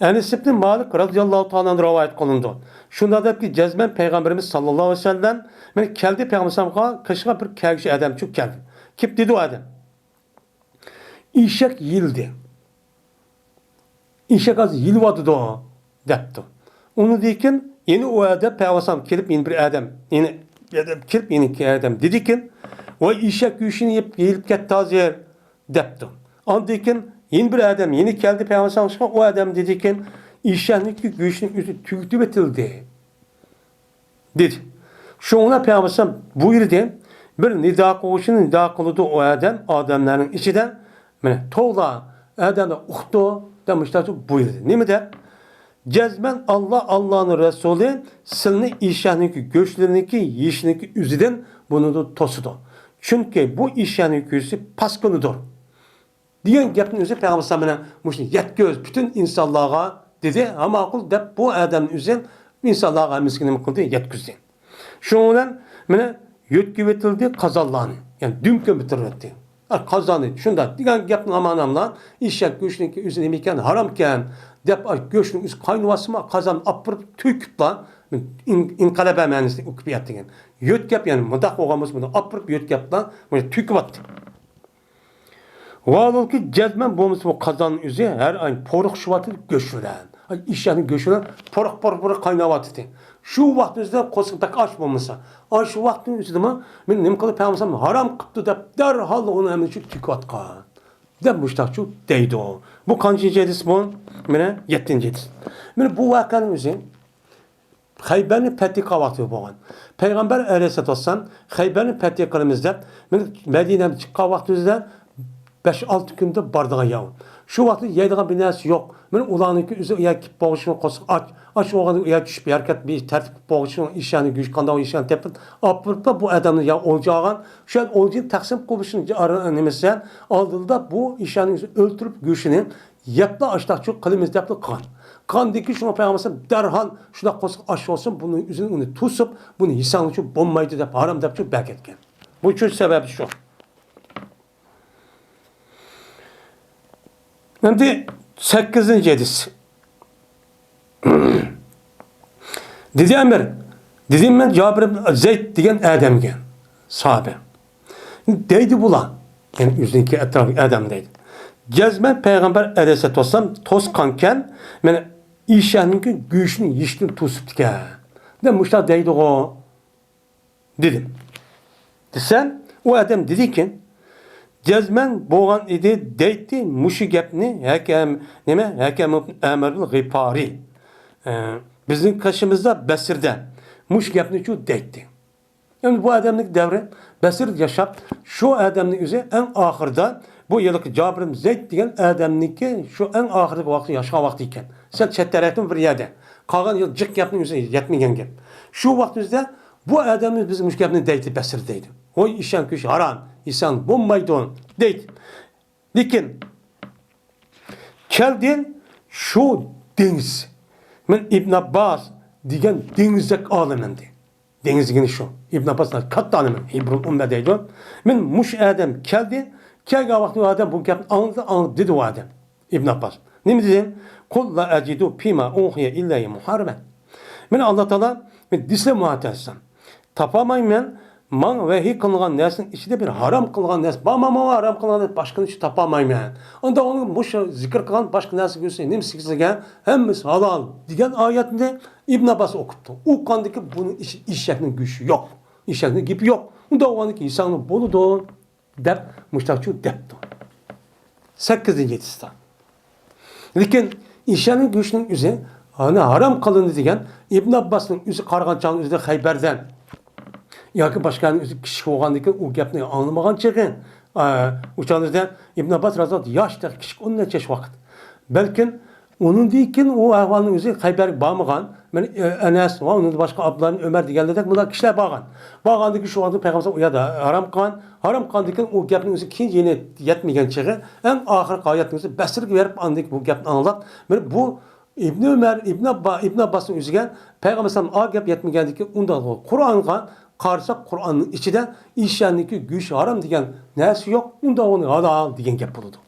ئەنەس ئىبنى مالىك رازىياللاھۇ تائالا ئانھۇدىن رىۋايەت قىلىنىدۇ. شۇنداق دەپكى، جەزمەن پەيغەمبىرىمىز ساللاللاھۇ ئەلەيھى ۋەسەللەم مانا كەلدى، پەيغەمبەر ئەلەيھىسسالامغا قېشىغا بىر كەلگۈچى ئادەمچۇ كەلدى. كېلىپ دېدى ئۇ ئادەم، ئېشەك يېيىلدى. ئېشەك ھازىر يېيىلىۋاتىدۇ، دەپتۇ. ئۇنىڭدىن كېيىن يەنە ئۇ ئادەم پەيغەمبەر ئەلەيھىسسالام كېلىپ يەنە بىر ئادەم، يەنە بىر ئادەم كېلىپ يەنە ئادەم دېدىكىن، ۋاي ئېشەك گۆشىنى يەپ يېيىلىپ كەتتى ھازىر، دەپتۇ. ئاندىن كېيىن يەنە بىر ئادەم يەنە كەلدى پەيغەمبەر ئەلەيھىسسالامغا، ئۇ ئادەم دېدىكىن، ئېشەكنىڭكى گۆشىنىڭ ئۆزى تۈگىتىۋېتىلدى. دېدى. شۇڭا پەيغەمبەر ئەلەيھىسسالام بۇيرۇدى، بىر نىدا قىلغۇچىنى نىدا قىلىدۇ ئۇ ئادەم، ئادەملەرنىڭ ئىچىدە، مانا، توۋلا، ئادەملەر ئۇقتۇ، دەپ مۇشۇنداق بۇيرۇدى. نېمە دەپ؟ جەزمەن ئاللا، ئاللانىڭ رەسۇلى سىلىنى ئېشەكنىڭكى گۆشلىرىنىڭكى يېيىشنىڭكى ئۆزىدىن بۇنى توسىدۇ. چۈنكى بۇ ئېشەكنىڭ گۆشى پاسكىنىدۇر. دېگەن گەپنى ئۆزى پەيغەمبەر ئەلەيھىسسالام مانا مۇشۇنى يەتكۈز، پۈتۈن ئىنسانلارغا دېدى. ھەم ماقۇل دەپ بۇ ئادەمنى ئۆزى ئىنسانلارغا ھەممىسىگە نېمە قىلدى؟ يەتكۈزدى. شۇنىڭ بىلەن مانا يۆتكىۋېتىلدى قازانلارنى، يەنى دۈم كۆمۈتۈلۈۋەتتى. ھە، قازاننى شۇنداق دېگەن گەپنى ئامان ئاملا ئېشەك گۆشىنىڭكى ئۆزى نېمە ئىكەن؟ ھارام ئىكەن دەپ، ئاي، گۆشنىڭ ئۆزى قاينىۋاتسىمۇ، قازاننى ئاپىرىپ تۆكۈپلا، ئىن-، ئىنقەلەبە مەنىسىدە ئۇ كېپىيات دېگەن. يۆتكەپ، يەنى مۇنداق بولغان بولسا، بۇنى ئاپىرىپ يۆتكەپلا، بۇنى تۆكۈۋەتتى. ۋاھالەنكى، جەزمەن بولمىسا بۇ قازان ئۆزى ھەر ئاي پورىقىشىۋاتىدۇ گۆش بىلەن. ئېشەكنىڭ گۆشى بىلەن پورۇق، پورۇق، پورۇق قايناۋاتىدۇ. شۇ ۋاقىت ئۆزىدە قورسىقى بەك ئاچ بولمىسا، ئاشۇ ۋاقىتنىڭ ئۆزىدىمۇ مېنى نېمە قىلدى پەيغەمبەر ھارام قىپتۇ دەپ دەرھال ئۇنى ھەممىنى تۆكۈۋاتقان. دەپ مۇشتاقچۇ دەيدۇ. بۇ قانچىنچى ھەدىس بۇ؟ مانا يەتتىنچى ھەدىس. مانا بۇ ۋەقەنىڭ ئۆزى خەيبەرنى پەتھى قىلغان ۋاقتى بولغان. پەيغەمبەر ئەلەيھىسسالاتۇ ۋەسسالام خەيبەرنى پەتھى قىلىمىز دەپ، مانا مەدىنەدىن چىققان ۋاقتىمىزدا بەش-ئالتە كۈندە بارىدىغان يەر. شۇ ۋاقىتتا يەيدىغان بىر نەرسە يوق. مانا ئۇلارنىڭكى ئۆزى ئۇ يەرگە كېلىپ بولغۇچە قورسىقى ئاچ. ئاچ بولغاندا ئۇ يەرگە چۈشۈپ ھەرىكەت بىر تەرتىپ قىلىپ بولغۇچە ئېشەكنىڭ گۆشى قانداق ئېشەكنى تېپىپ ئاپىرىپلا بۇ ئادەمنى يا ئولجا ئالغان. شۇ يەردە ئولجىنى تەقسىم قىلىشنىڭ نېمىسى ئالدىدا بۇ ئېشەكنىڭ ئۆزى ئۆلتۈرۈپ گۆشىنى يەپلا ئاشتاقچۇ قىلىمىز دەپلا قىلغان. قىلغاندىن كېيىن شۇڭا پەيغەمبەر ئەلەيھىسسالام دەرھال شۇنداق قورسىقى ئاچ بولسۇن، بۇنىڭ ئۆزىنى ئۇنى توسۇپ، بۇنى يېسەڭچۇ بولمايدۇ دەپ ھارام دەپچۇ بەرگەنكەن. بۇ چۈش سەۋەبى شۇ. ئەمدى سەككىزىنچى ھەدىس. دېدى ئەمىر، دېدىم مەن جابىر ئىبن زەيد دېگەن ئادەمگە، ساھابە. دەيدۇ بۇلار، يەنى ئۆزىنىڭكى ئەتراپىدىكى ئادەم دەيدۇ. جەزمەن پەيغەمبەر ئەلەيھىسسالاتۇ ۋەسسالام توسقانكەن، مانا ئېشەكنىڭكى گۆشىنى يېيىشتىن توسۇپتىكەن دەپ مۇشۇنداق دەيدىغۇ. دېدىم. دېسەم، ئۇ ئادەم دېدىكەن، جەزمەن بولغان ئىدى دەيتتى مۇشۇ گەپنى ھەكەم، نېمە، ھەكەم ئەمىر غىپارى. ئە، بىزنىڭ قېشىمىزدا بەسرىدە مۇشۇ گەپنىچۇ دەيتتى. ئەمدى بۇ ئادەمنىڭ دەۋرى بەسرىدە ياشاپ، شۇ ئادەمنىڭ ئۆزى ئەڭ ئاخىرىدا بۇ ھېلىقى جابىر ئىبن زەيد دېگەن ئادەمنىڭكى شۇ ئەڭ ئاخىرقى ۋاقتى ياشىغان ۋاقتى ئىكەن. سەل چەت تەرەپتىن بىر يەردە. قالغان يەر جىق گەپنىڭ ئۆزى يەتمىگەن گەپ. شۇ ۋاقىت ئۆزىدە بۇ ئادەمنى بىز مۇشۇ گەپنى دەيدۇ، بەسرىدە دەيدۇ. ۋاي، ئېشەك گۆشى ھارام، يېسەڭ بولمايدۇ، دەيدۇ. لېكىن كەلدى شۇ دېڭىز. مەن ئىبن ئابباس دېگەن دېڭىزدەك ئالىم ئەمدى. دېڭىز دېگىنى شۇ. ئىبن ئابباس كاتتا ئالىم، ھىبرۇل ئۇممە دەيدۇ. مەن مۇشۇ ئادەم كەلدى، كەلگەن ۋاقىتتا ئۇ ئادەم بۇ گەپنى ئاڭلىدى، ئاڭلىدى، دېدى ئۇ ئادەم. ئىبن ئابباس. نېمە دېدى؟ قۇل لا ئەجىدۇ فىما ئۇھىيە ئىلەييە مۇھەررەمەن. مانا ئاللا تائالا دېسە مۇھەتتەسسەم. تاپالمايمەن، ماڭا ۋەھىي قىلىنغان نەرسىنىڭ ئىچىدە بىر ھارام قىلغان نەرسە بار، ماڭا ھارام قىلغان نەرسە باشقىنى ھېچ تاپالمايمەن. ئۇندا ئۇنىڭ مۇشۇ زىكىر قىلغان باشقا نەرسە گۆشى نېمىسى سىزگە ھەممىسى ھالال دېگەن ئايەتنى ئىبن ئابباس ئوقۇپتۇ. ئوقۇغاندىكىن بۇنىڭ ئىچىدە ئېشەكنىڭ گۆشى يوق. ئېشەكنىڭ گېپى يوق. ئۇنداق بولغاندىكىن يېسەڭلار بولىدۇ. دەپ مۇشتاقچۇ دەپتۇ. سەككىزىنچى ھەدىستە. لېكىن ئېشەكنىڭ گۆشىنىڭ ئۆزى، يەنى ھارام قىلىندى دېگەن ئىبن ئابباسنىڭ ئۆزى قارىغان چاغدا ئۆزى خەيبەردە ياكى باشقا يەرنىڭ ئۆزى كىچىك بولغاندىكىن ئۇ گەپنى ئاڭلىمىغان چېغى، ئە، ئۇ چاغدا ئىبن ئابباس رازىياللاھۇ ياش، تېخى كىچىك، ئون نەچچە ياش ۋاقىت. بەلكىم ئۇنىڭدىن كېيىن ئۇ ئەھۋالنىڭ ئۆزى خەيبەرگە بارمىغان، مانا، ئە، ئەنەس ۋە ئۇنىڭدىن باشقا ئابدۇللا ئىبن ئۆمەر دېگەنلەردەك بۇنداق كىشىلەر بارغان. بارغاندىن كېيىن شۇ ۋاقىتتا پەيغەمبەر ئۇ يەردە ھارام قىلغان. ھارام قىلغاندىن كېيىن ئۇ گەپنىڭ ئۆزى كېيىن يەنە يەتمىگەن چېغى، ئەڭ ئاخىرقى ھاياتنىڭ ئۆزى بەسرىگە بېرىپ، ئاندىن كېيىن بۇ گەپنى ئاڭلاپ، مانا بۇ ئىبن ئۆمەر، ئىبن ئاببا-، ئىبن ئابباسنىڭ ئۆزىگە پەيغەمبەر ئەلەيھىسسالام ئا گەپ يەتمىگەندىن كېيىن ئۇنداق، قۇرئانغا قارىساق، قۇرئاننىڭ ئىچىدە ئېشەكنىڭكى گۆشى ھارام دېگەن نەرسە يوق، ئۇنداق ئۇنى ھالال دېگەن گەپ بولىدۇ.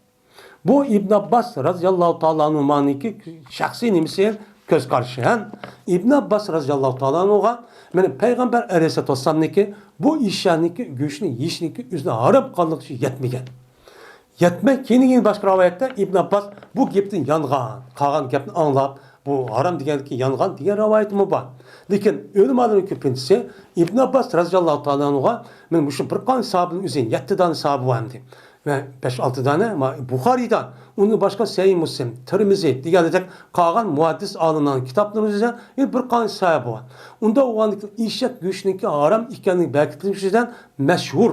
بۇ ئىبن ئابباس رازىياللاھۇ تائالا ئەنھۇمانىڭكى شەخسىي نېمىسى، كۆز قارىشى ھەم ئىبن ئابباس رازىياللاھۇ تائالا ئەنھۇغا مانا پەيغەمبەر ئەلەيھىسسالاتۇ ۋەسسالامنىڭكى بۇ ئېشەكنىڭكى گۆشىنى يېيىشنىڭكى ئۆزىنى ھارام قىلغانلىقى يەتمىگەن. يەتمەي، كېيىن، كېيىن باشقا رىۋايەتتە ئىبن ئابباس بۇ گېپتىن يانغان، قالغان گەپنى ئاڭلاپ، بۇ ھارام دېگەندىكىن يانغان دېگەن رىۋايىتىمۇ بار. لېكىن ئۆلىمالارنىڭ كۆپىنچىسى ئىبن ئابباس رازىياللاھۇ تائالا ئەنھۇغا مانا مۇشۇ بىر قانچە ساھابىنىڭ ئۆزى، يەتتە دانە ساھابە بار ئەمدى. ۋە بەش-ئالتە دانە، ما-، بۇخارىيدا، ئۇندىن باشقا سەھىھ مۇسلىم، تىرمىزى دېگەنلەردەك قالغان مۇھەددىس ئالىملارنىڭ كىتابلىرىمىزدا يەنە بىر قانچە ساھابە بار. ئۇنداق بولغاندىكىن ئېشەك گۆشىنىڭكى ھارام ئىكەنلىكى بەلگىلىنىشى بىلەن مەشھۇر،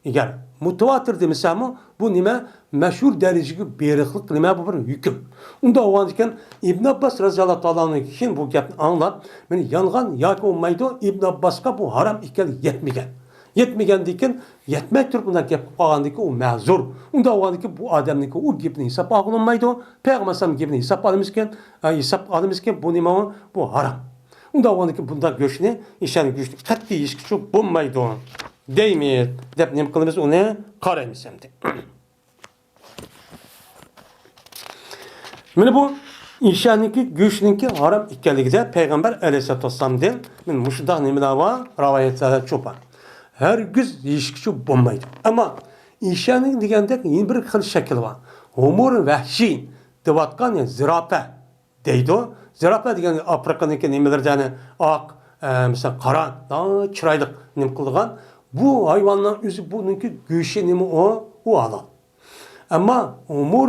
ئەگەر مۇتەۋاتىر دېمىسەممۇ، بۇ نېمە؟ مەشھۇر دەرىجىگە بېرىقلىق نېمە؟ بۇ بىر ھۆكۈم. ئۇنداق بولغاندىكىن، ئىبن ئابباس رازىياللاھۇ تائالا ئەنھۇدىن كېيىن بۇ گەپنى ئاڭلاپ، مانا يانغان ياكى بولمايدۇ، ئىبن ئابباسقا بۇ ھارام ئىكەنلىكى يەتمىگەن. يەتمىگەندىكىن، يەتمەي تۇرۇپ بۇنداق گەپ قىلىپ قالغاندىكىن، ئۇ مەزۇر. ئۇنداق بولغاندىكىن، بۇ ئادەمنىڭكى ئۇ گېپىنى ھېسابقا ئالغىلى بولمايدۇ. پەيغەمبەر ئەلەيھىسسالام گېپىنى ھېسابقا ئالىمىزكەن، ئە، ھېسابقا ئالىمىزكەن، بۇ نېمە ئۇ؟ بۇ ھارام. ئۇنداق بولغاندىكىن، بۇنداق گۆشنى، ئېشەكنىڭ گۆشىنى قەتئىي يېيىشكىچۇ بولمايدۇ دەيمىز، دەپ نېمە قىلىمىز، ئۇنى قارايمىز ئەمدى. مانا بۇ ئېشەكنىڭكى گۆشىنىڭكى ھارام ئىكەنلىكىدە پەيغەمبەر ئەلەيھىسسالاتۇ ۋەسسالامدىن مانا مۇشۇنداق نېمىلەر بار، رىۋايەتلەر چوپان. ھەرگىز يېيىشكىچۇ بولمايدۇ. ئەمما ئېشەكنىڭ دېگەندەك يەنە بىر خىل شەكلى بار. ھۇمۇر ۋەھشىي دەۋاتقان، يەنى زىراپە دەيدۇ. زىراپە دېگەن ئافرىقىنىڭكى نېمىلىرىدە، يەنى ئاق، ئە، مەسىلەن، قارا، چىرايلىق نېمە قىلىدىغان. بۇ ھايۋاننىڭ ئۆزى، بۇنىڭكى گۆشى نېمە ئۇ؟ ئۇ ھالال. ئەمما ھۇمۇر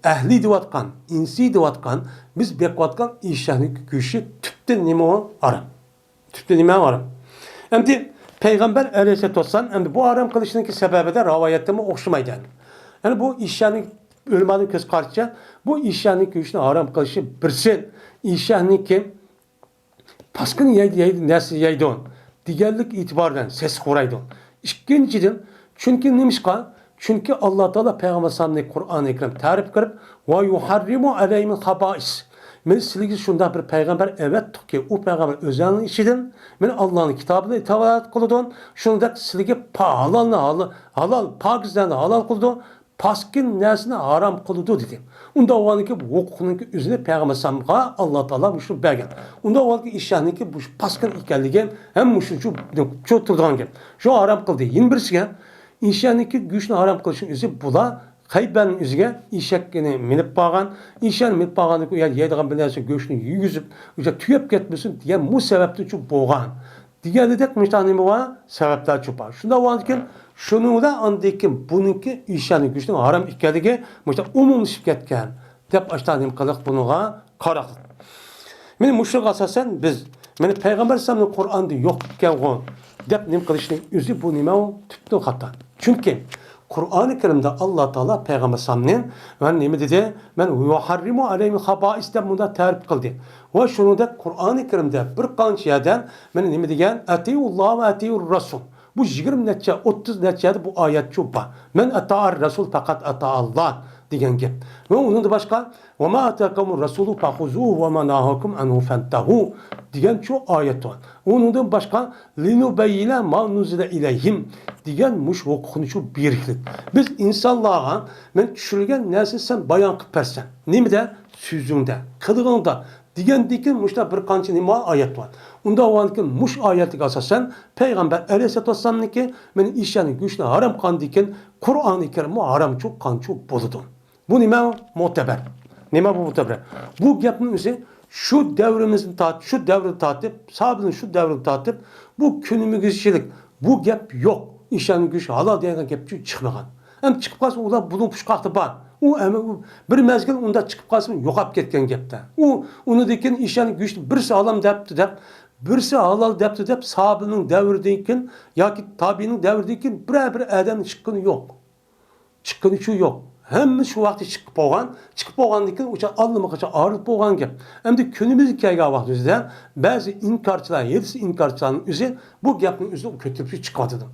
ئەھلى دەۋاتقان، ئىنسى دەۋاتقان، بىز بېقىۋاتقان ئېشەكنىڭكى گۆشى تۈپتىن نېمە ئۇ؟ ھارام. تۈپتىن نېمە ھارام؟ ئەمدى پەيغەمبەر ئەلەيھىسسالاتۇ ۋەسسالام ئەمدى بۇ ھارام قىلىشنىڭكى سەۋەبى دە رىۋايەتتىمۇ ئوخشىمايدۇ. يەنى بۇ ئېشەكنىڭ، ئۆلىمانىڭ كۆز قارىشىچە، بۇ ئېشەكنىڭ گۆشىنى ھارام قىلىشى بىرسى، ئېشەكنىڭكى پاسكىنا يەيدۇ، يەيدۇ، نەرسە يەيدۇ دېگەنلىك ئېتىبارى بىلەن سېسىق ئۇرايدۇ. ئىككىنچىدىن، چۈنكى نېمىشقا؟ چۈنكى ئاللا تائالا پەيغەمبەر ئەلەيھىسسالامنى قۇرئانى كەرىم تەرىپ قىلىپ، ۋە يۇھەررىمۇ ئەلەيھىمۇل خابائىس. مەن سىلىگە شۇنداق بىر پەيغەمبەر ئەۋەتتۇقكى، ئۇ پەيغەمبەر ئۆزىنىڭ ئىچىدىن، مەن ئاللانىڭ كىتابىنى تىلاۋەت قىلىدۇ، شۇنىڭدەك سىلىگە پا-، ھالالنى ھال-، ھالال، پاكىزلارنى ھالال قىلىدۇ، پاسكىنا نەرسىنى ھارام قىلىدۇ دېدى. ئۇنداق بولغاندىكىن بۇ ھوقۇقنىڭكى ئۆزىنى پەيغەمبەر ئەلەيھىسسالامغا ئاللا تائالا مۇشۇنى بەرگەن. ئۇنداق بولغاندىكىن ئېشەكنىڭكى بۇ پاسكىنا ئىكەنلىكى ھەم مۇشۇنچە چوت تۇرىدىغان گەپ. شۇ ھارام قىلدى. يەنە بىرسىگە، ئېشەكنىڭكى گۆشىنى ھارام قىلىشنىڭ ئۆزى بۇلار خەيبەرنىڭ ئۆزىگە ئېشەكنى مىنىپ بارغان. ئېشەكنى مىنىپ بارغاندىكىن ئۇ يەردە يەيدىغان بىر نەرسە گۆشنى يېگۈزۈپ، ئۆزى تۈگەپ كەتمىسۇن دېگەن بۇ سەۋەبتىنچۇ بولغان. دېگەندەك مۇشۇنداق نېمە بار؟ سەۋەبلەر چوپان. شۇنداق بولغاندىكىن، شۇنىڭ بىلەن ئاندىن كېيىن بۇنىڭكى ئېشەكنىڭ گۆشىنىڭ ھارام ئىكەنلىكى مۇشۇنداق ئومۇملىشىپ كەتكەن، دەپ ئاشۇنداق نېمە قىلىق بۇنىڭغا قاراقلىق. مانا مۇشۇنىڭغا ئاساسەن بىز، مانا پەيغەمبەر ئەلەيھىسسالامنىڭ قۇرئانىدا يوق ئىكەنغۇ، دەپ نېمە قىلىشنىڭ ئۆزى بۇ نېمە ئۇ؟ تۈپتىن خاتا. چۈنكى قۇرئانى كەرىمدە ئاللا تائالا پەيغەمبەر ئەلەيھىسسالامنى، مەن نېمە دېدى؟ مەن يۇھەررىمۇ ئەلەيھىمۇل خابائىس دەپ مۇنداق تەرىپ قىلدى. ۋە شۇنىڭدەك قۇرئانى كەرىمدە بىر قانچە يەردە مانا نېمە دېگەن؟ ئەتىئۇللاھ ۋە ئەتىئۇر رەسۇل. بۇ يىگىرمە نەچچە، ئوتتۇز نەچچە يەردە بۇ ئايەت شۇ بار. مەن ئەتائەر رەسۇل پەقەت ئەتائاللاھ دېگەن گەپ. ۋە ئۇنىڭدىن باشقا، ۋە ما ئاتاكۇمۇر رەسۇلۇ فەخۇزۇھۇ ۋە ما نەھاكۇم ئەنھۇ فەنتەھۇ دېگەن شۇ ئايەت بار. ئۇنىڭدىن باشقا، لىنۇبەييىنە ما نۇززىلە ئىلەيھىم دېگەن مۇشۇ ھوقۇقنى شۇ بېرىكلىك. بىز ئىنسانلارغا مەن چۈشۈرگەن نەرسىنى سەن بايان قىلىپ بەرسەن. نېمىدە؟ سۆزۈڭدە، قىلىقىڭدا دېگەندىكىن مۇشۇنداق بىر قانچە نېمە ئايەت بار. ئۇنداق بولغاندىكىن مۇشۇ ئايەتكە ئاساسەن پەيغەمبەر ئەلەيھىسسالاتۇ ۋەسسالامنىڭكى مانا ئېشەكنىڭ گۆشىنى ھارام قىلغاندىكىن قۇرئانى كەرىممۇ ھارامچۇ قانچۇ بولىدۇ. بۇ نېمە مۇتەبەر؟ نېمە بۇ مۇتەبەر؟ بۇ گەپنىڭ ئۆزى شۇ دەۋرىمىزدىن تارتىپ، شۇ دەۋردىن تارتىپ، ساھابىنىڭ شۇ دەۋرىدىن تارتىپ بۇ كۈنىمىزگىچىلىك بۇ گەپ يوق. ئېشەكنىڭ گۆشى ھالال دېگەن گەپ چىقمىغان. ئەمدى چىقىپ قالسا ئۇلار بۇنىڭ پۇشقاقتا بار. ئۇ ئەمە-، ئۇ بىر مەزگىل ئۇنداق چىقىپ قالسا يوقاپ كەتكەن گەپتە. ئۇ ئۇنىڭدىن كېيىن ئېشەكنىڭ گۆشىنى بىرسى ھالال دەپتۇ دەپ، بىرسى ھالال دەپتۇ دەپ ساھابىنىڭ دەۋرىدىن كېيىن ياكى تابىئىنىڭ دەۋرىدىن كېيىن بىرەر بىر ئادەمنىڭ چىققىنى يوق. چىققىنى شۇ يوق. ھەممە شۇ ۋاقىتتا چىقىپ بولغان، چىقىپ بولغاندىن كېيىن ئۇ چاغ ئاللىماقاچان ئايرىلىپ بولغان گەپ. ئەمدى كۈنىمىزگە كەلگەن ۋاقتىمىزدا بەزى ئىنكارچىلار، ھېلىسى ئىنكارچىلارنىڭ ئۆزى بۇ گەپنىڭ ئۆزىنى كۆتۈرۈپ چىقىۋاتىدۇ.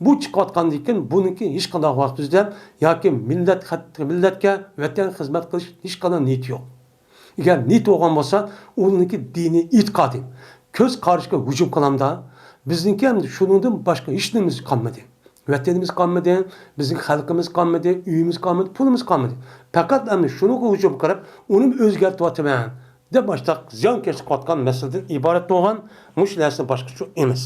بۇ چىقىۋاتقاندىن كېيىن بۇنىڭكى ھېچقانداق ۋاقتىمىزدا ياكى مىللەت، مىللەتكە، ۋەتەنگە خىزمەت قىلىش ھېچقانداق نىيىتى يوق. ئەگەر نىيىتى بولغان بولسا، ئۇنىڭكى دىنىي ئېتىقادى، كۆز قارىشىغا ھۇجۇم قىلامدا، بىزنىڭكى ئەمدى شۇنىڭدىن باشقا ھېچ نېمىمىز قالمىدى. ۋەتىنىمىز قالمىدى، بىزنىڭ خەلقىمىز قالمىدى، ئۆيىمىز قالمىدى، پۇلىمىز قالمىدى. پەقەت ئەمدى شۇنىڭغا ھۇجۇم قىلىپ، ئۇنىمۇ ئۆزگەرتىۋاتىمەن دەپ ئاشتاق زىيانكەشلىك قىلىۋاتقان مەسىلىدىن ئىبارەت بولغان مۇشۇ نەرسىدىن باشقىچە ئەمەس.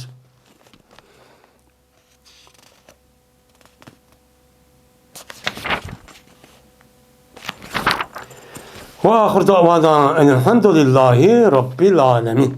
وآخر دعوانا أن الحمد لله رب العالمين.